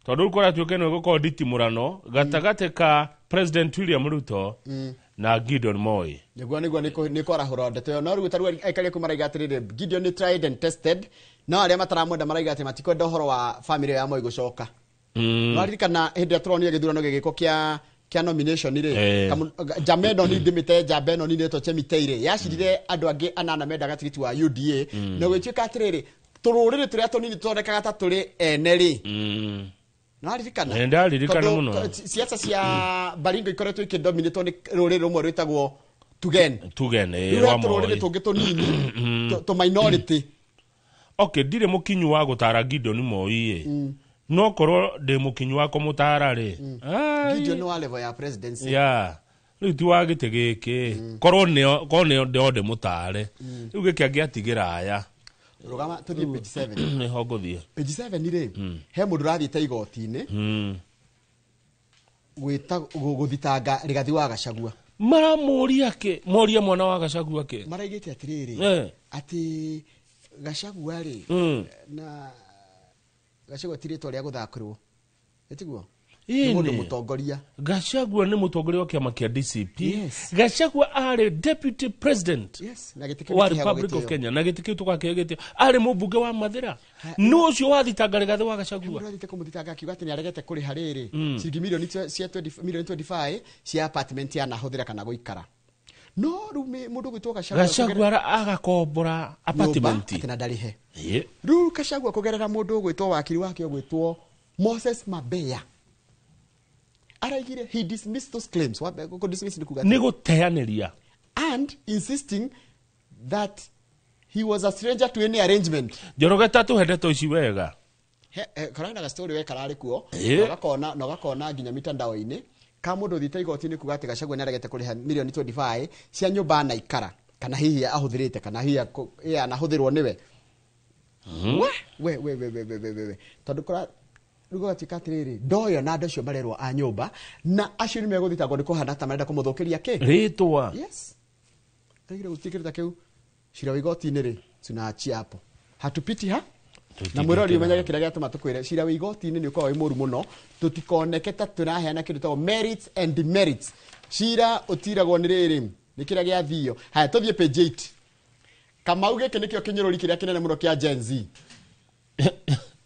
[SPEAKER 2] Tondũ rĩu kũratuĩka nĩ gũkorwo nditimũrano gatagatĩ ka President William Ruto na Gideon Moi.
[SPEAKER 1] Nĩguo nĩ kwarahũra ndeto ĩyo, no rĩu tarĩu aikari aku maraiga atĩrĩrĩ, Gideon nĩ tried and tested, no arĩa mataramwenda maraiga atĩ matikwenda ũhoro wa family ya Moi gũcoka. Nĩwaririkana hĩndĩ ĩrĩa tũronire gĩthurano gĩgĩkwo kĩa nomination rĩ, njamba ĩno ni ndĩmĩte njamba ĩno ni nĩtwo Chemitei rĩ, yacirire andũ angĩ anana mendaga tigiti wa UDA, na gũgĩtuĩka atĩrĩrĩ, tũrũrĩrĩ tũrĩa tũnini tũthondekaga ta tũrĩ ene rĩ. Nĩwaririkana?
[SPEAKER 2] Ndaririkana mũno.
[SPEAKER 1] Siasa cia Baringo ikoretwo ikĩdominĩtwo nĩ rũrĩrĩ rũmwe rwĩtagwo Tugen.
[SPEAKER 2] Tugen,
[SPEAKER 1] rwa tũrũrĩrĩ tũngĩ tũnini, tũ minority.
[SPEAKER 2] Okay, ndirĩ mũkinyu wa gũtara Gideon Moi ĩ. No korwo ndĩ mũkinyu wa kũmũtara rĩ.
[SPEAKER 1] Gideon wa level ya presidency.
[SPEAKER 2] Yeah. Rĩu ti wa gĩtĩ gĩkĩ. Korwo nĩo ndĩmũtare. Rĩu gĩkĩ angĩatigĩra aya.
[SPEAKER 1] Rũgama tũthiĩ page 7.
[SPEAKER 2] Nĩho ngũthiĩ.
[SPEAKER 1] Page 7 rĩ, he mũndũ ũrathiĩte igoti-inĩ gũthitanga Rigathi wa Gachagua.
[SPEAKER 2] Maramũria kĩ? Moria mwana wa Gachagua kĩ?
[SPEAKER 1] Maraigĩte atĩrĩrĩ, atĩ Gachagua rĩ, na Gachagua ti rĩtwa rĩa gũthakĩrwo. Ĩtiguo? Nĩ mũndũ mũtongoria.
[SPEAKER 2] Gachagua nĩ mũtongoria wa kĩama kĩa DCP. Gachagua arĩ deputy president wa Republic of Kenya, na gĩtĩ kĩu tũgakĩhe gĩtĩo. Arĩ mũmbunge wa Mathĩra. Nũ ũcio wathitanga Rigathi wa Gachagua?
[SPEAKER 1] Mũndũ athiĩte kũmũthitanga akiuga atĩ nĩaregete kũrĩha rĩrĩ ciringi milioni cia milioni 25 cia apartment yanahũthĩra kana gũikara. No rĩu mũndũ ũgwĩtwo Gachagua
[SPEAKER 2] Gachagua agakombora apartment
[SPEAKER 1] atĩ na ndarĩhe. Rĩu Gachagua kũgerera mũndũ ũgwĩtwo wakiri wake ũgwĩtwo Moses Mabeya araigire he dismissed those claims. Dismiss
[SPEAKER 2] nĩ gũteanĩria.
[SPEAKER 1] And insisting that he was a stranger to any arrangement.
[SPEAKER 2] Njoroge ta tũhe ndeto ici wega.
[SPEAKER 1] Karana ga story we kararĩ kuo na ũgakona nginya mitandao-inĩ ka mũndũ ũthiĩte igoti-inĩ kuga atĩ Gachagua nĩaregete kũrĩha milioni 25 cia nyũmba anaikara kana hihi ahũthĩrĩte kana hihi anahũthĩrwo nĩwe. We tondũ kũra rĩu gũgatuĩka atĩrĩrĩ, ndoyo na andũ acio marerwo a nyũmba na acio nĩ megũthitangwo nĩ kũhana ta marenda kũmũthũkĩria kĩ
[SPEAKER 2] rĩtwa.
[SPEAKER 1] Yes. Araigire gũtiĩkĩrĩta kĩu cira wa igoti-inĩ rĩ, tunaachia hapo, hatupiti ha na mwĩrori ũmenyage kĩrĩa gĩatũma tũkwĩre cira wa igoti-inĩ nĩ ũkoragwo wĩ mũru mũno, tũtikoneke ta tũraheana kĩndũ tagwo merits and demerits. Cira ũtiragwo nĩ rĩrĩ, nĩ kĩrĩa gĩathio. Haya, tũthiĩ page 8. Kamau gĩkĩ nĩkĩo kĩnyũrũri kĩrĩa kĩnene mũno kĩa Gen Z.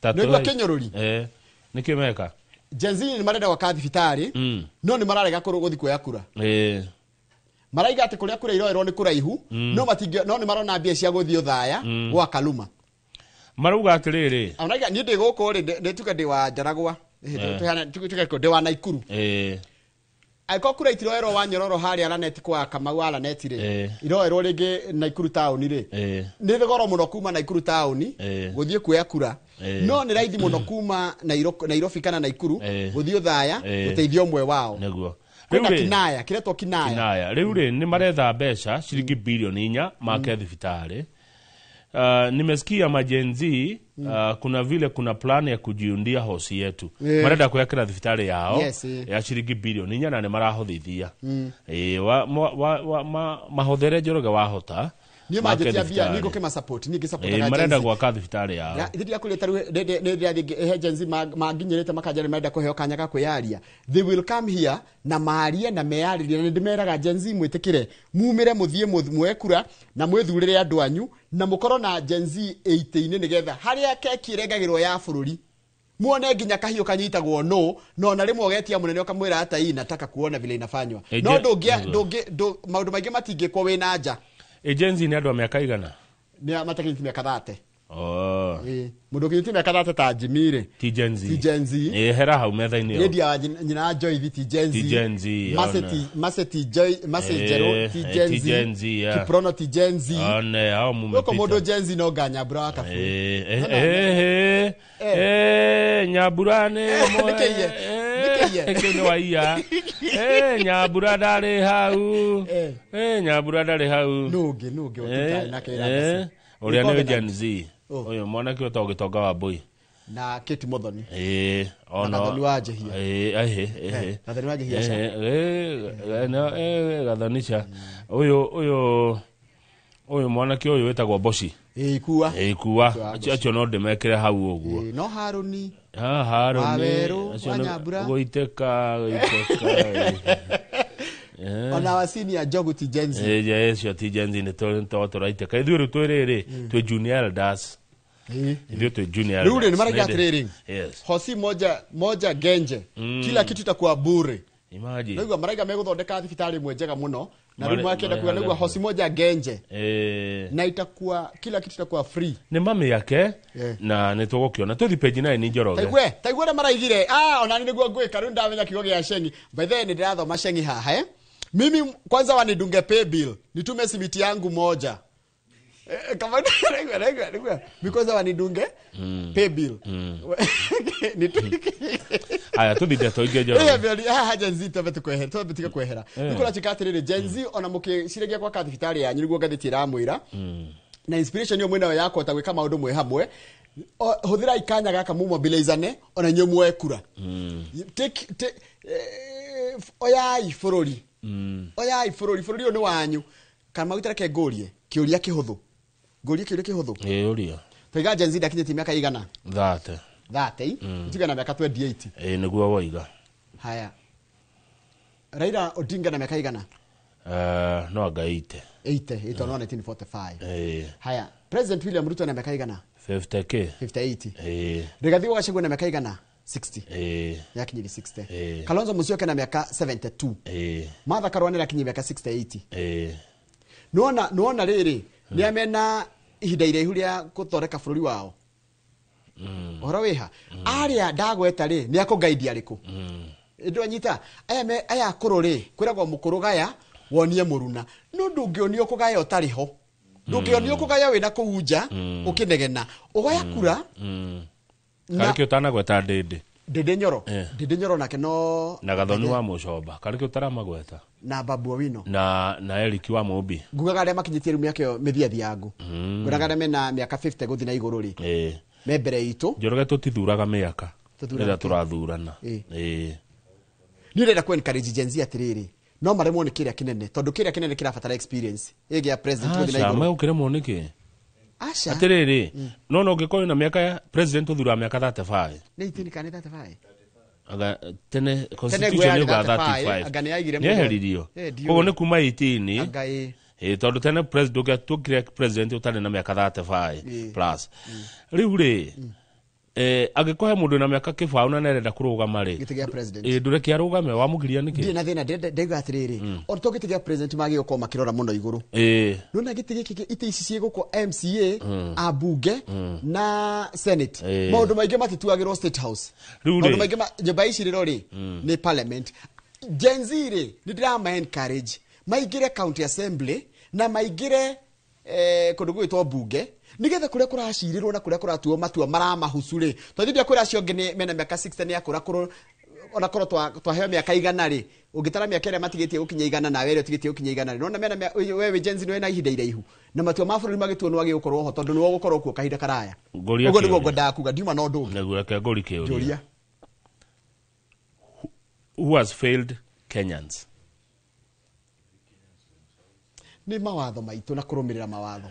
[SPEAKER 1] Nĩguo kĩnyũrũri?
[SPEAKER 2] Nĩkĩo meka?
[SPEAKER 1] Gen Z nĩ marenda gwaka thibitarĩ, no nĩ mararega gũthiĩ kuoya kura. Maraiga atĩ kũrĩa kura iroerwo nĩ kũraihu, no nĩ marona mbia cia gũthiĩ Othaya gwa Kaluma.
[SPEAKER 2] Marauga atĩrĩrĩ,
[SPEAKER 1] Onaiga niĩ ndĩ gũkũ rĩ, nĩ tuge ndĩ wa Njaragwa, tuge ndĩ wa Naikuru. Angĩkorwo kura itiroerwo wa Nyororo harĩa Lanet kwa Kamau wa Lanet rĩ, iroerwo rĩngĩ Naikuru taũni rĩ, nĩ goro mũno kuma Naikuru taũni gũthiĩ kuoya kura, no nĩ raithi mũno kuma Nairobi kana Naikuru gũthiĩ Othaya gũteithia ũmwe wao.
[SPEAKER 2] Nĩguo.
[SPEAKER 1] Kwĩna Kinaya, kĩretwo Kinaya.
[SPEAKER 2] Kinaya. Rĩu rĩ, nĩ maretha mbeca ciringi bilioni 4 make thibitarĩ. Nimesikia majenzi kuna vile kuna plan ya kujiundia hosi yetu. Marenda kuyakira thibitarĩ yao ya ciringi bilioni 4 na nĩ marahothithia. Mahothere Njoroge wahota.
[SPEAKER 1] Niĩ manjĩtia mbia niĩ ngũkĩma support, niĩ ngĩsupportaga Gen Z.
[SPEAKER 2] Marenda gwaka thibitarĩ yao.
[SPEAKER 1] Ithuĩ ndiakwĩrĩte rĩu nĩ ndĩrathiĩ he Gen Z manginyĩrĩte makanja nĩ marenda kũheo kanya ga kwĩyaria. They will come here na marie na meyarĩrie, na nĩndĩmeraga Gen Z mwĩtĩkĩre mumĩre mũthiĩ muoe kura na mwĩthurĩre andũ anyu na mũkorwo na Gen Z 80-inĩ nĩgetha harĩa keki ĩrengagĩrwo ya bũrũri muone nginya kahiũ kanyitagwo no no na rĩmwe ũgetia mũnene ũkamwĩra hata hii nataka kuona vile inafanywa. No ndũngĩ maũndũ maingĩ matingĩkwo wĩna nja.
[SPEAKER 2] Agency nĩ andũ a mĩaka igana?
[SPEAKER 1] Nĩ matakinyĩtie mĩaka 30.
[SPEAKER 2] Oh.
[SPEAKER 1] Mundu kinyĩtie mĩaka 30 ta Jimmy rĩ
[SPEAKER 2] ti Gen Z.
[SPEAKER 1] Ti Gen Z.
[SPEAKER 2] Hera hau metha-inĩ ĩyo.
[SPEAKER 1] Lydia wa nyina wa Joyce ti Gen Z.
[SPEAKER 2] Ti Gen Z, ona.
[SPEAKER 1] Mase ti Joy, Mase Jero ti Gen
[SPEAKER 2] ti
[SPEAKER 1] Z.
[SPEAKER 2] Gen Z, yeah.
[SPEAKER 1] Kiprono ti Gen Z.
[SPEAKER 2] One hao
[SPEAKER 1] Gũkũ
[SPEAKER 2] mumepita.
[SPEAKER 1] mũndũ Gen Z no nganyambura wa kabu.
[SPEAKER 2] Nyambura nĩ
[SPEAKER 1] Nĩkĩiye? Nĩkĩiye?
[SPEAKER 2] Kĩu nĩ waiya. Nyambura ndarĩ hau. Nyambura ndarĩ hau.
[SPEAKER 1] Nũngĩ ũtũtarĩ nake wĩra mbeca.
[SPEAKER 2] Ũrĩa nĩ
[SPEAKER 1] Covenant.
[SPEAKER 2] Gen Z. Ũyũ mwanake ũtagwo Gĩtonga wa Mbũi.
[SPEAKER 1] Na Kate Muthoni.
[SPEAKER 2] Ona
[SPEAKER 1] Na Gathoni wa Njehia. Gathoni wa Njehia ca.
[SPEAKER 2] Gathoni ca. Ũyũ mwanake ũyũ wĩtagwo Boshi.
[SPEAKER 1] Ikua.
[SPEAKER 2] Ikua. Acio no ndĩmekĩre hau ũguo.
[SPEAKER 1] No Harũni.
[SPEAKER 2] Harũni.
[SPEAKER 1] Wawerũ, wa Nyambura.
[SPEAKER 2] Gũitĩka.
[SPEAKER 1] Ona wa senior Njogu ti Gen Z.
[SPEAKER 2] Acio ti Gen Z nĩ tũraitĩka. Ithuĩ rĩu twĩ rĩrĩ, twĩ junior elders. Ithuĩ twĩ junior
[SPEAKER 1] Rĩu rĩ,
[SPEAKER 2] elders.
[SPEAKER 1] nĩ marauga atĩrĩrĩ.
[SPEAKER 2] Yes.
[SPEAKER 1] Hosi moja moja genje. Kila kitu itakuwa bure.
[SPEAKER 2] Imagine.
[SPEAKER 1] Naigua maraiga megũthondeka thibitarĩ ĩmwe njega mũno na rĩu makĩenda
[SPEAKER 2] Marĩ
[SPEAKER 1] kuga naigua
[SPEAKER 2] harĩa.
[SPEAKER 1] hosi moja genje na itakuwa kila kitu itakuwa free.
[SPEAKER 2] Nĩ mamĩake na nĩ tũgũkĩona tũthi page 9 Njoroge.
[SPEAKER 1] Taigue ũrĩa maraigire. Ona nĩ nĩguo ngwĩka rĩu ndamenya kiugo gĩa Shengi. By the way nĩ ndĩrathoma Shengi haha Mimi kwanza wanidunge pay bill nitume simiti yangu moja. Kama naigua. Mimi kwanza wanidunge pay bill.
[SPEAKER 2] Aya tũthi ndeto ingĩ Njoroge.
[SPEAKER 1] Haha Gen Z twambe tũkwehera, twambe tiga kwehera. Nĩ kũratuĩka atĩrĩrĩ Gen Z ona mũkĩciragia gwaka thibitarĩ yanyu nĩguo ngathĩti ĩramwĩra. Na inspiration ĩyo mwĩnayo ya kũhota gwĩka maũndũ mwĩ hamwe. Hũthĩrai kanya gaka mũmobilizane ona inyuĩ muoe kura. Oyai bũrũri. Oyai bũrũri, bũrũri ũyũ nĩ wanyu. Kana maguta reke ngũrie kĩũria kĩhũthũ. Ngũrie kĩũria kĩhũthũ.
[SPEAKER 2] Ũria.
[SPEAKER 1] Twaiga Gen Z ndakinyĩtie mĩaka igana?
[SPEAKER 2] 30.
[SPEAKER 1] 30? Tuge na mĩaka 28.
[SPEAKER 2] Nĩguo woiga.
[SPEAKER 1] Haya. Raila Odinga na mĩaka igana?
[SPEAKER 2] No anga 80.
[SPEAKER 1] 80, 80 no 1945. Haya, President William Ruto na mĩaka igana?
[SPEAKER 2] 50k.
[SPEAKER 1] 58. Rigathi wa Gachagua na mĩaka igana? 60. Yakinyiri 60. Kalonzo Musyoka na mĩaka 72. Martha Karua nĩ akinyiri mĩaka 68. Nĩwona rĩrĩ, nĩ amena ihinda iraihu rĩa gũthondeka bũrũri wao. Ũhoro wĩha arĩa ndagweta rĩ nĩ akũgaidi arĩkũ? Ndwanyita aya akũrũ rĩ kwĩragwo mũkũrũ gaya wonie mũruna no ndũngĩonio kũgaya ũtarĩ ho, ndũngĩonio kũgaya wĩna kũu nja ũkĩnegena ũgaya kura.
[SPEAKER 2] Karĩkĩ ũtanagweta Ndĩndĩ?
[SPEAKER 1] Ndĩndĩ Nyoro. Ndĩndĩ Nyoro nake no
[SPEAKER 2] na Gathoni wa Mũcomba. Karĩkĩ ũtaramagweta?
[SPEAKER 1] Na Babu Owino
[SPEAKER 2] na Eric wa Mũmbi.
[SPEAKER 1] Ngugaga arĩa makinyĩtie rĩu mĩaka ĩyo mĩthiathiangu. Ngugaga arĩa mena mĩaka 50 gũthiĩ na igũrũ rĩ me mbere itũ.
[SPEAKER 2] Njoroge tũtithuraga mĩaka rĩrĩa tũrathurana.
[SPEAKER 1] Niĩ ndĩrenda kũ encourage Gen Z atĩrĩrĩ, no maremwo nĩ kĩrĩa kĩnene tondũ kĩrĩa kĩnene kĩrabatara experience ĩgĩa president gũthiĩ na igũrũ.
[SPEAKER 2] Megũkĩremwo nĩkĩ?
[SPEAKER 1] Aca.
[SPEAKER 2] Atĩrĩrĩ, no ũngĩkorwo na mĩaka ya president ũthuraga mĩaka 35.
[SPEAKER 1] Nĩ 18 kana 35?
[SPEAKER 2] Anga tene constitution yuga 35.
[SPEAKER 1] Anga nĩ yaigire
[SPEAKER 2] mũno. Nĩeheririo. Koguo nĩ kuma 18.
[SPEAKER 1] Anga
[SPEAKER 2] tondũ tene president ũngĩatuĩkire president ũtarĩ na mĩaka 35 plus. Rĩu rĩ, angĩkorwo he mũndũ na mĩaka kĩbaũ na nĩarenda kũrũgama rĩ,
[SPEAKER 1] gĩtĩ gĩa president.
[SPEAKER 2] Ndũreke arũgame, wamũgiria nĩkĩ?
[SPEAKER 1] Ndirĩ na thĩna, ndaiga atĩrĩrĩ, o to gĩtĩ gĩa president magĩrĩirwo gũkorwo makĩrora mũno igũrũ. Nĩwona gĩtĩ gĩkĩ itĩ ici ciĩ gũkũ MCA, ambunge na Senate. Maũndũ maingĩ matituagĩrwo State House. Maũndũ maingĩ nyũmba ici rĩro rĩ nĩ parliament. Gen Z rĩ nĩ ndĩrama encourage maingĩre county assembly na maingĩre kũndũ gwĩtwo mbunge nigetha kuria kũracirirwo na kuria kũratuo matua maramahusu rĩ twathithia kwĩra acio angĩ mena mĩaka 60 nĩ akũra kũrũ ona korwo twaheo mĩaka igana rĩ ũngĩtara mĩaka ĩrĩa matigĩtie gũkinya igana nawe ĩrĩa ũtigĩtie gũkinya igana rĩ nona mena we wĩ Gen Z nĩ wĩna ihinda iraihu na matua ma bũrũri magĩtuo nĩ wagĩrĩirwo gũkorwo ho tondũ nĩwe ũgũkorwo kuo kahinda karaya. Ũguo nĩguo ngwendaga kuga ndiuma na ũndũ ũngĩ.
[SPEAKER 2] Nĩguo reke ngũri kĩũria. Who has failed Kenyans?
[SPEAKER 1] Nĩ mawatho maitũ na kũrũmĩrĩra mawatho.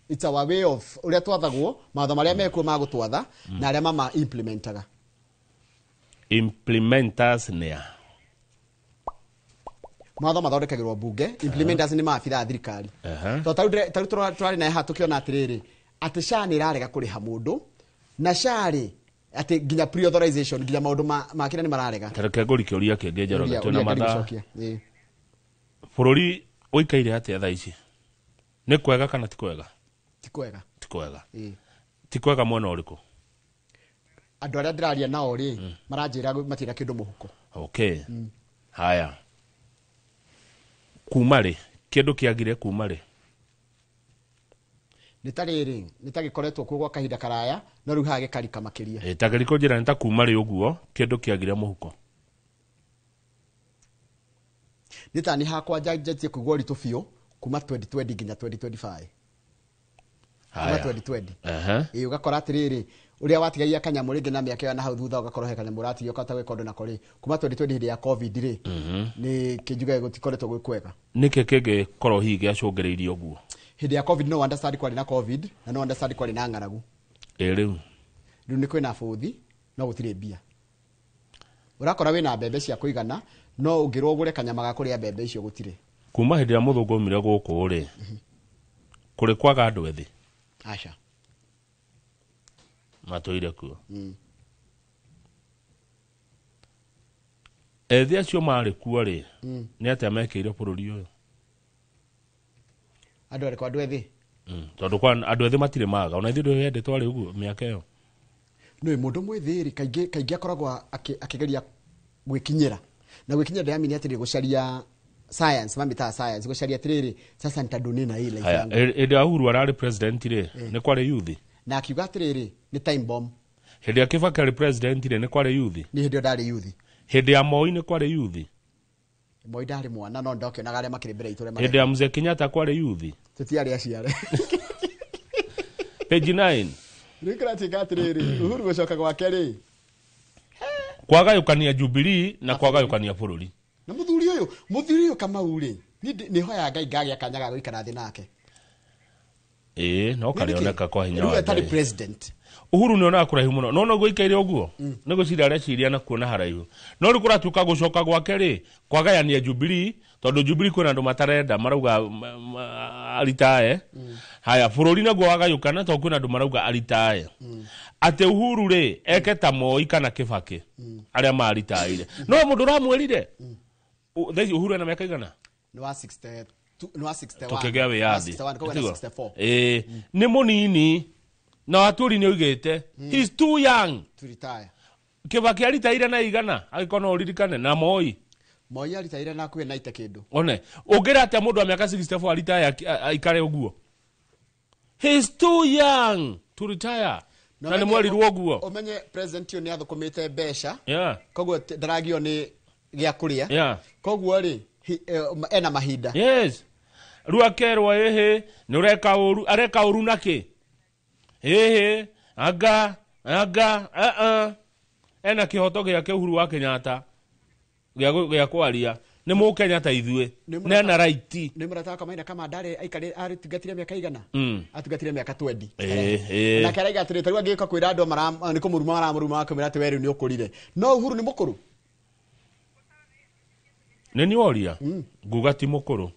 [SPEAKER 1] It's our way of ũrĩa twathagwo mawatho marĩa mekuo ma gũtwatha na arĩa mama implementaga.
[SPEAKER 2] Implementers nĩa?
[SPEAKER 1] Mawatho mathondekagĩrwo mbunge, implementers nĩ maabithaa a thirikari. To tarĩu tũrarĩ naye haha tũkĩona atĩrĩrĩ atĩ SHA nĩ ĩrarega kũrĩha mũndũ na SHA rĩ atĩ nginya pre-authorization nginya maũndũ ma kĩrĩa nĩ mararega.
[SPEAKER 2] Tareke ngũri kĩũria kĩngĩ Njoroge twĩna mathaa. Bũrũri ũikaire atĩa thaa ici? Nĩ kwega kana ti kwega?
[SPEAKER 1] Ti kwega.
[SPEAKER 2] Ti kwega.
[SPEAKER 1] Ĩĩ.
[SPEAKER 2] Ti kwega mwena ũrĩkũ?
[SPEAKER 1] Andũ arĩa ndĩraria nao rĩ, maranjĩra matirĩ na kĩndũ mũhuko.
[SPEAKER 2] Okay. Haya, kuma rĩ kĩndũ kĩagire kuma rĩ?
[SPEAKER 1] Nĩ ta rĩrĩ, nĩ ta gĩkoretwo kuo gwa kahinda karaya, no rĩu haha gĩkarika makĩria.
[SPEAKER 2] Ĩ, ta geria kũnjĩra nĩ ta kuma rĩ ũguo kĩndũ kĩagire mũhuko.
[SPEAKER 1] Nĩ ta nĩ hakwa njanjĩtie kũigua ũritũ biũ kuma 2020 nginya 2025. Kuma
[SPEAKER 2] Haya.
[SPEAKER 1] 2020.
[SPEAKER 2] Aha.
[SPEAKER 1] Ĩ, ũgakora atĩrĩrĩ, ũrĩa watigagia kanyamũ rĩngĩ na mĩaka ĩyo na hau thutha, ũgakorwo he kanyamũ ũratigia ũkahota gwĩka ũndũ nako rĩ, kuma 2020 hĩndĩ ya COVID rĩ, nĩ kĩnjuge gũtikoretwo gwĩ kwega.
[SPEAKER 2] Nĩkĩ kĩngĩkorwo hihi gĩacũngĩrĩirie ũguo?
[SPEAKER 1] Hĩndĩ ya COVID, no understand kwarĩ na COVID na no understand kwarĩ na ng'aragu.
[SPEAKER 2] Ĩ, rĩu
[SPEAKER 1] Rĩu nĩ kwĩna bũthi no gũtirĩ mbia. Ũrakora wĩna mbembe cia kũigana, no ũngĩrwo ũgũre kanyama ga kũrĩa mbembe icio, gũtirĩ.
[SPEAKER 2] Kuma hĩndĩ ĩrĩa mũthũngũ aumire gũkũ rĩ, kũrĩ kwaga andũ ethĩ?
[SPEAKER 1] Aca.
[SPEAKER 2] Matũire kuo. Ethĩ acio marĩ kuo rĩ, nĩ atĩa mekĩire bũrũri ũyũ?
[SPEAKER 1] Andũ arĩkũ? Andũ ethĩ?
[SPEAKER 2] Tondũ kwa andũ ethĩ matirĩ maga, ona ithuĩ ndũ hĩndĩ twarĩ ũguo mĩaka ĩyo.
[SPEAKER 1] Nĩ mũndũ mwĩthĩ rĩ, kaingĩ kaingĩ akoragwo akĩgeria gwĩkinyĩra, na gwĩkinyĩra ndĩramini atĩrĩ, gũcaria science, mamĩtaga science, gũcaria atĩrĩrĩ, sasa nitaduni na hii life
[SPEAKER 2] Haya,
[SPEAKER 1] yangu.
[SPEAKER 2] Hĩndĩ ya Uhuru ararĩ president rĩ, nĩ kwarĩ youth?
[SPEAKER 1] Na akiuga atĩrĩrĩ, nĩ time bomb.
[SPEAKER 2] Hĩndĩ ya Kibaki arĩ president rĩ, nĩ kwarĩ youth?
[SPEAKER 1] Nĩ hĩndĩ ĩyo ndarĩ youth.
[SPEAKER 2] Hĩndĩ ya Moi nĩ kwarĩ youth?
[SPEAKER 1] Moi ndarĩ mwana, no ndokĩonaga arĩa makĩrĩ mbere itũ ũrĩa
[SPEAKER 2] Hĩndĩ ya Mzee Kenyatta kwarĩ youth?
[SPEAKER 1] Tũtiarĩ aciare.
[SPEAKER 2] Page 9.
[SPEAKER 1] Rĩu kĩratuĩka atĩrĩrĩ, Uhuru gũcoka gwake rĩ,
[SPEAKER 2] Kwagayũkania Jubilee na kwagayũkania bũrũri.
[SPEAKER 1] Na mũthuri ũyũ Kamau rĩ, niĩ nĩ hoyaga Ngai ngagĩa kanya ga gũikara thĩ nake.
[SPEAKER 2] Ĩĩ, no karĩoneka kwa hinya
[SPEAKER 1] Rĩu
[SPEAKER 2] wa
[SPEAKER 1] atarĩ
[SPEAKER 2] Ngai.
[SPEAKER 1] president.
[SPEAKER 2] Uhuru nĩ onaga kũraihu mũno, no noguo ikaire ũguo nĩ gwĩciria areciria na kuona haraihu, no rĩu kũratuĩka gũcoka gwake rĩ, kwagayania Jubilee, tondũ Jubilee kwĩna andũ matarenda, marauga aritae. Haya, bũrũri naguo wagayũkana tondũ kwĩna andũ marauga aritae, atĩ Uhuru rĩ eke ta Moi kana Kibaki arĩa maritaire. No mũndũ ũramwĩrire, thaa ici Uhuru ena mĩaka igana?
[SPEAKER 1] Nĩ wa 62, nĩ wa 61.
[SPEAKER 2] Tũkĩgĩa
[SPEAKER 1] Wa
[SPEAKER 2] wĩyathi.
[SPEAKER 1] 61, koguo ena
[SPEAKER 2] Tiguo?
[SPEAKER 1] 64.
[SPEAKER 2] Ĩĩ, nĩ mũnini na waturi nĩ oigĩte he's too young
[SPEAKER 1] to retire.
[SPEAKER 2] Kibaki aritaire na igana, angĩkorwo no ũririkane, na Moi.
[SPEAKER 1] Moi aritaire na hakuhĩ 90 kĩndũ.
[SPEAKER 2] One ũngĩra atĩa mũndũ wa mĩaka 64 aritaye aikare ũguo? He's too young to retire, na nĩ mwerirwo ũguo.
[SPEAKER 1] Ũmenye president ũyũ nĩ athũkũmĩte mbeca, koguo ndaragio nĩ gĩa kũrĩa. Koguo rĩ, ena mahinda.
[SPEAKER 2] Yes, rĩu akerwo ĩhĩ nĩ ũreka ũru, areka ũru nakĩ? Ĩhĩ, anga anga ena kĩhoto gĩake Uhuru wa Kenyatta gĩa kwaria, nĩ mũkenya ta ithuĩ, na ena right.
[SPEAKER 1] Nĩ mũrata wakwa Maina Kama ndarĩ aikarĩ atungatire mĩaka igana? Atungatire mĩaka 20.
[SPEAKER 2] Ĩĩ, ĩĩ.
[SPEAKER 1] Nake araiga atĩrĩ, tarĩu angĩũka kwĩra andũ nĩ kũmũruma maramũruma, makamwĩra atĩ we rĩu nĩ ũkũrire, no Uhuru nĩ mũkũrũ.
[SPEAKER 2] Nĩ niĩ woria, nguga ti mũkũrũ.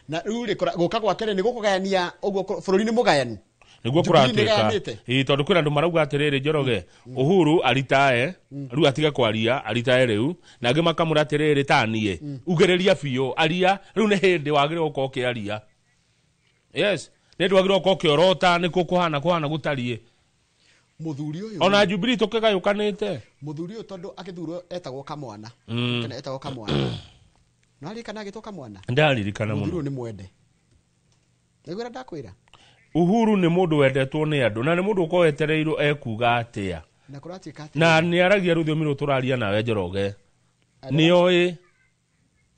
[SPEAKER 1] Na rĩu rĩ, gũka gwake rĩ, nĩ gũkũgayania ũguo, bũrũri nĩ mũgayanu.
[SPEAKER 2] Nĩguo
[SPEAKER 1] Jubilee nĩ
[SPEAKER 2] kũratuĩka.
[SPEAKER 1] ĩgayanĩte.
[SPEAKER 2] Ĩĩ, tondũ kwĩna andũ marauga atĩrĩrĩ, Njoroge, Uhuru aritae rĩu, atige kwaria, aritae rĩu, na angĩ makamũra atĩrĩrĩ, taniĩ ugĩrĩria biũ, aria rĩu, nĩ hĩndĩ wagĩrĩirwo gũkorwo ũkĩaria. Yes, nĩ hĩndĩ wagĩrĩirwo gũkorwo ũkĩorota nĩkuo kũhana kũhana gũtariĩ.
[SPEAKER 1] Mũthuri ũyũ,
[SPEAKER 2] Ona Jubilee tũkĩgayũkanĩte.
[SPEAKER 1] Mũthuri ũyũ, tondũ agĩthurwo etagwo kamwana, kana etagwo kamwana, no aririkana agĩtwo kamwana.
[SPEAKER 2] Ndaririkana
[SPEAKER 1] Mũthuri
[SPEAKER 2] mũno.
[SPEAKER 1] ũyũ nĩ mwende, nĩguo ndakwĩra.
[SPEAKER 2] Uhuru nĩ mũndũ wendetwo nĩ andũ, na nĩ mũndũ ũkorwo etereirwo ekuga atĩa.
[SPEAKER 1] Na kũratuĩka atĩ
[SPEAKER 2] Na nĩ aragia rũthiomi rũrũ tũraria nawe, Njoroge, nĩ oĩ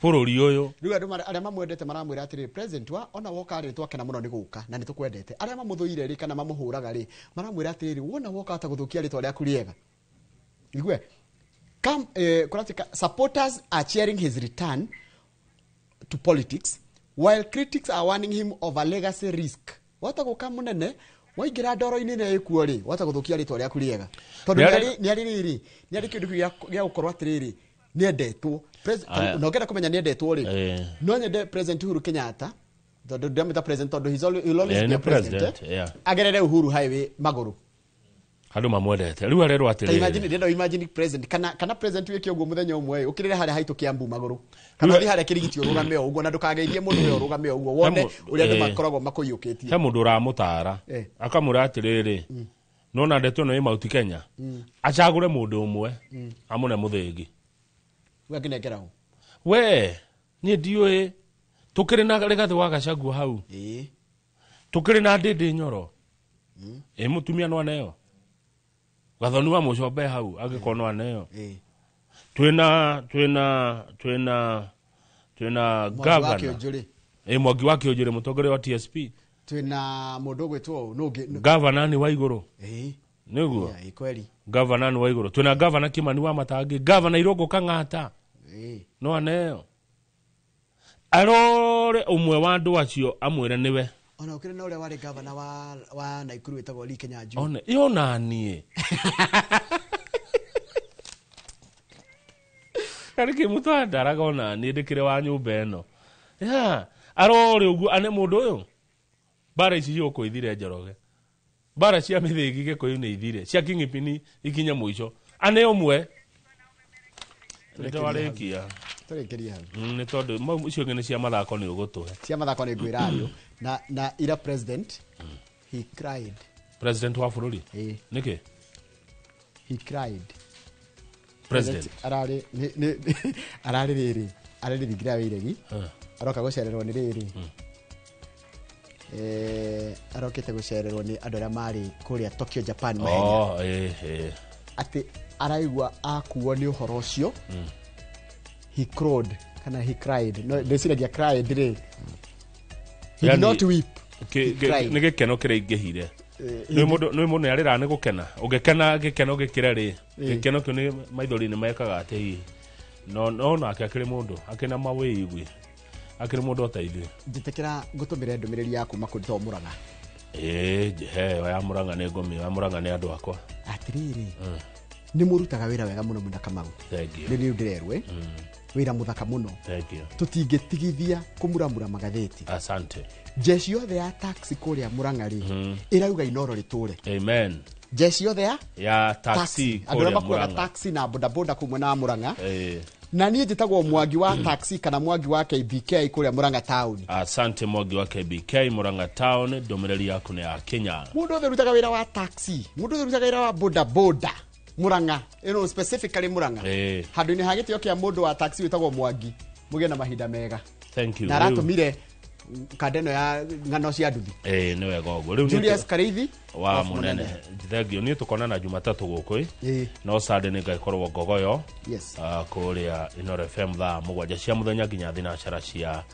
[SPEAKER 2] bũrũri ũyũ.
[SPEAKER 1] Rĩu andũ arĩa mamwendete maramwĩra atĩrĩrĩ, president wa ona woka rĩ, twakena mũno nĩ gũka na nĩ tũkwendete. Arĩa mamũthũire rĩ, kana mamũhũraga rĩ, maramwĩra atĩrĩrĩ, wona woka ata gũthũkia rĩtwa rĩaku rĩega. Igue Come, kũratuĩka supporters are cheering his return to politics while critics are warning him of a legacy risk. Wata gũka mũnene, waingĩra ndoro-inĩ ĩrĩa ĩkuo rĩ, wata gũthũkia rĩtwa rĩaku rĩega, tondũ nĩ arĩ rĩrĩ, nĩ arĩ kĩndũ kĩu gĩa gũkorwo atĩrĩrĩ, nĩendetwo.
[SPEAKER 2] Aya.
[SPEAKER 1] Na ũngĩenda kũmenya nĩendetwo rĩ, no nyende President Uhuru Kenyatta, tondũ ndĩramwĩta president tondũ he'll always be
[SPEAKER 2] nĩ
[SPEAKER 1] a president,
[SPEAKER 2] president,
[SPEAKER 1] agerere Uhuru Highway magũrũ.
[SPEAKER 2] Andũ mamwendete rĩu arerwo
[SPEAKER 1] Ta imagine
[SPEAKER 2] atĩrĩrĩ
[SPEAKER 1] ndĩrenda imagine president kana president wĩke ũguo mũthenya ũmwe ũkĩrĩre harĩa haitũ Kiambu magũrũ kana
[SPEAKER 2] Rĩu-
[SPEAKER 1] ũthiĩ harĩa Kĩrigiti ũrũgame o ũguo na ndũkageithie mũndũ we ũrũgame o ũguo wone ũrĩa andũ makoragwo makũiyũkĩtie.
[SPEAKER 2] He mũndũ ũramũtara akamwĩra atĩrĩrĩ, nona ndeto ĩno ĩ Mount Kenya, acagũre mũndũ ũmwe amũne mũthĩgi.
[SPEAKER 1] We angĩnengera ũ?
[SPEAKER 2] We niĩ ndiũĩ, tũkĩrĩ na Rigathĩ wa Gachagua hau, tũkĩrĩ na Ndĩndĩ Nyoro, ĩ mũtumia no aneo, Gathoni wa Mũcombe hau angĩkorwo no aneo, twĩna twĩna twĩna twĩna
[SPEAKER 1] Mwangi wa
[SPEAKER 2] gavana
[SPEAKER 1] Kĩũnjũrĩ.
[SPEAKER 2] Ĩ Mwangi wa Kĩũnjũrĩ, mũtongoria wa TSP.
[SPEAKER 1] Twĩna mũndũ ũgwĩtwo ũ nũ ũngĩ?
[SPEAKER 2] Gavana nĩ wa igũrũ. Nĩguo.
[SPEAKER 1] Ĩ kweli.
[SPEAKER 2] Gavana nĩ wa igũrũ, twĩna gavana Kimani wa Matangi, gavana Irũngũ Kang'ata no aneo, arore ũmwe wa andũ acio amwĩre nĩwe.
[SPEAKER 1] Ona ũkĩrĩ na ũrĩa warĩ gavana wa Naikuru wĩtagwo Lee Kinyanjui.
[SPEAKER 2] One ĩ ona niĩ karĩ kĩ mũtandaraga ona niĩ ndĩkĩrĩ wa nyũmba ĩno ya arore ũguo ane mũndũ ũyũ. Mbara ici ciũkũ ithire Njoroge, mbara cia mĩthĩgi Gĩkũyũ nĩ ithire, cia king'ipini ikinye mũico, ane ũmwe nĩtwarĩkia.
[SPEAKER 1] Tũrĩkĩrie hau.
[SPEAKER 2] Nĩ tondũ mau icio ingĩ nĩ cia mathako nĩ ũgũtũhe.
[SPEAKER 1] Cia mathako nĩ ngwĩra ariũ na ira president he cried.
[SPEAKER 2] President wa bũrũri nĩkĩ?
[SPEAKER 1] He cried.
[SPEAKER 2] President
[SPEAKER 1] ararĩ ararĩ rĩrĩ ararĩ thingira wa iregi aroka gũcererwo nĩ rĩrĩ arokĩte gũcererwo nĩ andũ arĩa marĩ kũrĩa Tokyo Japan mahenya.
[SPEAKER 2] Oh, eh.
[SPEAKER 1] Atĩ araigua akuo nĩ ũhoro ũcio. He cried kana he cried, no ndĩciragia cried rĩ, he did
[SPEAKER 2] Yani,
[SPEAKER 1] not weep. He cried.
[SPEAKER 2] Nĩ gĩkeno kĩraingĩhire. Nĩ mũndũ nĩ arĩra nĩ gũkena, ũngĩkena gĩkeno gĩkĩre rĩ, gĩkeno kĩu nĩ maithori nĩ mekaga atĩ hihi no nake akĩrĩ mũndũ akĩrĩ na mawĩigwi, akĩrĩ mũndũ o ta ithuĩ.
[SPEAKER 1] Njĩtĩkĩra ngũtũmĩre ndũmĩrĩri ya kuma kũndũ ta Mũrang'a.
[SPEAKER 2] Ĩĩ njĩheo ya Mũrang'a nĩ ngũmio ya Mũrang'a nĩ andũ akwa.
[SPEAKER 1] Atĩrĩrĩ, nĩ mũrutaga wĩra wega mũno mwĩna Kamau.
[SPEAKER 2] Thank you.
[SPEAKER 1] Nĩ rĩu ndĩrerwo wĩra mũthaka mũno.
[SPEAKER 2] Thank you.
[SPEAKER 1] Tũtingĩtigithia kũmuramura magathĩti.
[SPEAKER 2] Asante.
[SPEAKER 1] Jeshi yothe ya taxi kũrĩa Mũrang'a rĩ ĩrauga Inoro rĩtũre.
[SPEAKER 2] Amen.
[SPEAKER 1] Jeshi yothe ya
[SPEAKER 2] taxi
[SPEAKER 1] andũ arĩa
[SPEAKER 2] kũrĩa
[SPEAKER 1] makuaga
[SPEAKER 2] Mũrang'a.
[SPEAKER 1] taxi na bodaboda kũu mwena wa Mũrang'a. Na niĩ njĩtagwo Mwangi wa taxi kana Mwangi wa KBK kũrĩa Mũrang'a town.
[SPEAKER 2] Asante Mwangi wa KBK Mũrang'a town, ndũmĩrĩri yaku nĩ ya Kenya.
[SPEAKER 1] Mũndũ othe ũrutaga wĩra wa taxi, mũndũ othe ũrutaga wĩra wa bodaboda Mũrang'a, ĩno specifically Mũrang'a, handũ-inĩ ha gĩtĩo kĩa mũndũ wa taxi wĩtagwo Mwangi, mũgĩe na mahinda mega.
[SPEAKER 2] Thank you.
[SPEAKER 1] Na aratũmire kanda ĩno ya ng'ano cia nduthi.
[SPEAKER 2] Nĩ wega ũguo. Rĩu
[SPEAKER 1] Julius Kareithi
[SPEAKER 2] wa
[SPEAKER 1] of
[SPEAKER 2] Mũnene. Thank you. Niĩ tũkonana Jumatatũ gũkũ
[SPEAKER 1] ĩ.
[SPEAKER 2] No Sunday nĩ ngaikorwo Ngogoyo.
[SPEAKER 1] Yes.
[SPEAKER 2] Kũrĩa Inoro FM thaa 7 cia mũthenya nginya 9 cia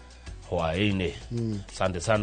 [SPEAKER 2] hwaĩ-inĩ. Asante sana.